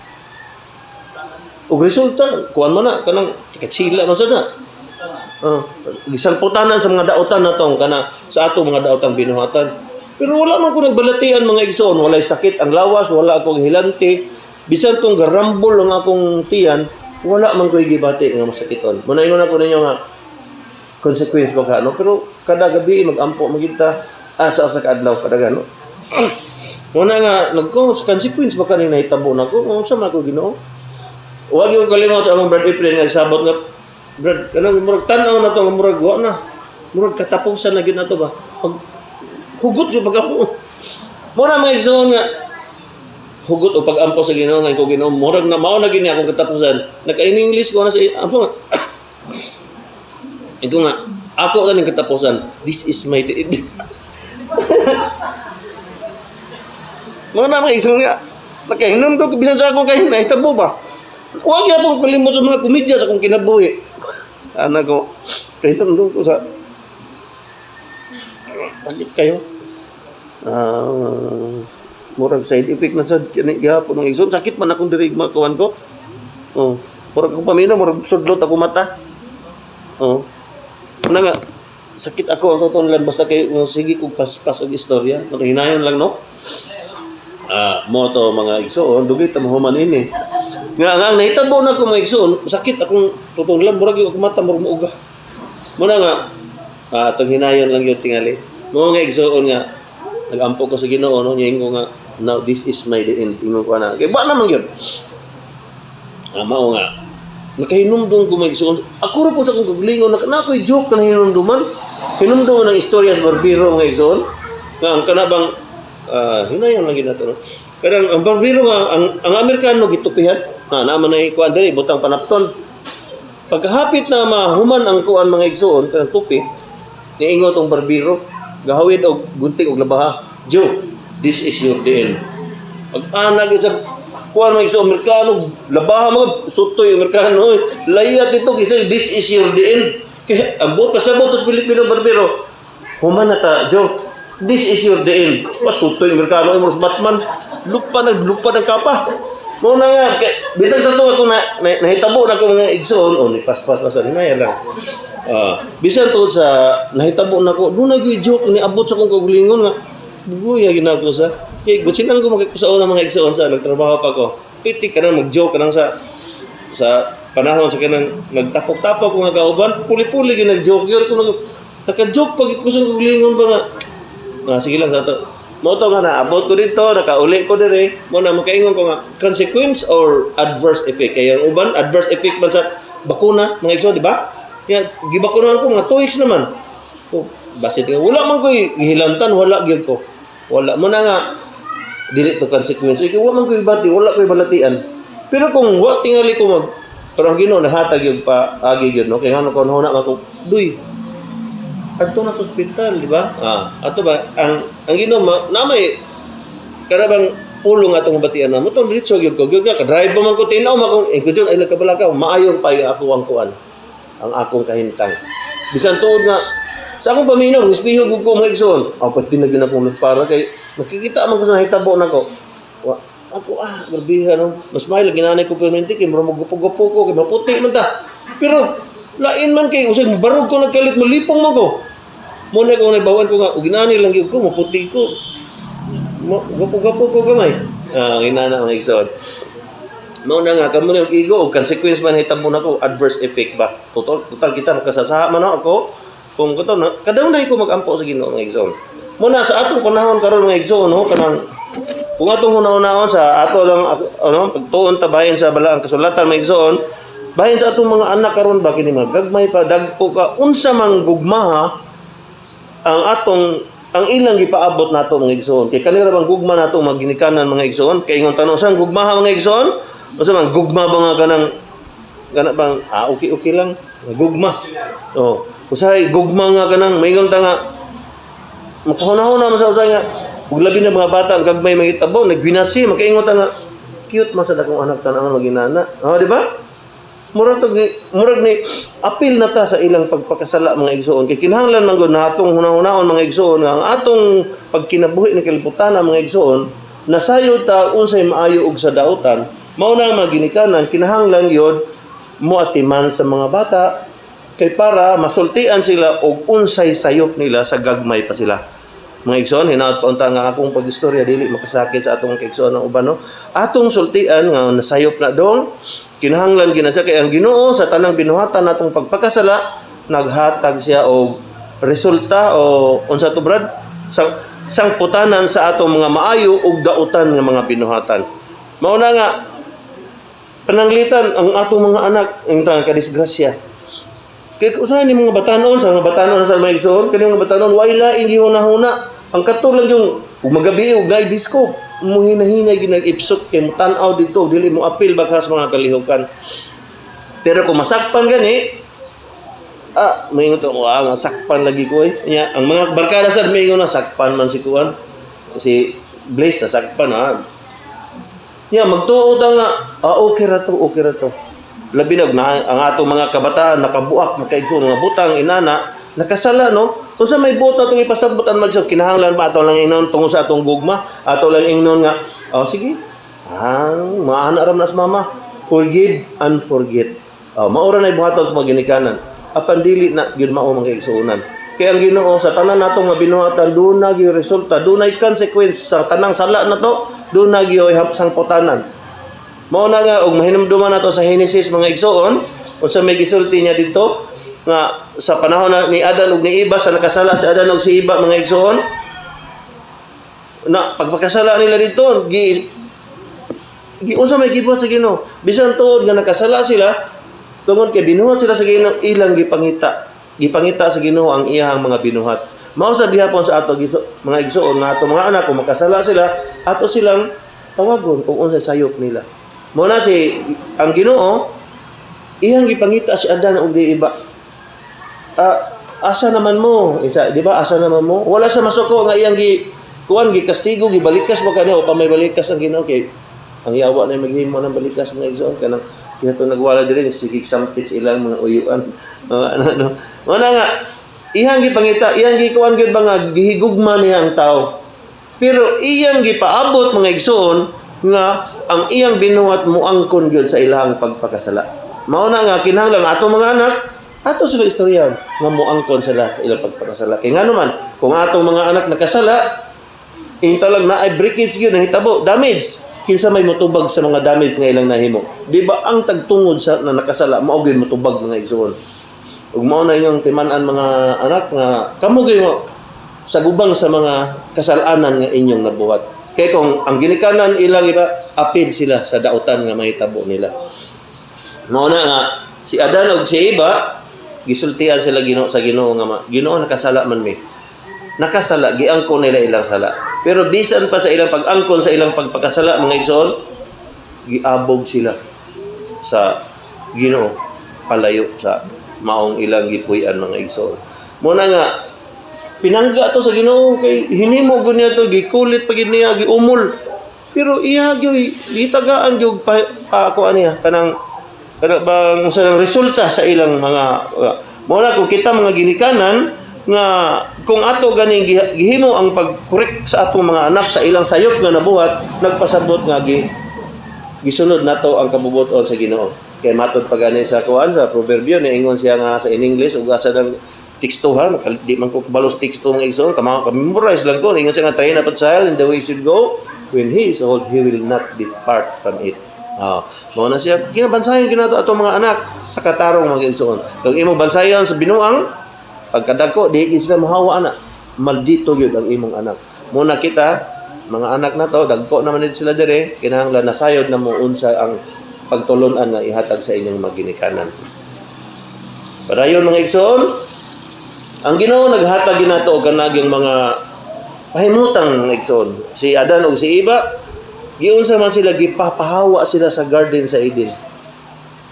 Og resulta kuan man na kanang katsila man sad na. Gisalputanan sa mga daotan natong kana sa atong mga daotang binuhatan. Pero wala man ko nagbalatian mga igsoon, walay sakit ang lawas, wala akong hilanti. Bisan tong garambol ang akong tiyan, wala man ko'y gibati nga masakiton. Muna ingon ako ninyo nga consequence ba ka, no? Pero kada gabi magampo magita sa usa ka adlaw kada gano. Muna nga nagko consequence ba kaning nahitabo nako, unsa man ako Ginoo? Wa gyud kalimot sa among Brad April nga sabot nga Brad kanang murag tan-aw na to nga murag wa na. Murag katapusan na gyud nato ba. Pag hugot gyud pag-ampo. Mura mga igsoon nga hugot o pag-ampo sa Ginoo nga ko Ginoo murag na mao na gyud ni akong katapusan. Naka-English ko na sa ampo. Iko nga ako kaning katapusan. This is my day. Mura mga igsoon nga nakahinom do bisan sa akong kay nahitabo ba. Huwag niya pong kalimot sa mga komedya sa akong kinabuhi. Anak ko, kahinom do ko sa Sakit kayo. Murag side effect na sad kini gihapon ng igsoon. Sakit man akong diri makuan ko. Oh, murag akong paminaw, murag sudlot ako mata. Oh. Una nga sakit ako ang totoo lang basta kay sige kog paspas og istorya. Hinayon lang, no. Mo to mga igsoon, dugay ta mahuman ini. Nga ang nahitabo na ko mga igsoon, sakit akong totoo lang, murag yung akong mata murag mauga. Muna nga atong hinayon lang yun tingali. Mo nga igsoon nga nagampo ko sa Ginoo, no, niya ko nga now this is my the end, ingon ko na. Kay ba naman yun? Mao nga nakahinumdum ko mga igsoon. Ako ra po sa akong kagalingon na ako'y joke na hinumduman. Hinumduman ang istorya sa barbero mga igsoon. Nga ang kanabang hinayon lang yun nato, no? Kanang ang barbero nga ang Amerikano gitupihan. Na naman ay kuan diri butang panapton. Pagkahapit na mahuman ang kuan mga igsoon kanang tupi, niingon tong barbero, gahawid og gunting og labaha. Joe, this is your the end. Pag anag sa kuan mga igsoon Amerikano, labaha mga sutoy Amerikano, oy. Layat ito kasi this is your the end. Kaya ang buot pasabot sa Pilipino barbero. Human na ta, Joe. This is your the end. Pasutoy Amerikano, oy, Batman. Lupa naglupa ng kapa. Muna nga, kay, bisan sa tuwa kung nahitabo na ko mga igsoon, o ni paspas na sa hinaya lang. Bisan tuod sa nahitabo na ko, doon na joke ni abot sa akong kaugalingon nga, bugoy ginako sa. Kay gutsinan ko makikusaon ang mga igsoon sa nagtrabaho pa ko. Piti ka nang mag-joke ka nang sa panahon sa kanang nagtapok-tapok ko nga kauban, puli-puli gyud nag-joke gyud ko naka-joke pag ko sa kaugalingon ba nga. Sige lang sa to. Mo to nga naabot ko dito, nakauli ko dire, mo na makaingon ko nga consequence or adverse effect. Kaya ang uban adverse effect man sa bakuna mga igsoon, di ba? Kaya gibakunahan ko mga 2 weeks naman. So, basit nga wala man koy gihilantan, wala gyud ko. Wala mo na nga dili to consequence. Kaya wala man koy bati, wala koy balatian. Pero kung wa tingali ko mag pero ang Ginoo nahatag gyud pa agi gyud, no. Kaya ngano kon huna man ko duy. Adto na sa ospital, di ba? Ato ba ang Ginoo na may karabang pulong atong batian na mo tong diretso gyud ko gyud ka drive pa man ko tin-aw man kung ko jud ay nagkabalaka maayo pa ako ang kuan ang akong kahintang. Bisan tuod nga sa akong paminaw mispiho gud ko mga igsoon. Pwede na gyud akong para kay nakikita man ko sa nahitabo nako. Wa ako grabe no. Mas may lagi nanay ko permanente kay murag magupo-gupo ko kay maputi man ta. Pero lain man kay usag barog ko nagkalit malipong man ko. Mo na ko nabawan ko nga og ginani lang gyud ko maputi ko. Gapo-gapo ko gamay. Inana mga igsoon. Mao na nga kamo og igo og consequence man hitabo nako adverse effect ba. Total total kita makasasaha man ako kung kato na kadungay ko magampo sa Ginoo mga igsoon. Mo na sa atong panahon karon mga igsoon, no, kanang kung atong hunahunahon sa ato lang ano pagtuon ta bahin sa balaang kasulatan mga igsoon, bahin sa atong mga anak karon ba kini magagmay pa dagpo ka unsa mang gugmaha ang atong ang ilang gipaabot nato mga igsoon. Kay kanira bang gugma nato maginikanan mga igsoon? Kay ingon tanong sang gugmaha mga igsoon? Unsa man gugma ba nga kanang kana bang okay okay lang gugma. Oh, usahay gugma nga kanang maingon ta nga makahuna-huna man sa usahay nga ug labi na mga bata ang gagmay mangitabo nagwinatsi makaingon ta nga cute man sa akong anak tan-awon maginana. Oh, di ba? Murag ni apil na ta sa ilang pagpakasala mga igsoon. Kay kinahanglan man gud na atong hunahunahon mga igsoon nga ang atong pagkinabuhi ng kalibutan mga igsoon nasayod ta unsay maayo ug sa dautan. Mao na ang mga ginikanan kinahanglan gyud moatiman sa mga bata kay para masultian sila og unsay sayop nila sa gagmay pa sila. Mga igsoon, hinaot pa unta nga akong pag-istorya dili makasakit sa atong kaigsoon ang uban, no. Atong sultian nga nasayop na dong kinahanglan gina siya kay ang Ginoo sa tanang binuhatan natong pagpakasala naghatag siya og resulta o unsa to brad sangputanan sa atong mga maayo ug dautan nga mga binuhatan. Mao na nga pananglitan ang atong mga anak ang tanang kadisgrasya. Kay usahay ni mga batanon sa mga batanon sa mga igsoon kani mga batanon way laing gihuna-huna. Ang katulad yung ug magabi ug naay disco muhinahinay ginag-ipsok kay mutan-aw didto dili mo apil baka sa mga kalihukan. Pero kung masakpan gani maingon to nga sakpan lagi ko eh. Nya ang mga barkada sad maingon na sakpan man si kuan si Blaze na sakpan ha. Nya magtuo ta nga okay ra to, okay ra to. Labi na ang atong mga kabataan nakabuak makaigsoon mga butang inana nakasala, no. Unsa may buot natong ipasabot ang magso kinahanglan ba ato lang ingnon tungod sa atong gugma, ato lang ingnon nga oh sige. Ang maana ra man sa mama, forgive and forget. Oh, maura na ibuhaton sa mga ginikanan. Apan dili na gyud mao mga igsuonan. Kay ang Ginoo sa tanan natong mabinuhatan duna gyud resulta, dunay consequence sa tanang sala nato, duna gyud sangputanan. Mao na nga og mahinumduman nato sa Genesis mga igsuon, unsa may gisulti niya didto nga sa panahon na ni Adan ug ni Eva sa nakasala si Adan ug si Eva mga igsuon, na pagpakasala nila didto gi unsa may gibuhat sa Ginoo, bisan tuod nga nakasala sila tungod kay binuhat sila sa Ginoo, ilang gipangita. Gipangita sa Ginoo ang iyang mga binuhat. Mao sa gihapon sa ato mga igsuon nga ato mga anak kung makasala sila, ato silang tawagon kung unsa sayop nila. Mao na si ang Ginoo iyang gipangita si Adan ug di Eva. Asa naman mo? Isa, di ba? Asa naman mo? Wala sa masuko nga iyang gi kuan gikastigo, gibalikas mo kaniya o pa may balikas ang Ginoo kay ang yawa na maghimo ng balikas mga igsoon kanang kaya nagwala diri sige sampit sa ilang mga uyuan. Ano. Mao na nga iyang gipangita, iyang gikuan gyud ba nga gihigugma niya ang tao. Pero iyang gipaabot mga igsoon nga ang iyang binuhat moangkon gyud sa ilang pagpakasala. Mao na nga kinahanglan atong mga anak ato sila istoryahan nga moangkon sila ilang pagpakasala. Kay ngano man kung atong mga anak nakasala intalag naay breakage gyud nahitabo, damage. Kinsa may motubag sa mga damage nga ilang nahimo? Di ba ang tagtungod sa na nakasala mao gyud motubag mga igsoon? Ug mao na inyong timan-an mga anak nga kamo gyud sa gubang sa mga kasalanan nga inyong nabuhat. Kay kung ang ginikanan ilang iba apil sila sa dautan nga mahitabo nila. Mao na nga si Adan ug si Eva gisultian sila Ginoo sa Ginoo nga Ginoo nakasala man mi. Nakasala, giangkon nila ilang sala. Pero bisan pa sa ilang pag-angkon sa ilang pagpakasala mga igsoon, giabog sila sa Ginoo palayo sa maong ilang gipuy-an mga igsoon. Muna nga pinangga to sa Ginoo kay hinimo gud niya to, gikulit pa gid niya, giumol. Pero iya gyud gitagaan gyud pa kuan niya kanang bang sa resulta sa ilang mga mao na kung kita mga ginikanan nga kung ato ganing gihimo ang pag-correct sa atong mga anak sa ilang sayop nga nabuhat, nagpasabot nga gisunod nato ang kabubuton sa Ginoo. Kay matod pa gani sa kuan sa proverbio niingon siya nga sa in English ug asa ng tekstuhan, di man ko kabalo sa teksto mga igsoon, kama memorize lang ko, ingon siya nga train up a child in the way he should go, when he is old he will not depart from it. Mao na siya ginabansayon kinato atong mga anak sa katarong mga igsoon. Kung imong bansayon sa binuang pagkadagko di sila mohawa ana, maldito gyud ang imong anak. Muna kita mga anak na to, dagko naman dito sila dire, kinahanglan nasayod na mo unsa ang pagtulon-an nga ihatag sa inyong maginikanan. Padayon mga igsoon, ang Ginoo naghatag ginato og kanagyong mga pahimutang mga igsoon. Si Adan ug si Eva giunsa man sila, gipapahawa sila sa garden sa Eden.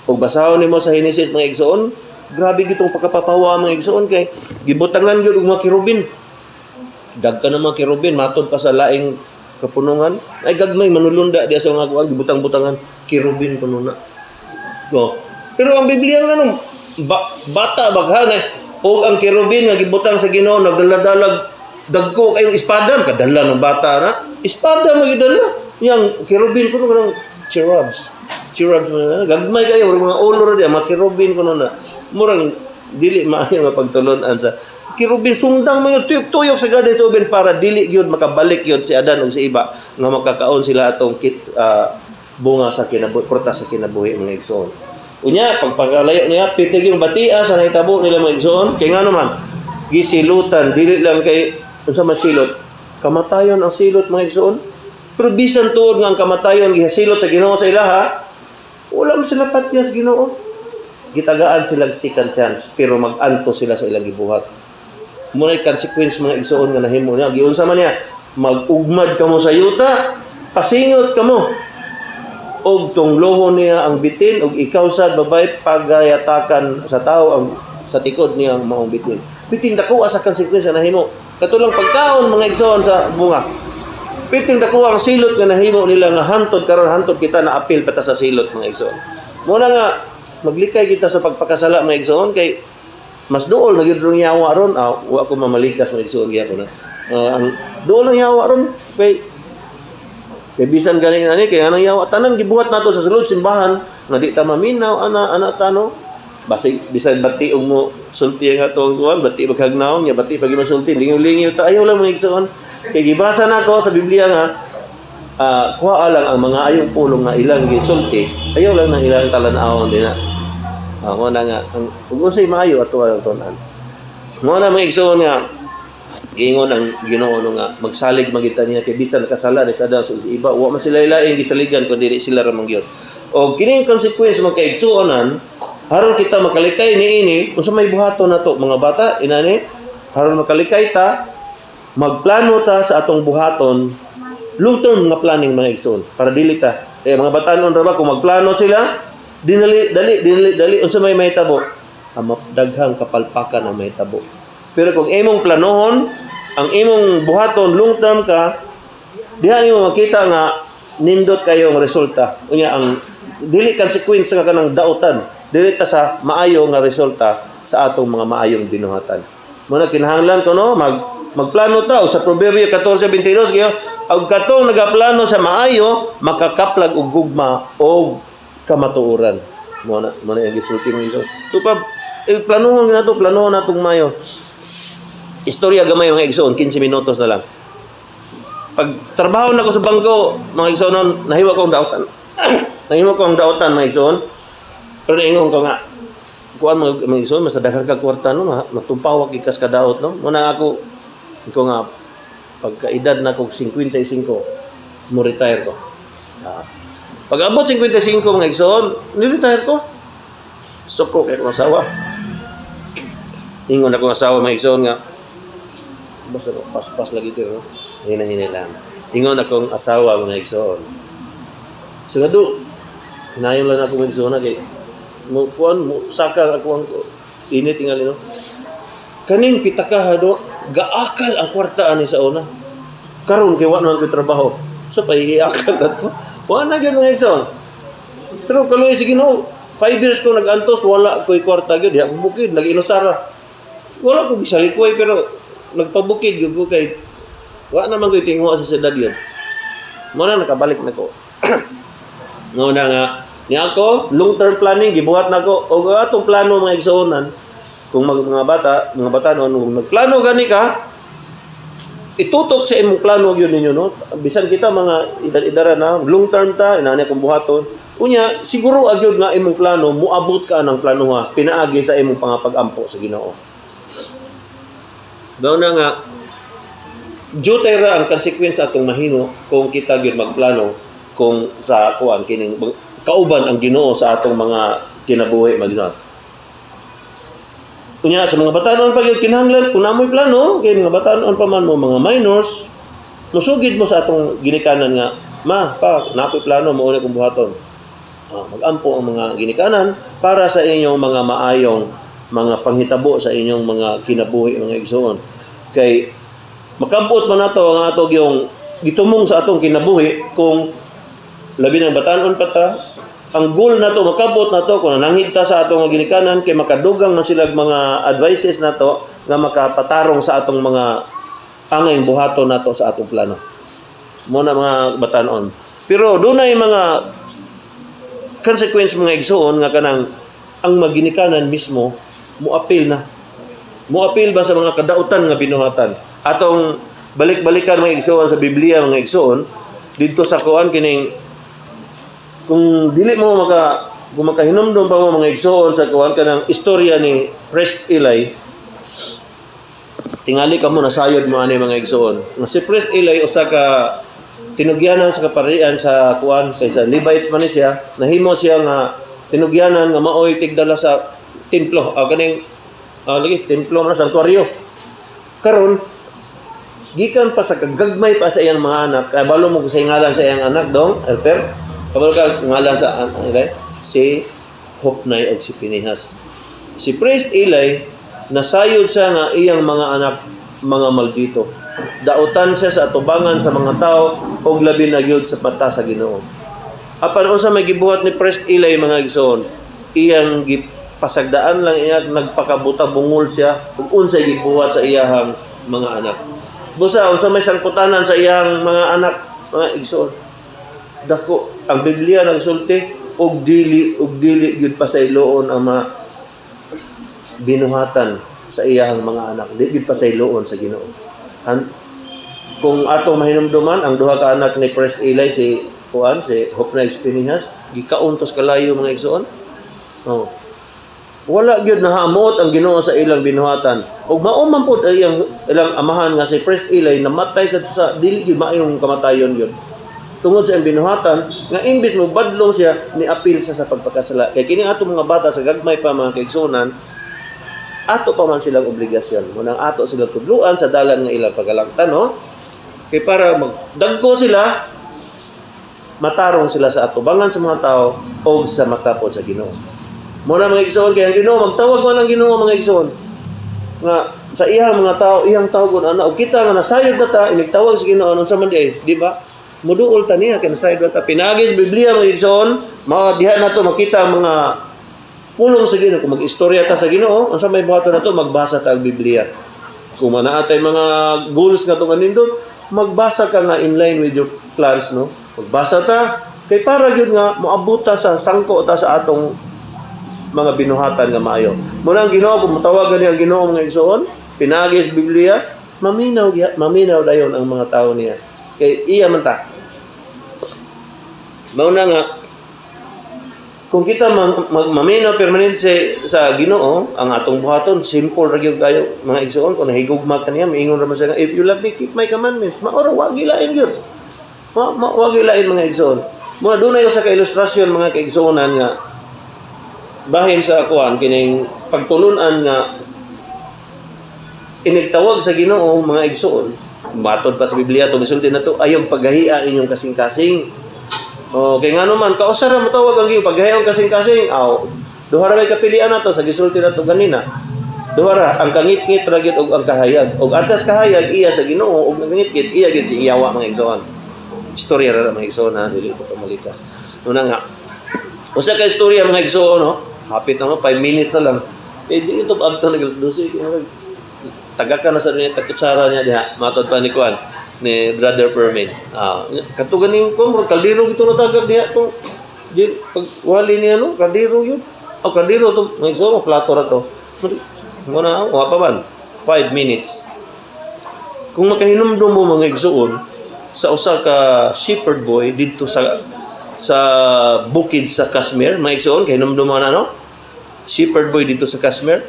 Ug basahon nimo sa Genesis mga igsoon, grabe gitong pagkapapawa mga igsoon kay gibutangan gyud og mga kerubin. Dagka na mga kerubin matod pa sa laing kapunungan. Ay gagmay manulunda diya sa mga kuan, gibutang-butangan kerubin kuno na. No. Pero ang Biblia nga bata baghan eh og ang kerubin nga gibutang sa Ginoo nagdala-dalag dagko kayong espada, kadala ng bata na. Espada magidala. Yang kerubin kuno kanang cherubs. Cherubs mga gagmay kayo mga ulo ra diya mga kerubin kuno na. Murang dili maayo nga pagtulon-an sa kerubin, sundang mga tuyok-tuyok sa garden sa Eden para dili gyud makabalik gyud si Adan ug si Eva nga makakaon sila atong bunga sa kinabuhi, prutas sa kinabuhi mga igsoon. Unya pagpagalayo niya piti gyud batia sa nahitabo nila mga igsoon kay ngano man gisilutan dili lang kay unsa man silot, kamatayon ang silot mga igsoon. Pero bisan tuod nga ang kamatayon gisilot sa Ginoo sa ilaha, wala man sila patya sa Ginoo. Gitagaan sila second chance pero mag-anto sila sa ilang gibuhat. Muna'y consequence mga igsoon nga nahimo niya. Giunsa man niya, mag-ugmad kamo sa yuta, pasingot kamo. Og tunglohon niya ang bitin og ikaw sad babay pagayatakan sa tao ang sa tikod niya ang maong bitin. Bitin dako sa consequence nga nahimo. Katulang pagkaon mga igsoon sa bunga. Bitin dako ang silot nga nahimo nila nga hantod karon hantod kita na apil pata sa silot mga igsoon. Muna nga maglikay kita sa pagpakasala mga igsoon kay Mas duol na gyud rong yawa ron. Ah, wa ko mamalikas mga igsuon gyapon na. Ang duol ang yawa ron kay kay bisan gani ani kay anang yawa tanan gibuhat nato sa sulod simbahan nga di ta maminaw ana ana tano basig bisan bati og mo sulti ang atong kuan bati maghagnaw nya bati pag masulti lingaw-lingaw ta ayaw lang mga igsuon kay gibasa nako sa Biblia nga kuha lang ang mga ayong pulong nga ilang gisulti ayaw lang nang ilang talan-awon din na mo na nga ang ug unsay maayo ato ang tun-an mo na mga igsuon nga giingon ang Ginoo no nga magsalig magita niya kay bisan nakasala ni sa Adan sa iba wa man sila laing gisaligan kun dili sila ra man gyud. Og kining consequence mga kaigsuonan haron kita makalikay niini unsa may buhaton nato mga bata inani haron makalikay ta magplano ta sa atong buhaton long term nga planning mga igsuon para dili ta eh mga batanon ra ba kung magplano sila dinali dali dinali dali unsa may mahitabo ang daghang kapalpakan ang mahitabo. Pero kung imong planohon, ang imong buhaton long term ka, diha nimo makita nga nindot kayo ang resulta. Unya ang dili consequence nga kanang dautan, dili ta sa maayo nga resulta sa atong mga maayong binuhatan. Muna kinahanglan ko no magplano ta. O sa Proverbio 14:22 kayo, og katong nagaplano sa maayo makakaplag og gugma og kamatuoran. Mo na ang gisulti mo ito. So pa planuhon nato, planuhon natong maayo. Istorya gamay mga igsoon, 15 minutos na lang. Pag trabaho na ko sa bangko, mga igsoon, nahiwa ko ang dautan. Nahiwa ko ang dautan mga igsoon. Pero naingon ko nga, kuan mga igsoon, mas daghan ka kwarta no, matupawak ikas ka daot no. Muna ako, ko nga pagkaedad na ko 55, mo retire ko. Pag abot 55 mga igsoon, ni-retire ko. Suko kay akong asawa. Ingon akong asawa mga igsoon nga, basta paspas lagi ito, no? Hina-hina lang. Ingon akong asawa mga igsoon. So nga do, hinayon lang ako mga igsoon na kay mo kuan mo saka ako ang init tingali no. Kaning pitaka do, gaakal ang kwarta ani sa una. Karon kay wa naman koy trabaho. So paiiakal ato. Wa na gyud mga igsoon. Pero kaluoy sa Ginoo, 5 years ko nag-antos wala koy kwarta gyud, diha ko bukid, nag-inusara. Wala ko gisalikoy pero nagpabukid gyud ko kay wa naman koy tinguha sa syudad yun. Mo na nakabalik na ko. Mo na nga ni ako long term planning gibuhat nako og atong plano mga igsuonan kung mga bata, mga batanon kung nagplano gani ka itutok sa imong plano gyud ninyo no. Bisan kita mga edad-edara na long term ta inani akong buhaton. Unya siguro agyud nga imong plano moabot ka ng planoha pinaagi sa imong pangapag-ampo sa Ginoo. Daw na nga jutay ra ang consequence atong mahimo kung kita gyud magplano kung sa kuan kining kauban ang Ginoo sa atong mga kinabuhi magina. Unya sa mga batanon pa gyud kinahanglan kung namoy plano kay mga batanon pa man mo mga minors musugid mo sa atong ginikanan nga ma pa nakoy plano mo una kong buhaton. Magampo ang mga ginikanan para sa inyong mga maayong mga panghitabo sa inyong mga kinabuhi mga igsoon. Kay makabot man nato ang atog yung gitumong sa atong kinabuhi kung labi ng batanon pa ta ang goal nato makabot nato kung nananghid ta sa atong mga ginikanan kay makadugang na sila mga advices nato nga makapatarong sa atong mga angay buhaton nato sa atong plano. Mo na mga batanon. Pero dunay mga consequence mga igsoon nga kanang ang maginikanan mismo moapil na. Moapil ba sa mga kadautan nga binuhatan? Atong balik-balikan mga igsoon sa Biblia mga igsoon didto sa kuan kining kung dili mo kung makahinumdum pa mo mga igsoon sa kuan kanang istorya ni Priest Eli. Tingali ka mo nasayod mo ani mga igsoon. Nga si Priest Eli usa ka tinugyanan sa kaparian sa kuan kay sa Levites man siya, nahimo siya nga tinugyanan nga maoy tigdala sa templo, kaning lagi templo man santuario. Karon gikan pa sa kagagmay pa sa iyang mga anak, kabalo mo sa ngalan sa iyang anak dong, Elper. Kabalo ka ngalan sa anak si Hopnay og si Pinehas. Si Priest Eli nasayod siya nga iyang mga anak mga maldito. Dautan siya sa atubangan sa mga tao og labi na gyud sa mata sa Ginoo. Apan unsa may gibuhat ni Priest Eli mga igsoon, iyang Pasagdaan lang iya nagpakabuta bungol siya ug unsay gibuhat sa iyahang mga anak. Busa unsa may sangputanan sa iyang mga anak, mga igsoon. Dako ang Biblia nagsulti og dili gyud pasayloon ang mga binuhatan sa iyahang mga anak. Di gyud pasayloon sa Ginoo. Kung atong mahinumduman ang duha ka anak ni Priest Eli, si kuan, si Hopna Pinehas, gikaon tos kalayo, mga igsoon. Oh. Wala gyud nahamot ang Ginoo sa ilang binuhatan. Ug mao man pud ay ang ilang amahan nga si Priest Eli namatay sa dili gyud maayong kamatayon gyud. Tungod sa iyang binuhatan nga imbis mo badlong siya, niapil siya sa pagpakasala. Kay kini atong mga bata sa gagmay pa, mga kaigsuonan, ato pa man silang obligasyon. Munang ato silang tudluan sa dalan nga ilang pagalangtan, no? Kay para magdagko sila, matarong sila sa atubangan sa mga tao o sa mata pod sa Ginoo. Muna mga igsoon, kay ang Ginoo magtawag man ang Ginoo, mga igsoon nga sa iyang mga tao, iyang tawgon ana, ug kita nga nasayod na ta inigtawag sa Ginoo, unsa man di ay, di ba? Muduol ta niya kay nasayod na ta. Pinaagi sa Biblia, mga igsoon, mao diha nato makita ang mga pulong sa Ginoo. Kung mag-istorya ta sa Ginoo, unsa may buhaton nato? Magbasa ta og Biblia. Kung manaa tay mga goals nga tong anindot, magbasa ka nga in line with your plans, no? Magbasa ta kay para gyud nga moabot ta sa sangko ta sa atong mga binuhatan nga maayo. Muna ang Ginoo, kung mutawagan niya ang Ginoo, mga igsoon, pinaagi sa Biblia, maminaw maminaw dayon ang mga tao niya. Kay iya man ta. Mao na nga kung kita maminaw permanente sa Ginoo, ang atong buhaton simple ra gyud kayo, mga igsoon. Kung nahigugma ka niya, miingon ra man siya nga, "If you love me, keep my commandments." Mao ra, wa gilain gyud. Wa gilain, mga igsoon. Muna dunay usa ka ilustrasyon, mga kaigsuonan, nga bahin sa kuan kining pagtulunan nga inigtawag sa Ginoo, mga igsoon. Matod pa sa Biblia to gisulti na to, ayaw paghahia inyong kasing-kasing. O kay ngano man kausa ra motawag ang Ginoo, paghahiya ang kasing-kasing? Aw, duha ra may kapilian nato sa gisulti nato ganina. Duha ra, ang kangitngit ra gyud og ang kahayag. Og atas kahayag iya sa Ginoo, og ang kangitngit iya gyud si iyawa, mga igsoon. Istorya ra, mga igsoon, ha, dili ko pamalikas. Una nga usa ka istorya, mga igsoon, no? Hapit na mo, 5 minutes na lang. Eh, di ito abto na alas 12. Taga ka na sa niya, tagkutsara niya diha. Matod pa ni Kuan, ni Brother Fermin. Ah, katugan ni ko, murag kaldero gito na tagag diha to. Di, pag wali niya, no, kaldero yun. Oh, kaldero to, may so, plato ra to. Muna, wa pa man. 5 minutes. Kung makahinumdum mo, mga igsoon, sa usa ka shepherd boy didto sa bukid sa Kashmir, mga igsoon, kay hinumdum mo na, no? Shepherd boy dito sa Kashmir.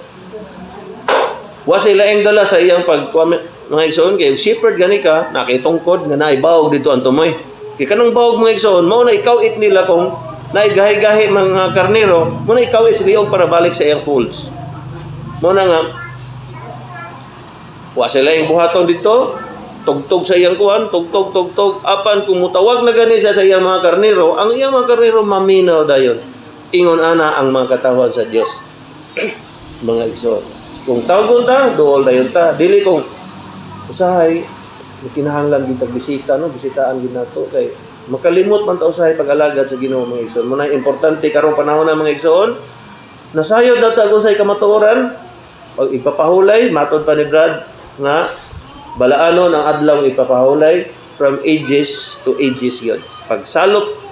Wa sila ang dala sa iyang pag mga igsoon, kay shepherd gani ka nakitungkod nga naay bawog dito ang tumoy. Kay kanang bawog, mga igsoon, mao na ikaw-it nila kung naigahi-gahi mga karnero, mao na ikaw-it sa liog para balik sa iyang folds. Mao na nga wa sila ang buhaton dito, tugtog sa iyang kuan, tugtog, tugtog. Apan kung mutawag na gani siya sa iyang mga karnero, ang iyang mga karnero maminaw dayon. Ingon ana ang mga katawhan sa Dios, mga igsoon. Kung tawgon ta, duol dayon ta. Dili kung usahay kinahanglan gyud tag bisita, no, bisitaan gyud nato kay makalimot man ta usahay pag-alagad sa Ginoo, mga igsoon. Muna importante karong panahon na, mga igsoon, nasayod na ta kung say kamatuoran pag ipapahulay, matod pa ni Brad nga balaanon ang adlaw ipapahulay from ages to ages yun. Pagsalop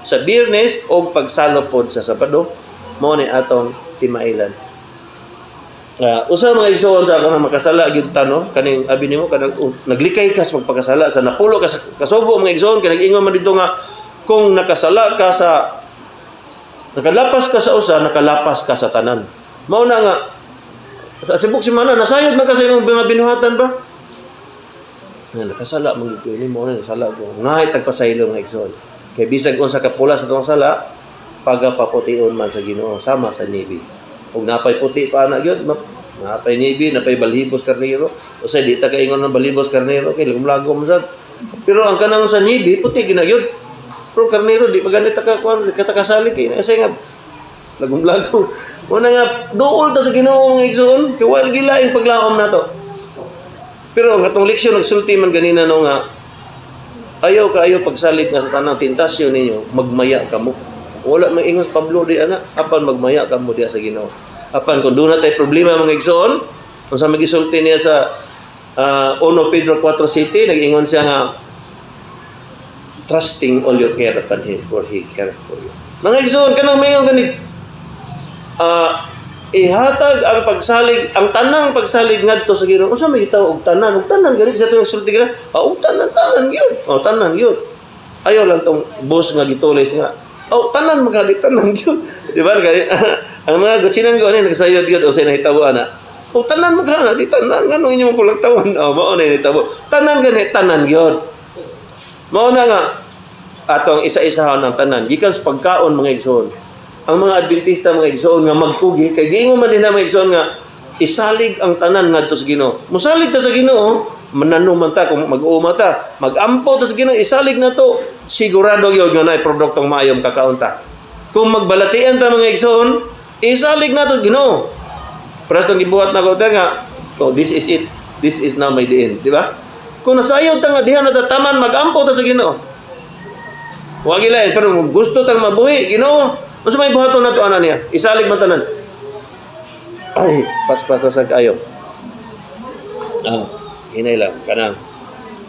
sa Biyernes o pagsalop pod sa Sabado, mao ni atong timailan. Usa mga igsoon sa kanang makasala gyud ta, no, kaning abi nimo kanang naglikay ka sa pagpakasala sa napulo ka sa kasugo, mga igsoon, kay nag-ingon man didto nga kung nakasala ka sa nakalapas ka sa usa, nakalapas ka sa tanan. Mao na nga sa sibuk semana nasayod man kasi imong mga binuhatan ba? Nga nakasala man gyud ko nimo, na nasala ko. Ngay tagpasaylo, mga igsoon. Kay bisag unsa ka pula sa atong sala, pagapaputiun man sa Ginoo sama sa nibi. Ug napay puti pa ana gyud, napay nibi, napay balhibos karnero. Usay di ta kaingon ng balhibos karnero kay lagom-lagom sad. Pero ang kanang sa nibi puti gina gyud. Pero karnero di pa ganit ka kuan, di ka ta kasali kay usay nga lagom-lagom. Una nga duol ta sa Ginoo, mga igsoon, kay wal gilaing paglaom nato. Pero ang atong leksyon nagsulti man ganina, no, nga ayaw kaayo pagsalit nga sa tanang tentasyon ninyo, magmaya kamo. Wala may ingon Pablo di ana, apan magmaya kamo diha sa Ginoo. Apan kung doon na tayo problema, mga igsoon, kung sa magisulti niya sa 1 Pedro 4:7, nag-ingon siya nga trusting all your care upon Him, for He careth for you. Mga igsoon, kanang mayon gani ihatag ang pagsalig, ang tanang pagsalig ngadto sa Ginoo. Unsa may gitawag og tanan? Og tanan gani sa tuwing sulti gani. Ah, og tanan, tanan gyud. Oh, tanan gyud. Ayaw lang tong boss nga gitulis nga. Oh, tanan maghalit, tanan gyud. Di ba? Gani ang mga gutsinan ko ani nagsayod gyud o sa nahitabo ana. Oh, tanan maghala di tanan, nganong inyo kulang tawan. Oh, mao na nahitabo. Tanan gani, tanan gyud. Mao na nga atong isa-isahon ang tanan gikan sa pagkaon, mga igsoon. Ang mga Adventista, mga igsoon, nga magkugi kay giingon man din na, mga igsoon, nga isalig ang tanan ngadto sa Ginoo. Musalig ta sa Ginoo, manano man ta kung mag-uuma ta, magampo ta sa Ginoo, isalig na to, sigurado gyud nga naay produktong maayong kakaon ta. Kung magbalatian ta, mga igsoon, isalig na to Ginoo. Paras tong gibuhat na ko ta nga, oh, this is it. This is now my the end, di ba? Kung nasayod ta nga diha na taman, magampo ta sa Ginoo. Wa gilain, pero kung gusto tang mabuhi, Ginoo, unsa may buhaton nato ana niya? Isalig man tanan. Ay, paspas na sa kayo. Ah, hinay lang kanang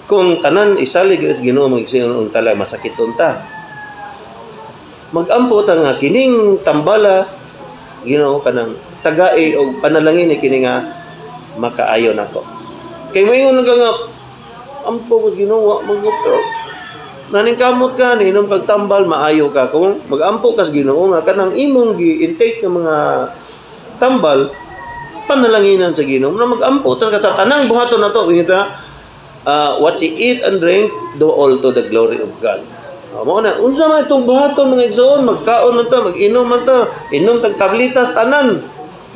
kung tanan isalig sa Ginoo, mga igsoon, tala masakiton ta. Magampo ta nga kining tambala, Ginoo, kanang tagai og panalangin ni kini nga makaayo nako. Kay moingon ka nga ampo ko sa Ginoo, wa man ko, pero naning kamot ka ni inom kag tambal, maayo ka. Kung magampo ka sa Ginoo nga kanang imong gi-intake ng mga tambal, panalanginan sa Ginoo na magampo ta ka, tanang buhaton nato ingon ta, what you eat and drink, do all to the glory of God. Mao na unsa man itong buhaton, mga igsoon, magkaon man ta, mag-inom man ta, inom tag tablitas, tanan,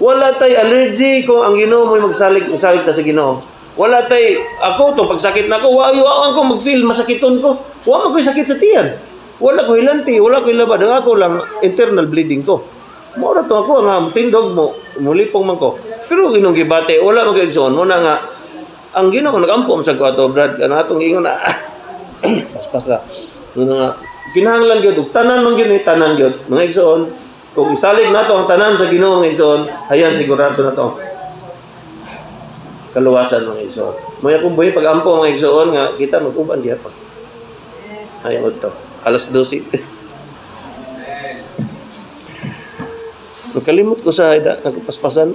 wala tay allergy kung ang Ginoo mo'y magsalig, magsalig ta sa Ginoo. Wala tay, ako tong pagsakit nako, wa wa ko mag-feel masakiton ko. Wa man ko'y sakit sa tiyan. Wala ko hilanti, wala ko hilabad. Ang ako lang internal bleeding ko. Mao ra to ako nga tindog mo, mulipong man ko. Pero Ginoong gibate, wala man kay igsoon mo na nga ang Ginoo nagampo man sa ko ato, Brad, kana atong ingon na paspas ra. Mo na nga kinahanglan gyud og tanan man gyud ni tanan gyud, mga igsoon. Kung isalig nato ang tanan sa Ginoo, mga igsoon, hayan sigurado na to kaluwasan, mga igsoon. Mo akong buhi pag-ampo, mga igsoon, nga kita mag-uban diha pa. Ayaw to. Alas 12. Nakalimot ko sa ida, nagpaspasan.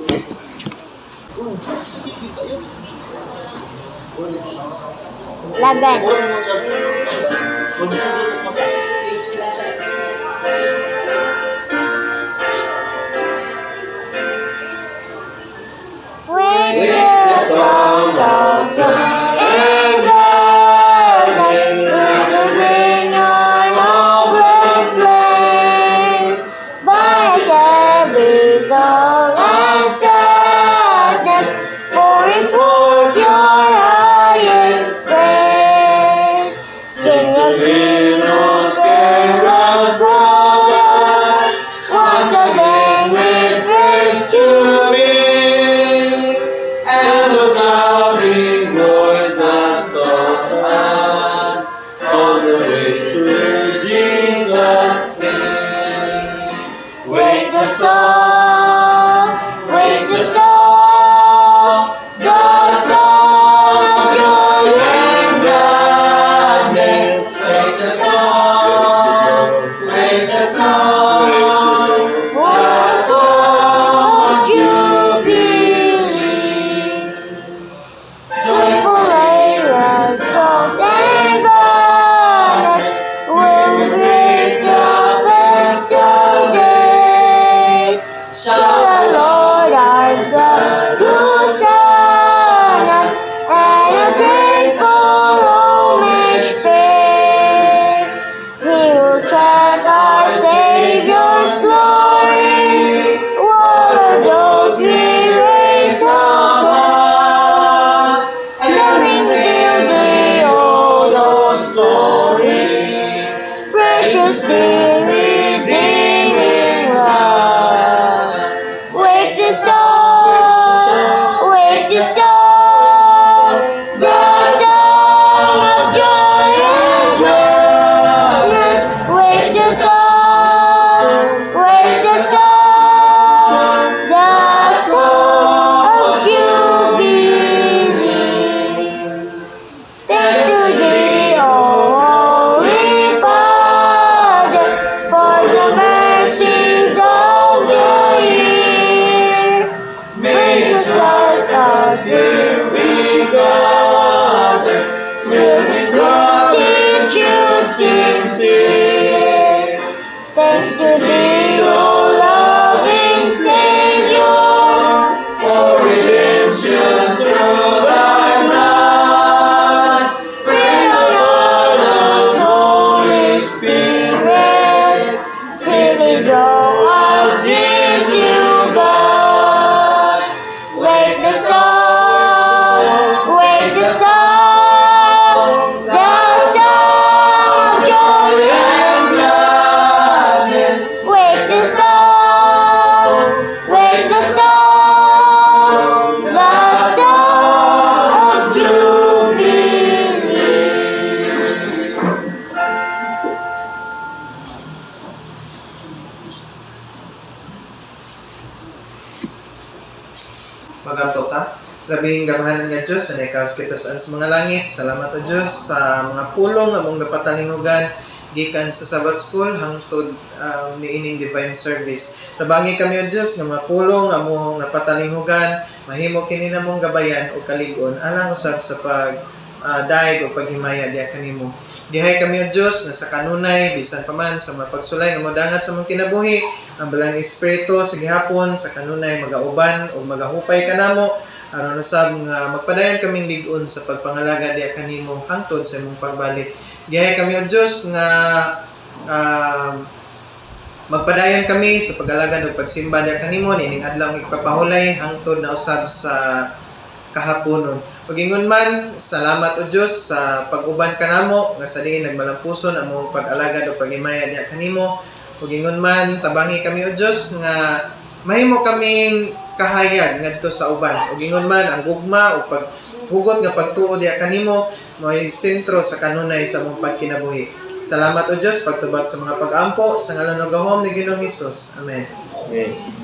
Laban. When the song of joy and gladness will ring on all the lanes, banish every thought and sadness, pouring forth your highest praise. Sing a hymn of us, once again refresh to me, and those loving voice that sought us calls the way to Jesus' name. Wake the song, wake the song of joy and gladness. Wake the song, wake the song of jubilee. Joyful Aaron songs and banners will greet the festal days. Shall the Lord our God who sent us and a grateful homage pay. We will chant our Savior's glory, while our those we raise above, telling still the old, old story, precious dear redeeming love. Wake the song, Magampo ta. Labing gamahanan nga Diyos, na ikaw kita saan sa mga langit. Salamat o Diyos sa mga pulong among napatalingugan gikan sa Sabbath School hangtod niining divine service. Tabangi kami o Diyos nga mga pulong among napatalinghugan, mahimo kini namong gabayan o kalig-on alang usab sa pag daig o paghimaya diha kanimo. Dihay kami o Diyos nga sa kanunay bisan pa man sa mga pagsulay nga modangat sa among kinabuhi, ang Balang Espiritu sa gihapon sa kanunay magauban o magahupay kanamo aron usab nga magpadayon kaming lig-on sa pagpangalaga diha kanimo hangtod sa imong pagbalik. Dihay kami o Diyos nga magpadayon kami sa pag-alagad ug pagsimba diha kanimo niining adlaw ipapahulay hangtod na usab sa kahaponon. Pagingon man, salamat o Dios sa pag-uban kanamo nga sa diin nagmalampuson among pag-alagad ug paghimaya diha kanimo. Pagingon man, tabangi kami o Dios nga mahimo kaming kahayag ngadto sa uban. Ug ingon man ang gugma ug paghugot nga pagtuo diha kanimo mo'y sentro sa kanunay sa among pagkinabuhi. Salamat o Dios pagtubag sa mga pag-ampo sa ngalan ug gahom ni Ginoong Hesus. Amen. Amen.